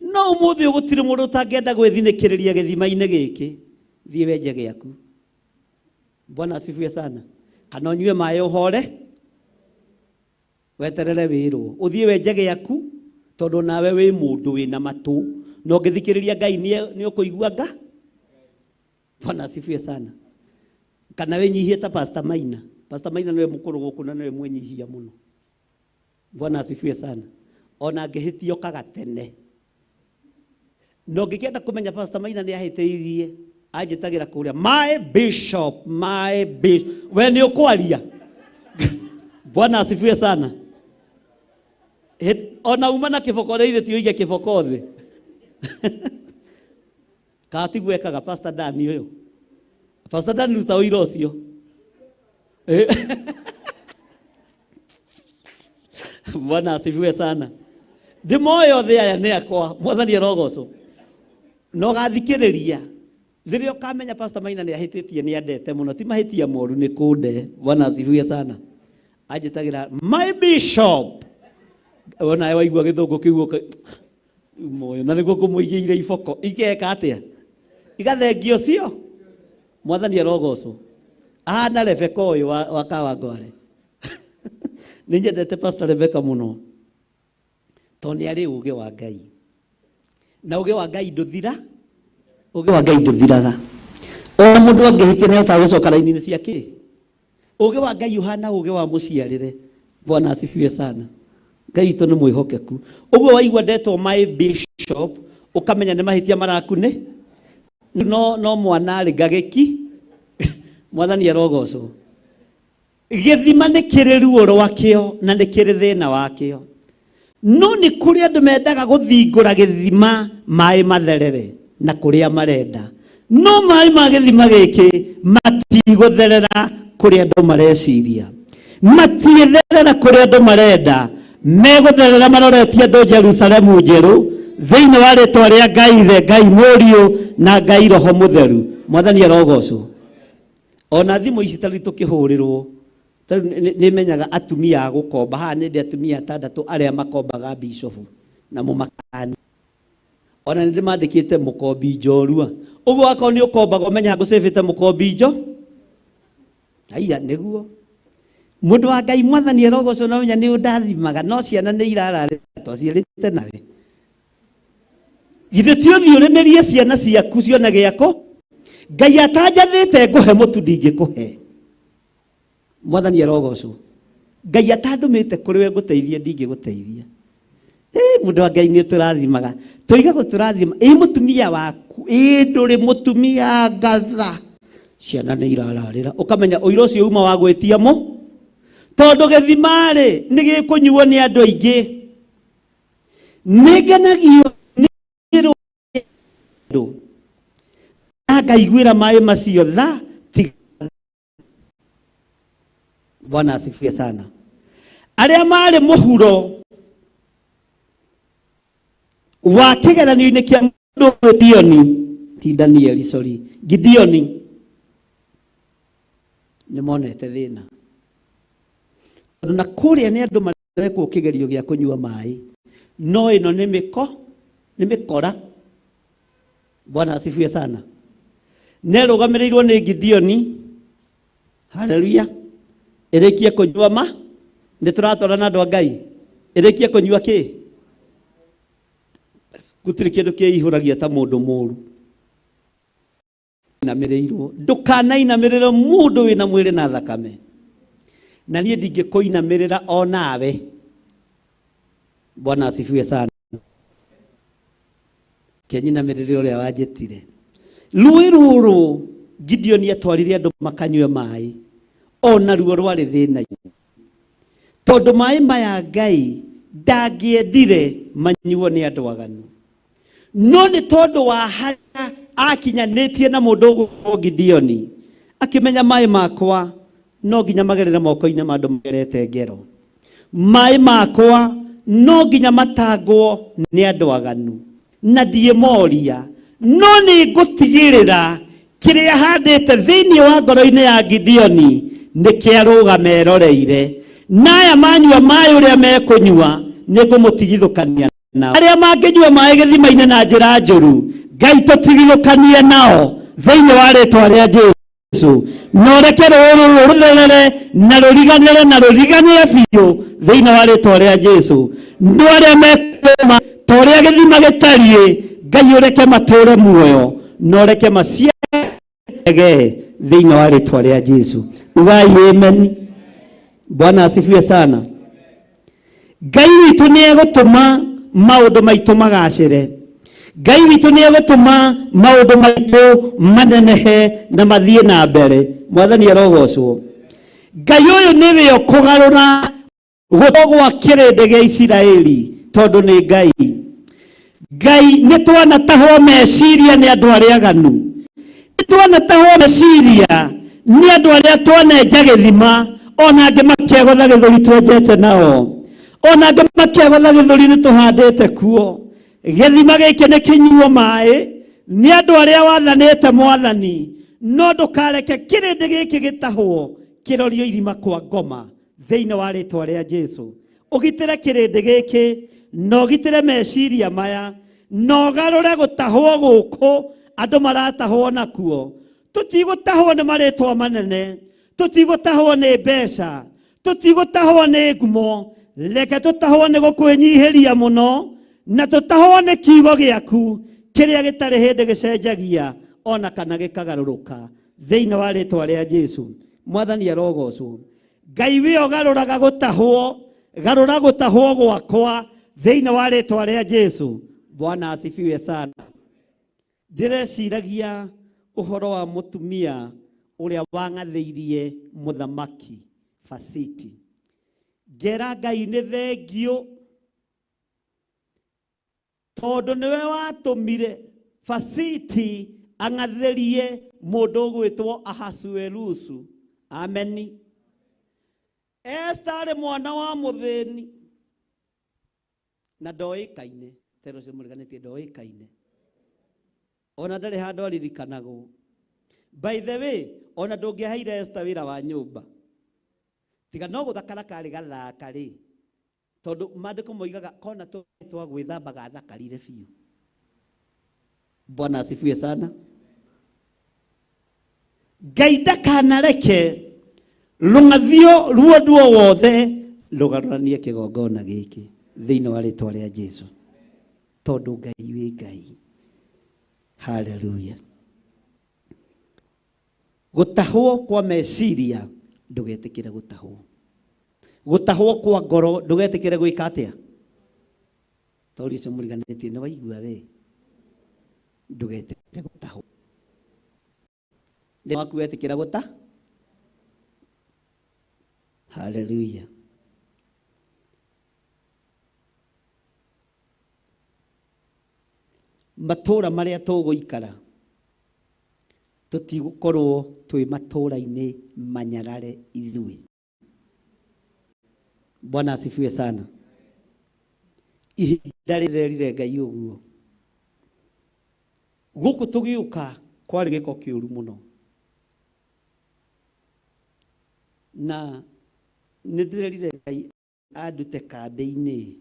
No ũmũthĩ ũyũ gũtirĩ mũndũ ũtangĩenda gwĩthinĩkĩrĩria gĩthima-inĩ gĩkĩ. Thiĩ wenje gĩaku. Bwana asifiwe sana. Kana ũnyue maĩ ũhore, weterere wĩrwo. Ũthiĩ wenje gĩaku, tondũ nawe wĩ mũndũ wĩna matũ. Na ũngĩthikĩrĩria Ngai nĩ ũkũigua nga. Bwana asifiwe sana. Kana wĩnyihie ta Pastor Maina. Pastor Maina nĩwe mũkũrũ gũkũ na nĩwe mwĩnyihia mũno. Bwana asifiwe sana. Ona angĩhĩtia okaga tene. Na ũngĩkĩenda kũmenya Pastor Maina nĩ ahĩtĩirie, anjĩtagĩra kũrĩa, my bishop, my bishop. We nĩ ũkwaria. Bwana asifiwe sana. Ona uma na kĩboko rĩ, ithe ti ũige kĩboko thĩ. Kana tiguo ekaga Pastor Dan ũyũ. Pastor Dan ruta ũira ũcio. Bwana asifiwe sana. Ndĩmoĩ othe aya nĩ akwa, Mwathani arogocwo. Na ũgathikĩrĩria rĩrĩa ũkamenya Pastor Maina nĩ ahĩtĩtie, nĩ andete mũno, ti mahĩtia moru, nĩ kũnde. Bwana asifiwe sana. Anjĩtagĩra my bishop. Onawe waigua gĩthũngũ kĩu ũka moyo, na nĩguo ngũmũigĩire iboko ikeka atĩa, igathengio cio. Mwathani arogocwo. Ahana Rebeka ũyũ wa Kawangware. Nĩ nyendete Pastor Rebeka mũno tondũ nĩ arĩ ũũgĩ wa Ngai, na ũũgĩ wa Ngai ndũthira, ũũgĩ wa Ngai ndũthiraga. Ona mũndũ angĩhĩtia nĩ ahotaga gũcoka raini-inĩ cia kĩ. Ũũgĩ wa Ngai ũhana ũũgĩ wa mũciarĩre. Bwana asifiwe sana. Ngai witũ nĩ mwĩhokeku. Ũguo waigua ndetwo my bishop, ũkamenya nĩ mahĩtia maraku nĩ no mwana rĩ ngagĩki. Mwathani arogocwo. Gĩthima nĩ kĩrĩ ruo rwakĩo na nĩ kĩrĩ thĩna wakĩo, no nĩ kũrĩ andũ mendaga gũthingũra gĩthima maĩ matherere na kũrĩa marenda, no maĩ ma gĩthima gĩkĩ matigũtherera kũrĩa andũ mareciria, matiĩtherera kũrĩa andũ marenda, megũtherera maroretie andũ Jerusalemu njerũ thĩinĩ wa rĩtwa rĩa Ngai Ithe, Ngai Mũriũ na Ngai Roho Mũtheru. Mwathani arogocwo. Ona thimũ ici tarĩu tũkĩhũrĩrwo tarĩu nĩ menyaga atumia a gũkomba haha nĩ ndĩ atumia atandatũ arĩa makombaga bishofu na mũmakani. Ona nĩ ndĩmandĩkĩte mũkombi njorua. Ũguo akorwo nĩ ũkombaga ũmenya ngũcĩbĩte mũkombi njo. Haiya nĩguo. Mũndũ wa Ngai mwathani arogocwo na ũmenya nĩ ũndathimaga no ciana nĩ irararĩra twaciarĩte nawe. Githĩ ti ũthiĩ ũrĩmĩrie ciana ciaku cione gĩako? Ngai atanjathĩte ngũhe mũtu ndingĩkũhe. Mwathani arogocwo. Ngai atandũmĩte kũrĩ we ngũteithie ndingĩgũteithia. Mũndũ wa Ngai nĩ tũrathimaga. Tũiga gũtũrathima. Ĩ mũtumia waku, ĩ ndũrĩ mũtumia ngatha. Ciana nĩ irararĩra. Ũkamenya ũira ũcio uma wa gwĩtia mũ. Tondũ gĩthima rĩ, nĩ gĩkũnyuo nĩ andũ aingĩ. Nĩ ngenagio nĩ andũ. Na ngaiguĩra maĩ macio tha tiga. Bwana asifiwe sana. Arĩa marĩ mũhuro wa kĩgeranio-inĩ kĩa mũndũ Gideoni, ti Danieli, sorry, Gideoni, nĩ monete thĩna. Tondũ na kũrĩa nĩ andũ marekwo kĩgerio gĩa kũnyua maĩ, no ĩno nĩ mĩko, nĩ mĩkora. Bwana asifiwe sana. Nerũgamĩrĩirwo nĩ Gideoni, haleluya, ĩrĩkie kũnyua ma, nĩ tũratwarana andũ a Ngai, ĩrĩkie kũnyua kĩ? Gũtirĩ kĩndũ kĩihũragia ta mũndũ mũru. Inamĩrĩirwo, ndũkanainamĩrĩre mũndũ wĩna mwĩrĩ na thakame. Na niĩ ndingĩkũinamĩrĩra o nawe. Bwana asifiwe sana. Kenyinamĩrĩre ũrĩa wanjĩtire. Rũĩ rũrũ Gideoni atwarire andũ makanyue maĩ, ona ruo rwarĩ thĩna-inĩ. Tondũ maĩ maya Ngai ndangĩendire manyuo nĩ andũ aganu. No nĩ tondũ wa harĩa akinyanĩtie na mũndũ ũgwĩtwo Gideoni, akĩmenya maĩ makwa no nginya magerere moko-inĩ ma andũ magerete ngero. Maĩ makwa no nginya matangwo nĩ andũ aganu. Na ndiĩmoria, no nĩ ngũtigĩrĩra kĩrĩa handĩte thĩinĩ wa ngoro-inĩ ya Gideoni nĩ kĩarũgama eroreire. Na aya manyua maĩ ũrĩa mekũnyua, nĩ ngũmũtigithũkania nao. Arĩa mangĩnyua maĩ gĩthima-inĩ na njĩra njũru, Ngai tũtigithũkanie nao thĩinĩ wa rĩtwa rĩa Jesu. Na ũreke rũĩ rũrũ rũtherere na rũriganĩre na rũriganĩre biũ thĩinĩ wa rĩtwa rĩa Jesu. No arĩa mekũma ta ũrĩa gĩthima gĩtariĩ, Ngai ũreke matũũre muoyo na ũreke maciarage thĩinĩ wa rĩtwa rĩa Jesu. Ugai amen. Bwana asifiwe sana. Ngai witũ nĩ egũtũma maũndũ maitũ magacĩre. Ngai witũ nĩ egũtũma maũndũ maitũ manenehe na mathiĩ na mbere. Mwathani arogocwo. Ngai ũyũ nĩwe ũkũgarũra gũtũ gwa kĩrĩndĩ gĩa Isiraeli tondũ nĩ Ngai. Ngai nĩ twanatahwo meciria nĩ andũ arĩa aganu. Nĩ twanatahwo meciria nĩ andũ arĩa twanenja gĩthima ona angĩ makĩagotha gĩthũri twenjete nao. Ona angĩ makĩagotha gĩthũri nĩ tũhandĩte kuo. Gĩthima gĩkĩ nĩ kĩnyuo maĩ nĩ andũ arĩa wathanĩte mwathani, no ndũkareke kĩrĩndĩ gĩkĩ gĩtahwo kĩrorio irima kwa ngoma thĩinĩ wa rĩtwa rĩa Jesu. Ũgitĩre kĩrĩndĩ gĩkĩ na ũgitĩre meciria maya na ũgarũre gũtahwo gũkũ andũ maratahwo nakuo. Tũtigũtahwo nĩ marĩtwa manene, tũtigũtahwo nĩ mbeca, tũtigũtahwo nĩ ngumo, reke tũtahwo nĩ gũkwĩnyihĩria mũno na tũtahwo nĩ kiugo gĩaku kĩrĩa gĩtarĩ hĩndĩ gĩcenjagia ona kana gĩkagarũrũka thĩinĩ wa rĩtwa rĩa Jesu. Mwathani arogocwo. Ngai wĩ ũgarũraga gũtahwo, garũra gũtahwo gwakwa thĩinĩ wa rĩtwa rĩa Jesu. Bwana asifiwe sana. Ndĩreciragia ũhoro wa mũtumia ũrĩa wang'athĩirie mũthamaki Fasiti. Ngera Ngai nĩ thengiũ tondũ nĩwe watũmire Fasiti ang'athĩrie mũndũ ũgwĩtwo Ahasuerusu. Ameni. Esta arĩ mwana wa mũthĩni na ndoĩkaine, tero ũcio mũriganĩtie ndoĩkaine, ona ndarĩ handũ aririkanagwo. By the way, ona ndũngĩaheire Esther wĩra wa nyũmba tiga no gũthakara karĩ gathaka rĩ, tondũ maandĩko moigaga kona twa gwĩthamba gathakarire biũ. Bwana asifiwe sana. Ngai ndakanareke rũng'athio ruo ruo wothe rũgarũranie kĩgongona gĩkĩ thĩinĩ wa rĩtwa rĩa Jesu, tondũ Ngai wĩ Ngai. Haleluya. Gũtahwo kwa meciria ndũgetĩkĩre gũtahwo, gũtahwo kwa ngoro ndũgetĩkĩre gwĩka atĩa, tondũ ũcio mũriganĩtie nĩ waigua we, ndũgetĩkĩre gũtahwo. Nĩ waku wetĩkĩra gũta. Haleluya. Matũra marĩa tũgũikara tũtigũkorwo twĩ matũra-inĩ manyarare ithuĩ. Bwana asifiwe sana. Ihinda rĩrerire Ngai ũguo gũkũ tũgĩũka kwarĩ gĩko kĩũru mũno, na nĩ ndĩrerire Ngai andute kambĩ-inĩ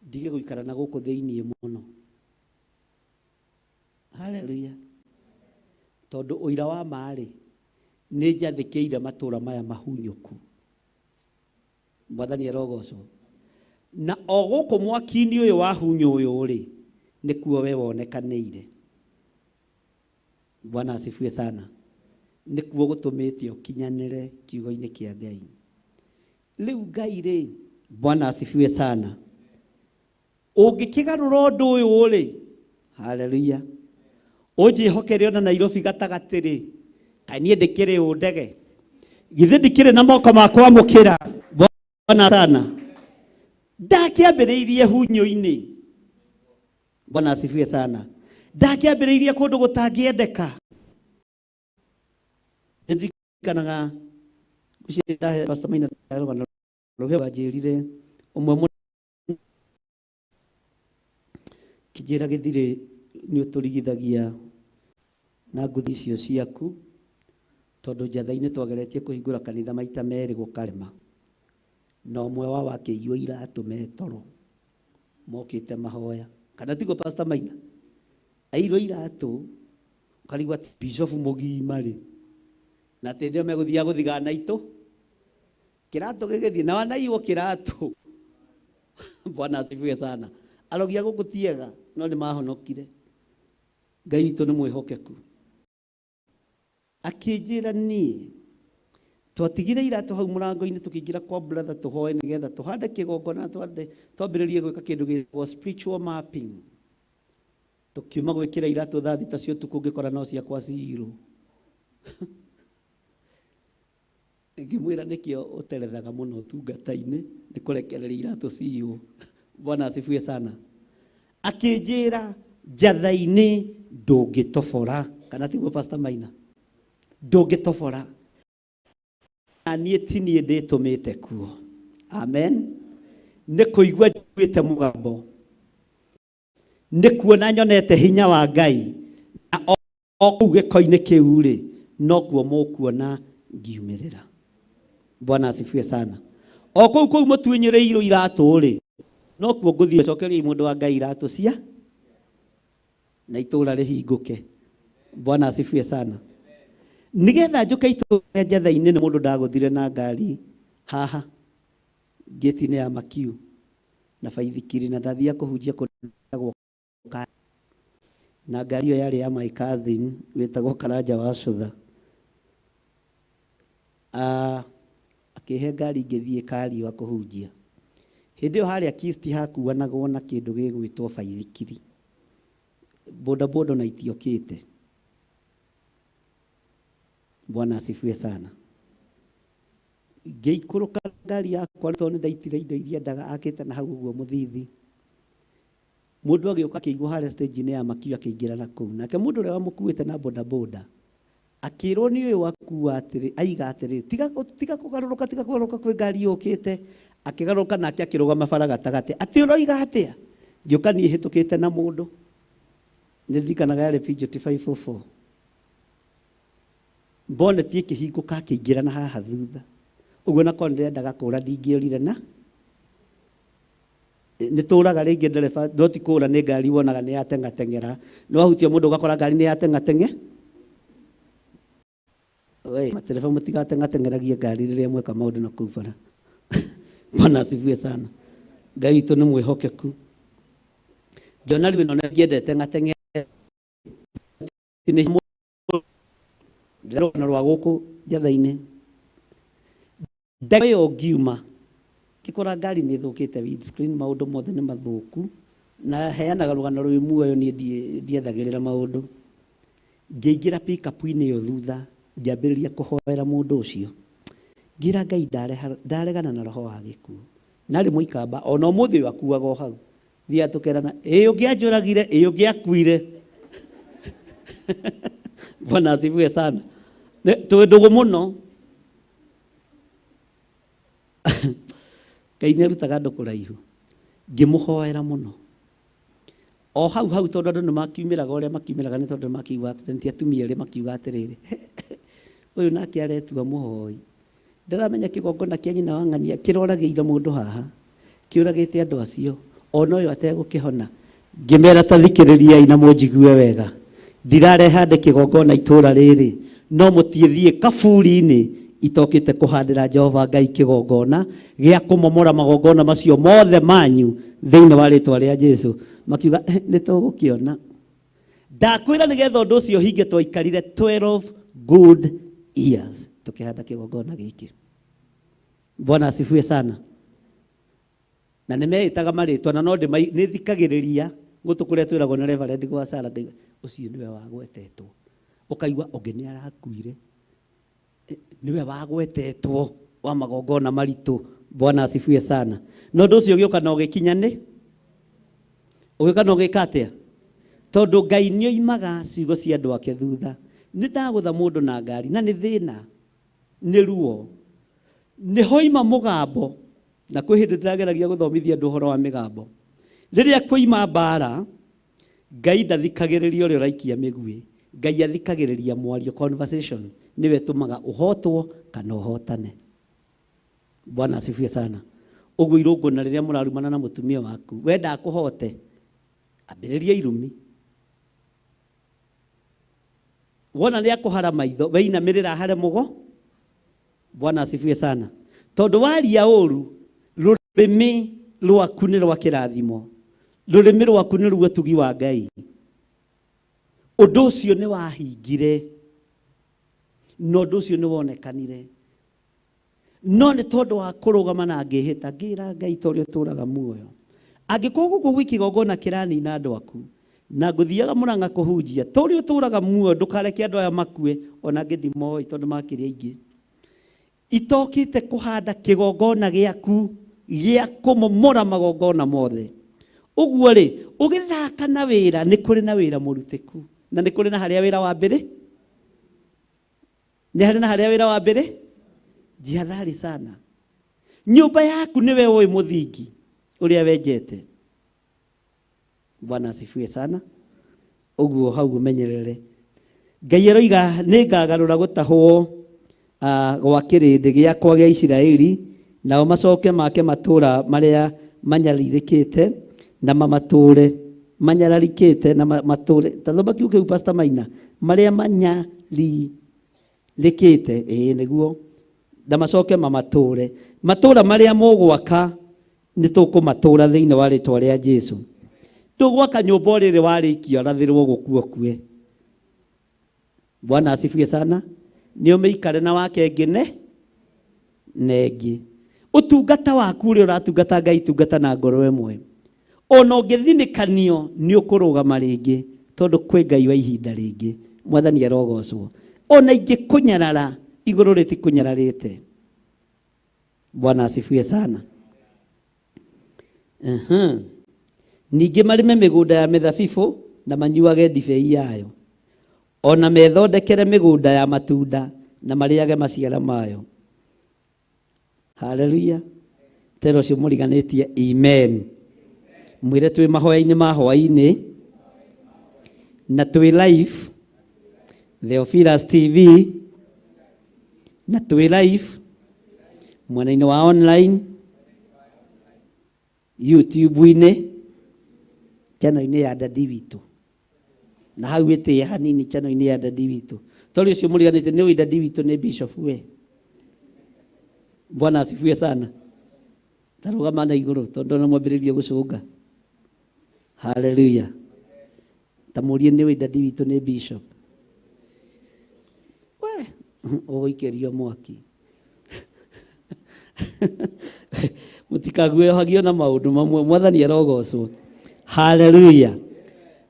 ndige gũikara na gũkũ thĩinĩ mũno. Haleluya. Tondũ ũira wa ma-rĩ, nĩ njathĩkĩire matũra maya mahunyũku. Mwathani arogocwo. Na o gũkũ mwaki-inĩ ũyũ wa hunyũ ũyũ rĩ, nĩkuo we wonekanĩire. Bwana asifiwe sana. Nĩkuo gũtũmĩte ũkinyanĩre kiugo-inĩ kĩa Ngai. Rĩu Ngai rĩ, Bwana asifiwe sana, ũngĩkĩgarũra ũndũ ũyũ rĩ, haleluya, ũnjĩhokere ona Nairobi gatagatĩ rĩ, kaĩ niĩ ndĩkĩrĩ ũ ndege, githĩ ndikĩrĩ na moko ma kwamũkĩra. Bwana sana. Ndakĩambĩrĩirie hunyũ-inĩ. Bwana asifiwe sana. Ndakĩambĩrĩirie kũndũ gũtangĩendeka. Ndirikanaga ngwĩciria Pastor Maina rũgano rũrĩa wanjĩrire ũmwe mũno, kĩnjĩra gĩthirĩ nĩ ũtũrigithagia na nguthi icio ciaku, tondũ njatha-inĩ twageretie kũhingũra kanitha maita merĩ gũkarema, na ũmwe wa wakĩiywo iratũ metoro mokĩte mahoya, kana tiguo Pastor Maina? Airwo iratũ ũkarigwo atĩ bishop mũgima rĩ, na atĩ nĩo megũthiaga gũthigana itũ kĩratũ gĩgĩthiĩ na wanaiywo kĩratũ. Bwana asifiwe sana. Arogia gũkũ tiega no nĩ mahonokire. Ngai witũ nĩ mwĩhokeku. Akĩnjĩra niĩ twatigire iratũ hau mũrango-inĩ tũkĩingĩra kwa brother tũhoe nĩgetha tũhande kĩgongona, twambĩrĩrie gwĩka kĩndũ gĩtagwo spiritual mapping. Tũkiuma gwĩkĩra iratũ thaa thita cia ũtukũ ngĩkora no ciakwa ciro. Ngĩmwĩra nĩkĩo ũterethaga mũno ũtungata-inĩ, nĩ kũrekereria iratũ ciywo. Bwana asifiwe sana. Akĩnjĩra njatha-inĩ ndũngĩtobora, kana tiguo Pastor Maina? Ndũngĩtobora. Na niĩ ti niĩ ndĩtũmĩte kuo. Amen. Nĩ kũigua njiguĩte mũgambo, nĩ kuona nyonete hinya wa Ngai, na o kũu gĩko-inĩ kĩu rĩ, nokuo mũkuona ngiumĩrĩra. Bwana asifiwe sana. O kũu kũu mũtunyĩrĩirwo iratũ rĩ, nokuo ngũthiĩ cokeria mũndũ wa Ngai iratũ cia na itũra rĩhingũke. Bwana asifiwe sana. Nĩgetha njũke itũra njatha-inĩ nĩ mũndũ ndagũthire na ngari haha ngĩti-inĩ ya Makiu na baithikiri, na ndathia kũhunjia kũndũ na ngari ĩyo yarĩ ya my cousin wĩtagwo Karanja wa Cũtha. Akĩhe ngari ngĩthiĩ Kariũa kũhunjia. Hĩndĩ ĩyo harĩa Kisti hakuanagwo na kĩndũ gĩgwĩtwo baithikiri, bodaboda na itiokĩte. Bwana asifiwe sana. Ngĩikũrũka ngari yakwa tondũ nĩ ndaitire indo iria endaga akĩte na hau ũguo mũthithi. Mũndũ agĩũka akĩigwo harĩa stage-inĩ ya Makiu akĩingĩra na kũu. Nake mũndũ ũrĩa wamũkuĩte na bodaboda akĩrwo nĩ ũyũ wakua atĩrĩ, aiga atĩrĩ, tiga kũgarũrũka, tiga kũgarũrũka kwĩ ngari yũkĩte. Akĩgarũrũka nake akĩrũgama bara gatagatĩ. Atĩ ũroiga atĩa? Ngĩũka niĩ hĩtũkĩte na mũndũ. Nĩ ndirikanaga yarĩ Peugeot 504. Bonnet ĩkĩhingũka akĩingĩra na haha thutha. Ũguo na korwo ndĩrendaga kũra ndingĩorire na nĩ tũraga rĩngĩ ndereba no ti kũra nĩ ngari wonaga nĩ yateng'ateng'era. Nĩ wahutia mũndũ ũgakora ngari nĩ yateng'ateng'e. We matereba mũtigateng'ateng'eragie ngari rĩrĩa mweka maũndũ na kũu bara. Bwana asifiwe sana. Ngai witũ nĩ mwĩhokeku. Ngĩona rĩu ĩno nĩ ng'ateng'e rũgano rwa gũkũ njatha-inĩ. Ndagĩka ĩyo ngiuma ngĩkora ngari nĩ ĩthũkĩte windscreen, maũndũ mothe nĩ mathũku, na heanaga rũgano rwĩ muoyo, niĩ ndiethagĩrĩra maũndũ. Ngĩingĩra pick-up-inĩ ĩyo thutha, ngĩambĩrĩria kũhoera mũndũ ũcio. Ngĩra Ngai ndaregana na roho wa gĩkuũ. Narĩ mũikamba ona ũmũthĩ ũyũ akuaga o hau. Thiaga tũkerana, ĩ ũngĩanjũragire, ĩ ũngĩakuire. Bwana asifiwe sana. Twĩ ndũgũ mũno. Ngai nĩ arutaga andũ kũraihu. Ngĩmũhoera mũno. O hau hau tondũ andũ nĩ makiumĩraga ũrĩa makiumĩraga nĩ tondũ nĩ makĩigua accident, atumia erĩ makiuga atĩrĩrĩ, ũyũ nake aretua mũhoi. Ndaramenya kĩgongona kĩa nyina wa ng'ania kĩroragĩire mũndũ haha, kĩũragĩte andũ acio, ona ũyũ ategũkĩhona. Ngĩmera ta thikĩrĩriai na mũnjigue wega. Ndirareha ndĩ kĩgongona itũra rĩrĩ, no mũtiĩthiĩ kaburi-inĩ itokĩte kũhandĩra Jehova Ngai kĩgongona gĩa kũmomora magongona macio mothe manyu thĩinĩ wa rĩtwa rĩa Jesu. Makiuga nĩ tũgũkĩona. Ndakwĩra nĩgetha ũndũ ũcio ũhinge twaikarire 12 good years tukĩhanda kĩgongona gĩkĩ. Bwana asifiwe sana. Na nĩ meĩtaga marĩtwa na no nĩ thikagĩrĩria gũtũ kũrĩa twĩragwo nĩ Reverend gwa Sarah ngaigua ũcio nĩwe wagwetetwo. Ũkaigua ũngĩ nĩ arakuire, nĩwe wagwetetwo wa magongona maritũ. Bwana asifiwe sana. Na ũndũ ũcio ũgĩũka na ũgĩkinya nĩ ũgĩũka na ũgĩka atĩa? Tondũ Ngai nĩ oimaga ciugo cia andũ ake thutha. Nĩ ndagũtha mũndũ na ngari na nĩ thĩna, nĩ ruo, nĩ hoima mũgambo. Na kwĩ hĩndĩ ndĩrageragia gũthomithia andũ ũhoro wa mĩgambo. Rĩrĩa kwoima mbara, Ngai ndathikagĩrĩria ũrĩa ũraikia mĩguĩ. Ngai athikagĩrĩria mwario, conversation nĩwe ĩtũmaga ũhotwo kana ũhotane. Bwana asifiwe sana. Ũguo irũngũ na rĩrĩa mũrarumana na mũtumia waku, wenda akũhote, ambĩrĩria irumi. Wona nĩ akũhara maitho, weinamĩrĩra hare mũgo. Bwana asifiwe sana. Tondũ waria ũru, rũrĩmĩ rwaku nĩ rwa kĩrathimo. Rũrĩmĩ rwaku nĩ ruo ũtugi wa Ngai. Ũndũ ũcio nĩ wahingire, na ũndũ ũcio nĩ wonekanire. No nĩ tondũ wa kũrũgama na ngĩhĩta, ngĩra Ngai ta ũrĩa ũtũũraga muoyo. Angĩkorwo gũkũ gwĩ kĩgongona kĩranina andũ aku, na ngũthiaga Mũrang'a kũhunjia, ta ũrĩa ũtũũraga muoyo, ndũkareke andũ aya makue, ona angĩ ndimoĩ tondũ makĩrĩ aingĩ. Itokĩte kũhanda kĩgongona gĩaku gĩa kũmomora magongona mothe. Ũguo rĩ, ũgĩthaka na wĩra, nĩ kũrĩ na wĩra mũrutĩku. Na nĩ kũrĩ na harĩa wĩra wa mbere? Nĩ harĩ na harĩa wĩra wa mbere? Jihadhari sana. Nyũmba yaku nĩwe ũĩ mũthingi ũrĩa wenjete. Bwana asifiwe sana. Ũguo hau ũmenyerere. Ngai aroiga nĩ ngagarũra gũtahwo gwa kĩrĩndĩ gĩakwa gĩa Isiraeli, nao macoke make matũũra marĩa manyarirĩkĩte na mamatũũre, manyararikĩte na matũũre. Ta thoma kiugo kĩu Pastor Maina, marĩa manyarĩkĩte, ĩĩ nĩguo, na macoke mamatũũre. Matũũra marĩa mũgwaka nĩ tũkũmatũũra thĩinĩ wa rĩtwa rĩa Jesu. Ndũgwaka nyũmba o rĩrĩ warĩkia ũrathĩrwo gũkua ũkue. Bwana asifiwe sana. Nĩ ũmĩikare na wake ĩngĩ ne na ĩngĩ. Ũtungata waku ũrĩa ũratungata Ngai, tungata na ngoro ĩmwe. Ona ũngĩthinĩkanio nĩ ũkũrũgama rĩngĩ, tondũ kwĩ Ngai wa ihinda rĩngĩ. Mwathani arogocwo. Ona ingĩkũnyarara, igũrũ rĩtikũnyararĩte. Bwana asifiwe sana. Ningĩ marĩme mĩgũnda ya mĩthabibũ na manyuage ndibei yayo. Ona methondekere mĩgũnda ya matunda na marĩage maciaro mayo. Haleluya. Tero ũcio mũriganĩtie amen. Mwĩre twĩ mahoya-inĩ ma hwaĩ-inĩ na twĩ live Theophilus TV. Na twĩ live mwena-inĩ wa online YouTube-inĩ channel-inĩ ya dadi witũ na hau ĩtĩe hanini channel-inĩ ya dadi witũ tondũ ũcio mũriganĩte nĩ ũĩ dadi witũ nĩ bishop we. Bwana asifiwe sana. Tarũgama na igũrũ tondũ no mwambĩrĩrie gũcũnga. Haleluya. Tamũrie nĩ ũĩ dadi witũ nĩ bishop. We ũgũikĩrio mwaki. Mũtikaguoyohagio na maũndũ mamwe. Mwathani arogocwo. Haleluya.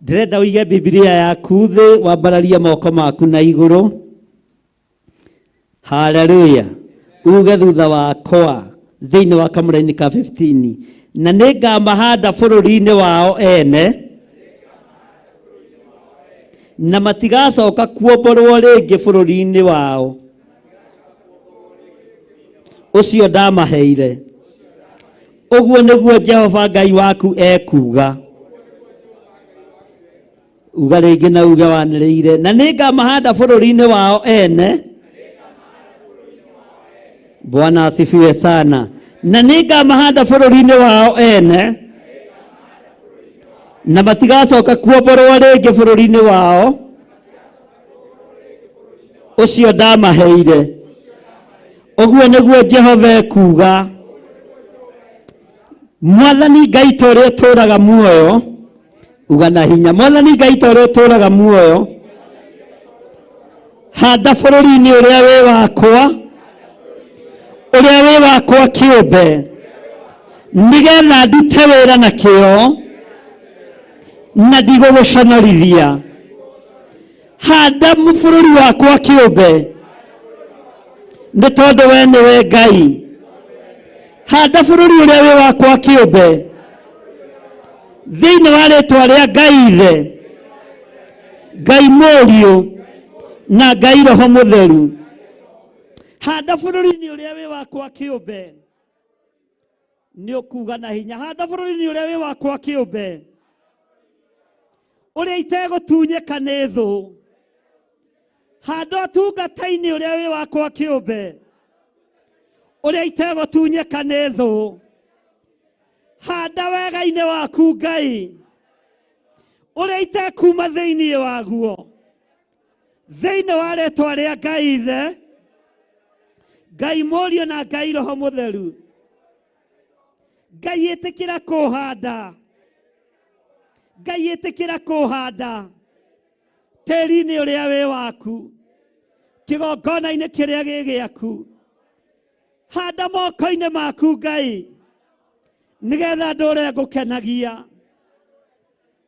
Ndĩrenda ũige Biblia yaku thĩ wambararie moko maku na igũrũ. Haleluya. Uge thutha wakwa thĩinĩ wa kamũraini ka 15 na nĩngamahanda bũrũri-inĩ wao ene na matigacoka kuomborwo rĩngĩ bũrũri-inĩ wao ũcio ndamaheire. Ũguo nĩguo Jehova Ngai waku ekuuga. Uga rĩngĩ na uge wanĩrĩire na nĩngamahanda bũrũri-inĩ wao ene. Bwana asifiwe sana. Na nĩngamahanda bũrũri-inĩ wao ene na matigacoka kuomborwo rĩngĩ bũrũri-inĩ wao ũcio ndamaheire. Ũguo nĩguo Jehova ekuuga. Mwathani Ngai ta ũrĩa ũtũũraga muoyo, uga na hinya, Mwathani Ngai ta ũrĩa ũtũũraga muoyo, handa bũrũri-inĩ ũrĩa wĩ wakwa, ũrĩa wĩ wakwa kĩũmbe, nĩgetha ndute wĩra na kĩo na ndigũgũconorithia. Handa bũrũri wakwa kĩũmbe, nĩ tondũ we nĩwe Ngai. Handa bũrũri ũrĩa wĩ wakwa kĩũmbe thĩinĩ wa rĩtwa rĩa Ngai Ithe, Ngai Mũriũ na Ngai Roho Mũtheru. Handa bũrũri-inĩ ũrĩa wĩ wakwa kĩũmbe. Nĩ ũkuga na hinya, handa bũrũri-inĩ ũrĩa wĩ wakwa kĩũmbe, ũrĩa itegũtunyĩka nĩ thũ. Handa ũtungata-inĩ ũrĩa wĩ wakwa kĩũmbe, ũrĩa itegũtunyĩka nĩ thũ. Handa wega-inĩ waku Ngai, ũrĩa itekuma thĩinĩ waguo, thĩinĩ wa rĩtwa rĩa Ngai Ithe, Ngai Mũriũ na Ngai Roho Mũtheru. Ngai ĩtĩkĩra kũhanda, Ngai ĩtĩkĩra kũhanda tĩri-inĩ ũrĩa wĩ waku, kĩgongona-inĩ kĩrĩa gĩ gĩaku. Handa moko-inĩ maku Ngai, nĩgetha ndũre ngũkenagia.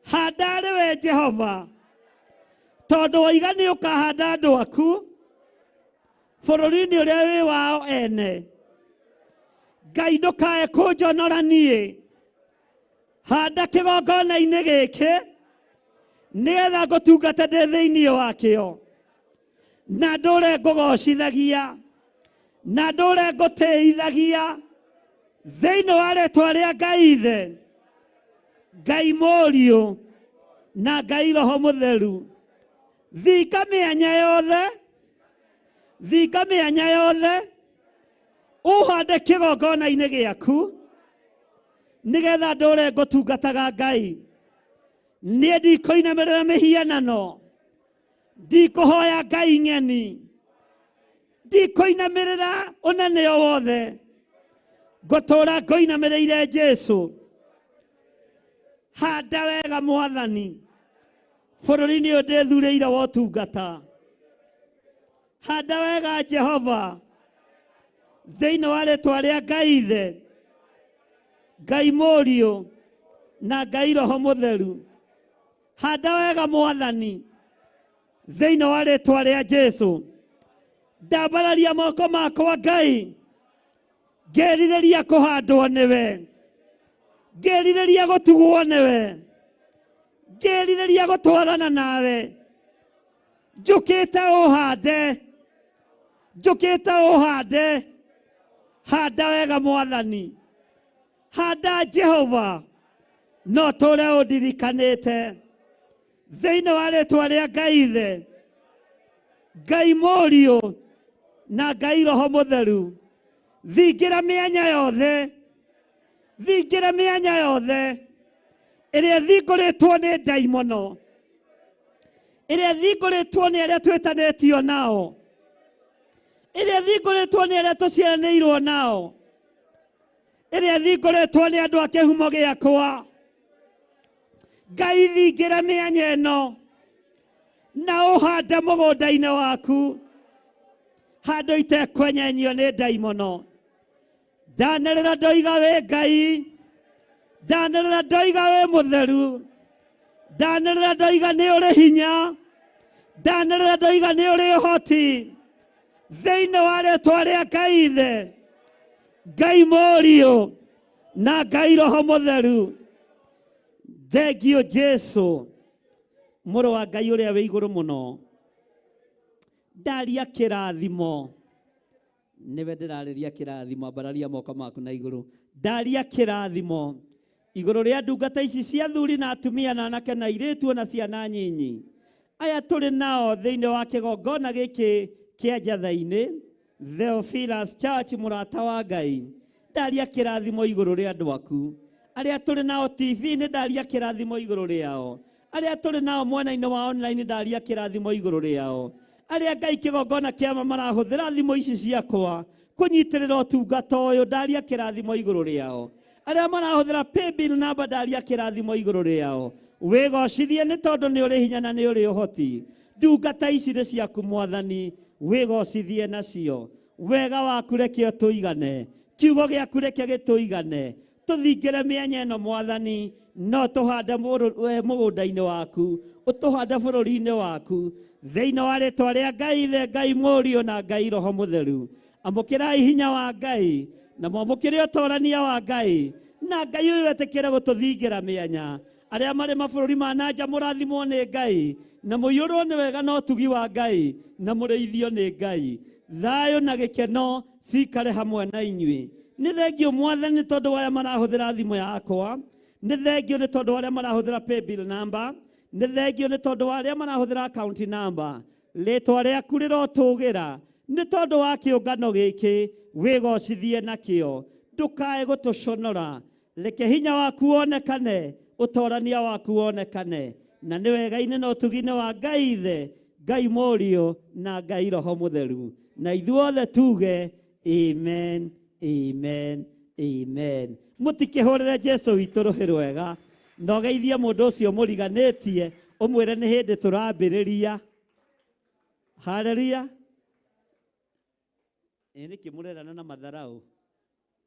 Handa arĩ we Jehova, tondũ waiga nĩ ũkahanda andũ aku bũrũri-inĩ ũrĩa wĩ wao ene. Ngai ndũkae kũnjonora niĩ. Handa kĩgongona-inĩ gĩkĩ nĩgetha ngũtungate ndĩ thĩinĩ wakĩo, na ndũre ngũgocithagia, na ndũre ngũtĩithagia thĩinĩ wa rĩtwa rĩa Ngai Ithe, Ngai Mũriũ na Ngai Roho Mũtheru. Thinga mĩanya yothe, thinga mĩanya yothe, ũhande kĩgongona-inĩ gĩaku nĩgetha ndũre ngũtungataga Ngai. Niĩ ndikũinamĩrĩra mĩhianano, ndikũhoya Ngai ng'eni, ndikũinamĩrĩra ũnene o wothe, ngũtũũra ngũinamĩrĩire Jesũ. Handa wega Mwathani bũrũri-inĩ ũyũ ndĩthurĩire wa ũtungata. Handa wega Jehova thĩinĩ wa rĩtwa rĩa Ngai Ithe, Ngai Mũriũ na Ngai Roho Mũtheru. Handa wega Mwathani thĩinĩ wa rĩtwa rĩa Jesũ. Ndambararia moko makwa Ngai, ngĩrirĩria kũhandwo nĩwe, ngĩrirĩria gũtugwo nĩwe, ngĩrirĩria gũtwarana nawe. Njũkĩte ũhande, njũkĩte ũhande. Handa wega Mwathani, handa Jehova, no tũre ũndirikanĩte thĩinĩ wa rĩtwa rĩa Ngai Ithe, Ngai Mũriũ Na Ngai Roho Mũtheru, thingĩra mĩanya yothe, thingĩra mĩanya yothe ĩrĩa thingũrĩtwo nĩ ndaimono, ĩrĩa thingũrĩtwo nĩ arĩa twĩtanĩtio nao, ĩrĩa thingũrĩtwo nĩ arĩa tũciaranĩirwo nao, ĩrĩa thingũrĩtwo nĩ andũ a kĩhumo gĩakwa. Ngai thingĩra mĩanya ĩno na ũhande mũgũnda-inĩ waku handũ itekwenyenyio nĩ ndaimono. Ndanĩrĩra ndoiga wĩ Ngai, ndanĩrĩra ndoiga wĩ mũtheru, ndanĩrĩra ndoiga nĩ ũrĩ hinya, ndanĩrĩra ndoiga nĩ ũrĩ ũhoti. Thĩinĩ wa rĩtwa rĩa Ngai Ithe, Ngai Mũriũ na Ngai Roho Mũtheru, thengio Jesu mũrũ wa Ngai ũrĩa wĩ igũrũ mũno. Ndaria kĩrathimo, nĩwe ndĩrarĩria kĩrathimo, ambararia moko maku na igũrũ. Ndaria kĩrathimo igũrũ rĩa ndungata ici cia athuri na atumia na anake na airĩtu na ciana nyinyi aya tũrĩ nao thĩinĩ wa kĩgongona gĩkĩ kĩa Njatha-inĩ Theophilus Church, mũrata wa Ngai. Ndaria kĩrathimo igũrũ rĩa andũ aku arĩa tũrĩ nao TV-inĩ, ndaria kĩrathimo igũrũ rĩao. Arĩa tũrĩ nao mwena-inĩ wa online, ndaria kĩrathimo igũrũ rĩao. Arĩa Ngai kĩgongona kĩama marahũthĩra thimũ ici ciakwa kũnyitĩrĩra ũtungata ũyũ, ndaria kĩrathimo igũrũ rĩao. Arĩa marahũthĩra paybill namba, ndaria kĩrathimo igũrũ rĩao. Wĩgocithie nĩ tondũ nĩ ũrĩ hinya na nĩ ũrĩ ũhoti. Ndungata ici nĩ ciaku Mwathani, wĩgocithie nacio. Wega waku reke ũtũigane, kiugo gĩaku reke gĩtũigane, tũthingĩre mĩanya ĩno Mwathani, no tũhande mũgũnda-inĩ waku, ũtũhande bũrũri-inĩ waku, thĩinĩ wa rĩtwa rĩa Ngai Ithe, Ngai Mũriũ na Ngai Roho Mũtheru. Amũkĩrai hinya wa Ngai na mwamũkĩre ũtorania wa Ngai, na Ngai ũyũ etĩkĩre gũtũthingĩra mĩanya. Arĩa marĩ mabũrũri ma na nja mũrathimwo nĩ Ngai, na mũiyũrwo nĩ wega na ũtugi wa Ngai, na mũrĩithio nĩ Ngai. Thayũ na gĩkeno cikare hamwe na inyuĩ. Nĩ thengio Mwathani nĩ tondũ wa arĩa marahũthĩra thimũ yakwa, nĩ thengio nĩ tondũ wa arĩa marahũthĩra paybill number, nĩ thengio nĩ tondũ wa arĩa marahũthĩra account number. Rĩtwa rĩaku rĩrotũgĩra nĩ tondũ wa kĩũngano gĩkĩ, wĩgocithie nakĩo, ndũkae gũtũconora. Reke hinya waku wonekane, ũtorania waku wonekane, na nĩ wega-inĩ na ũtugi-inĩ wa Ngai Ithe, Ngai Mũriũ na Ngai Roho Mũtheru. Na ithuothe tuge amen, amen, amen. Mũtikĩhũrĩre Jesu witũ rũhĩ rwega, na ũgeithie mũndũ ũcio mũriganĩtie, ũmwĩre nĩ hĩndĩ tũrambĩrĩria. Haleluya. Ĩ nĩkĩ mũrerana na matharau?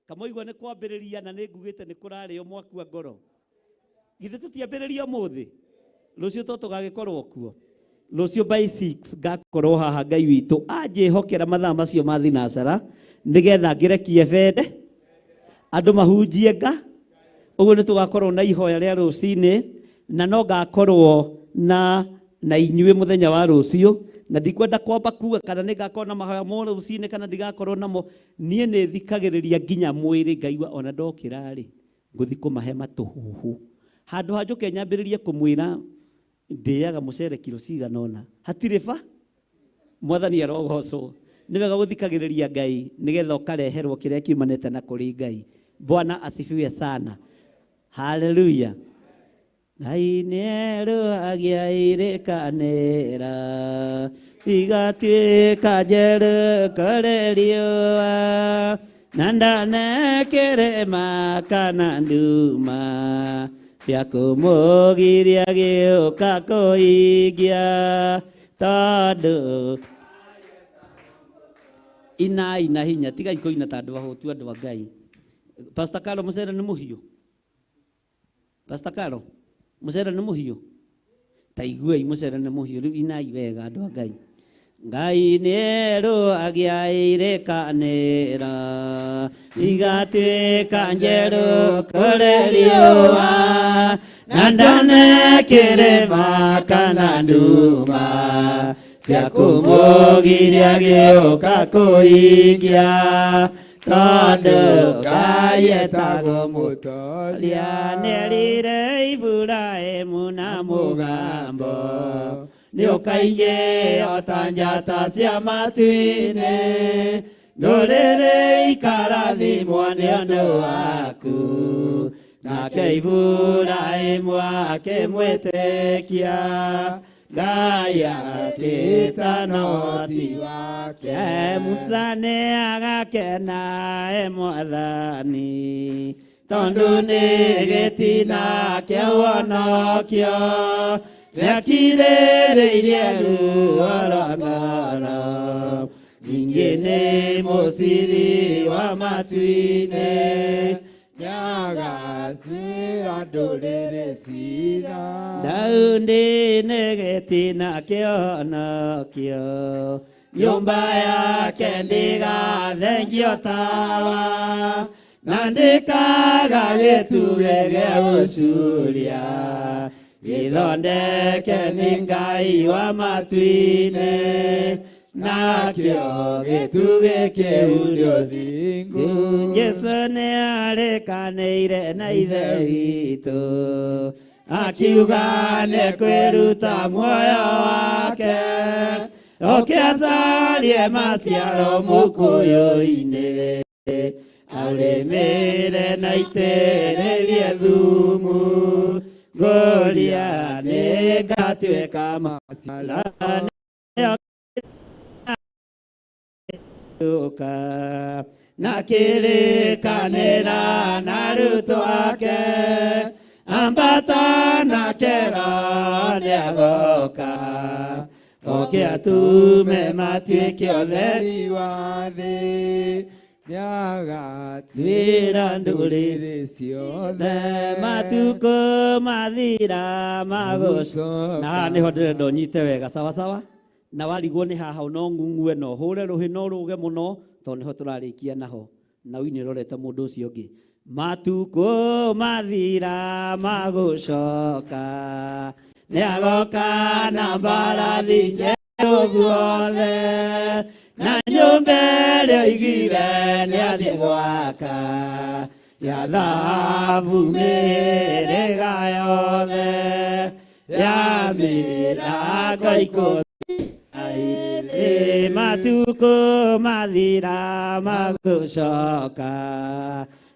Kamũigua nĩ kwambĩrĩria na nĩ ngugĩte nĩ kũrarĩo mwakua ngoro. Githĩ tũtiambĩrĩria ũmũthĩ? Rũciũ to tũgagĩkorwo kuo. Rũciũ by 6 ngakorwo haha Ngai witũ anjĩhokera mathaa macio ma thinacara nĩgetha ngĩrekie bende andũ mahunjie nga. Ũguo nĩ tũgakorwo na ihoya rĩa rũcinĩ, na no ngakorwo na inyuĩ mũthenya wa rũciũ, na ndikwenda kwamba kuga kana nĩ ngakorwo na mahoya mo rũcinĩ kana ndigakorwo namo. Niĩ nĩ thikagĩrĩria nginya mwĩrĩ ngaigua ona ndokĩra rĩ ngũthi kũmahe matũhuhu. Handũ ha njũke nyambĩrĩrie kũmwĩra ndĩaga mũcere kiro cigana ũna, hatirĩ ba. Mwathani arogocwo. Nĩ wega gũthikagĩrĩria Ngai nĩgetha ũkareherwo kĩrĩa kiumanĩte na kũrĩ Ngai. Bwana asifiwe sana. Haleluya. Ngai nĩerũhagia irĩkanĩra, igatuĩka njerũ kũrĩ riũa, na ndanekĩrĩma kana nduma cia kũmũgiria gĩũka kũhingia, tondũ inai na hinya, tigai kũina ta andũ ahũtu, andũ a Ngai. Pastor Carlo, mũcere nĩ mũhiũ? Pastor Carlo, mũcere nĩ mũhiũ? Ta iguai mũcere nĩ mũhiũ, rĩu inai wega andũ a Ngai. Ngai nĩerũhagia irĩkanĩra, igatuĩka njerũ kũrĩ riũa, na ndanekĩrĩma kana nduma cia kũmũgiria gĩũka kũhingia, tondũ Ngai etagwo mũtoria. Nĩerire Iburahĩmu na mũgambo, Nĩũkaingĩha ta njata cia matu-inĩ, ndũrĩrĩ ikarathimwo nĩ ũndũ waku. Nake Iburahĩmu akĩmwĩtĩkia, Ngai akĩĩta no ti wake. Musa nĩ agakena e Mwathani, tondũ nĩ gĩtina kĩa ũhonokio, nĩakirĩrĩirie ruo rwa ngoro. Ningĩ nĩ mũciri wa matu-inĩ, nĩagatuĩra ndũrĩrĩ ciira. Daudi nĩ gĩtina kĩa ũhonokio, nyũmba yake ndĩgathengio tawa, na ndĩkaga gĩtugĩ gĩa gũcuria, gĩthondeke nĩ Ngai wa matu-inĩ, nakĩo gĩtugĩ kĩu nĩ ũthingu. Jesũ nĩarĩkanĩire na Ithe witũ, akiuga nĩkwĩruta muoyo wake, oke acarie maciaro mũkũyũ-inĩ, arĩmĩre na aitĩrĩrie thumu, ngũria nĩngatuĩka maciaro. Na kĩrĩkanĩra na arutwo ake, ambata nake Roho nĩagoka, oke atume matuĩke ũtheri wa thĩ, nĩagatuĩra ndũrĩrĩ ciothe. Matukũ mathira magũcoka. Na haha nĩho ndĩrenda ũnyite wega sawa sawa, na warigwo nĩ haha no ng'ung'ue no hũre rũhĩ no rũge mũno, tondũ nĩho tũrarĩkia naho, na wini ũrorete mũndũ ũcio ũngĩ. Matukũ mathira magũcoka, nĩagoka na mbarathi njerũ guothe, na nyũmba ĩrĩa oigire nĩathiĩ gwaka, ya thahabu mĩhĩrĩga yothe, ya mĩrango ikũmi na ĩĩrĩ. Matukũ mathira magũcoka,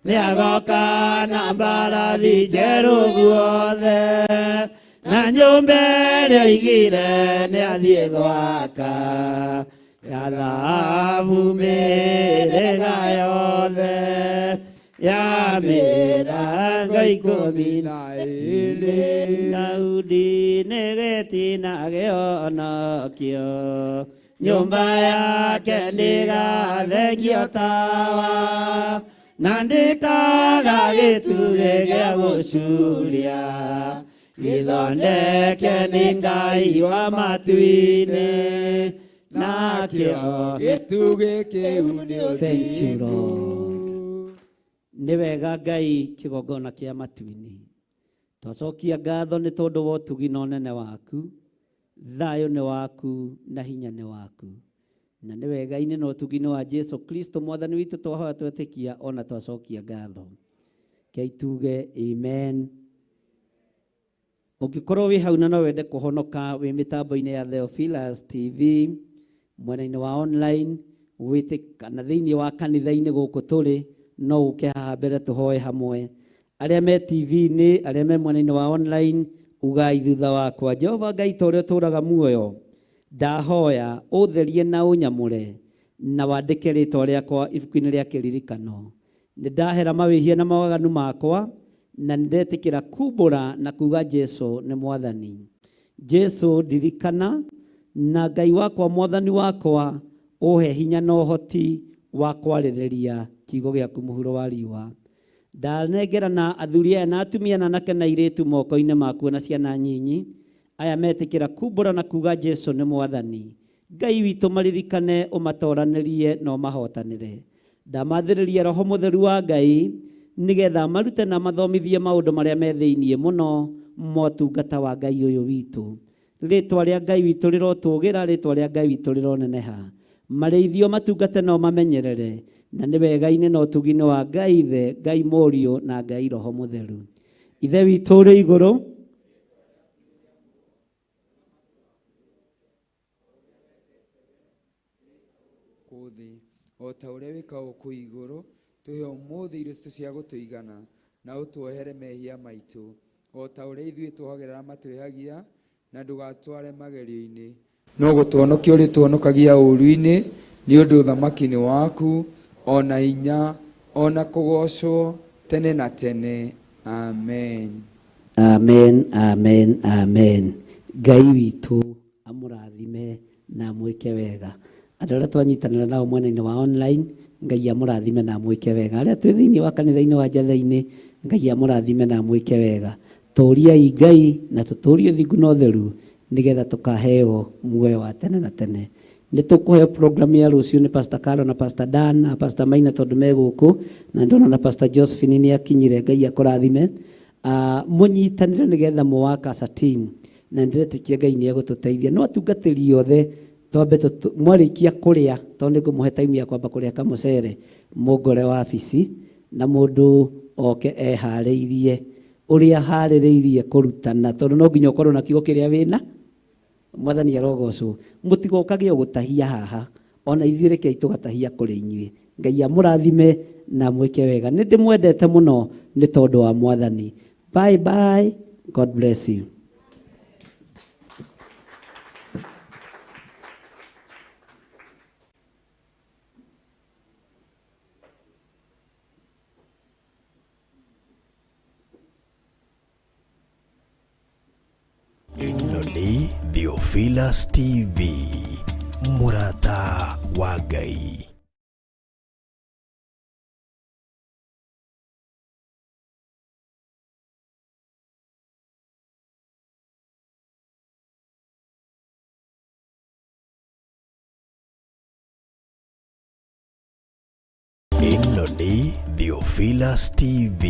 nĩagoka na mbarathi njerũ guothe, na nyũmba ĩrĩa oigire nĩathiĩ gwaka, ya thahabu mĩhĩrĩga yothe, ya mĩrango ikũmi na ĩĩrĩ. Daudi nĩ gĩtina kĩa ũhonokio, nyũmba yake ndĩgathengio tawa, na ndĩkaga gĩtugĩ gĩa gũcuria, gĩthondeke nĩ Ngai wa matu-inĩ, nakĩo gĩtugĩ kĩu nĩ Thank you, ũthingu. Lord. Nĩ wega Ngai kĩgongona kĩa matu-inĩ, twacokia ngatho nĩ tondũ wa ũtugi na ũnene waku, thayũ nĩ waku na hinya nĩ waku, na nĩ wega-inĩ na ũtugi-inĩ wa Jesu Kristo Mwathani witũ twahoya twetĩkia ona twacokia ngatho. Kei tuge amen. Ũngĩkorwo wĩ hau na no wende kũhonoka wĩ mĩtambo-inĩ ya Theophilus TV mwena-inĩ wa online kana thĩinĩ wa kanitha-inĩ gũkũ tũrĩ, no ũke haha mbere tũhoe hamwe. Arĩa me TV-inĩ, arĩa me mwena-inĩ wa online, ugai thutha wakwa, Jehova Ngai ta ũrĩa ũtũũraga muoyo, ndahoya ũtherie na ũnyamũre na wandĩke rĩtwa rĩakwa ibuku-inĩ rĩa kĩririkano. Nĩ ndahera mawĩhia na mawaganu makwa, na nĩ ndetĩkĩra kumbũra na kuga Jesu nĩ Mwathani. Jesu ndirikana, na Ngai wakwa Mwathani wakwa ũhe hinya na ũhoti wa kwarĩrĩria kiugo gĩaku mũhuro wa riũa. Ndanengera na athuri aya na atumia na anake na airĩtu moko-inĩ maku na ciana nyinyi, aya metĩkĩra kumbũra na kuga Jesu nĩ Mwathani. Ngai witũ maririkane, ũmatoranĩrie na ũmahotanĩre. Ndamathĩrĩria Roho Mũtheru wa Ngai nĩgetha marute na mathomithie maũndũ marĩa me thĩiniĩ mũno motungata wa Ngai ũyũ witũ. Rĩtwa rĩa Ngai witũ rĩrotũgĩra, rĩtwa rĩa Ngai witũ rĩroneneha. Marĩithio matungate no mamenyerere, na nĩ wega-inĩ na ũtugi-inĩ wa Ngai Ithe, Ngai Mũriũ na Ngai Roho Mũtheru. Ithe witũ ũrĩ igũrũ, gũkũ thĩ o ta ũrĩa wĩkagwo kũu igũrũ. Tũhe ũmũthĩ irio citũ cia gũtũigana, na ũtuohere mehia maitũ o ta ũrĩa ithuĩ tuohagĩra arĩa matwĩhagia, na ndũgatware magerio-inĩ, no gũtũhonokia ũrĩtũhonokagia ũũru-inĩ, nĩ ũndũ ũthamaki nĩ waku, o na hinya, o na kũgoocwo tene na tene. Amen. Amen, amen, amen. Ngai witũ amũrathime na amwĩke wega. Andũ arĩa twanyitanĩra nao mwena-inĩ wa online, Ngai amũrathime na amwĩke wega. Arĩa twĩ thĩinĩ wa kanitha-inĩ wa Njathai-inĩ, Ngai amũrathime na amwĩke wega. Tũriai Ngai na tũtũrie ũthingu na ũtheru nĩgetha tũkaheo muoyo wa tene na tene. Nĩ tũkũheo program ya rũciũ nĩ Pastor Carol na Pastor Dan na Pastor Maina tondũ me gũkũ, na ndona na Pastor Josephine nĩ akinyire. Ngai akũrathime. Mũnyitanĩre nĩgetha mũ work as a team, na nĩndĩretĩkia Ngai nĩ egũtũteithia. No atungatĩri othe twambe mwarĩkia kũrĩa, tondũ nĩ ngũmũhe time ya kwamba kũrĩa kamũcere, mũngore wabici na mũndũ oke eharĩirie ũrĩa harĩrĩirie kũrutana, tondũ no nginya ũkorwo na kiugo kĩrĩa wĩna. Mwathani arogocwo. Mũtigokage o gũtahia haha, ona ithuĩ rekei tũgatahia kũrĩ inyuĩ. Ngai amũrathime na amwĩke wega. Nĩ ndĩmwendete mũno nĩ tondũ wa Mwathani. Bye bye. God bless you. Ĩno nĩ Theophilus TV, mũrata wa Ngai. Ĩno nĩ Theophilus TV,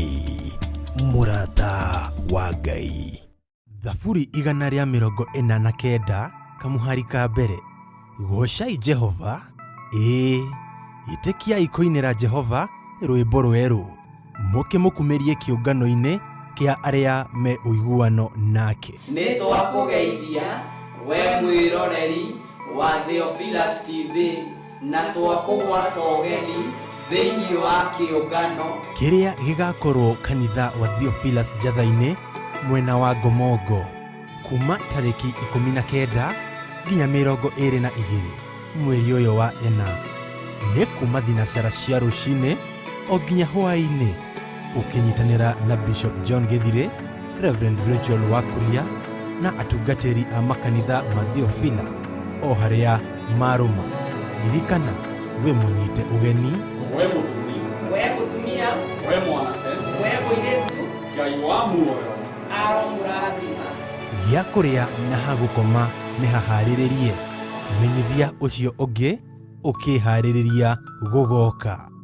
mũrata wa Ngai. Thaburi 149 kamũhari ka mbere. Goocai Jehova, ĩĩ, ĩtĩkiai kũinĩra Jehova rwĩmbo rwerũ, mũkĩmũkumĩrie kĩũngano-inĩ kĩa arĩa me ũiguano nake. Nĩ twakũgeithia we mwĩroreri wa Theophilus TV na twakũgwata ũgeni thĩinĩ wa kĩũngano kĩrĩa gĩgakorwo kanitha wa Theophilus Njatha-inĩ mwena wa Ngomongo kuma tarĩki 19 nginya 22 mweri ũyũ wa ĩna, nĩ kuma thinacara cia rũcinĩ o nginya hwaĩ-inĩ, ũkĩnyitanĩra na Bishop John Gĩthirĩ, Reverend Rachel Wakuria na atungatĩri a makanitha ma Theophilus o harĩa marũma. Ririkana wĩ mũnyite ũgeni, we mũthuri, we mũtumia, we mwanake, we mũirĩtu, Ngai wa muoyo aromũrathima. Gĩa kũrĩa na ha gũkoma nĩ haharĩrĩrie. Menyithia ũcio ũngĩ ũkĩharĩrĩria gũgoka.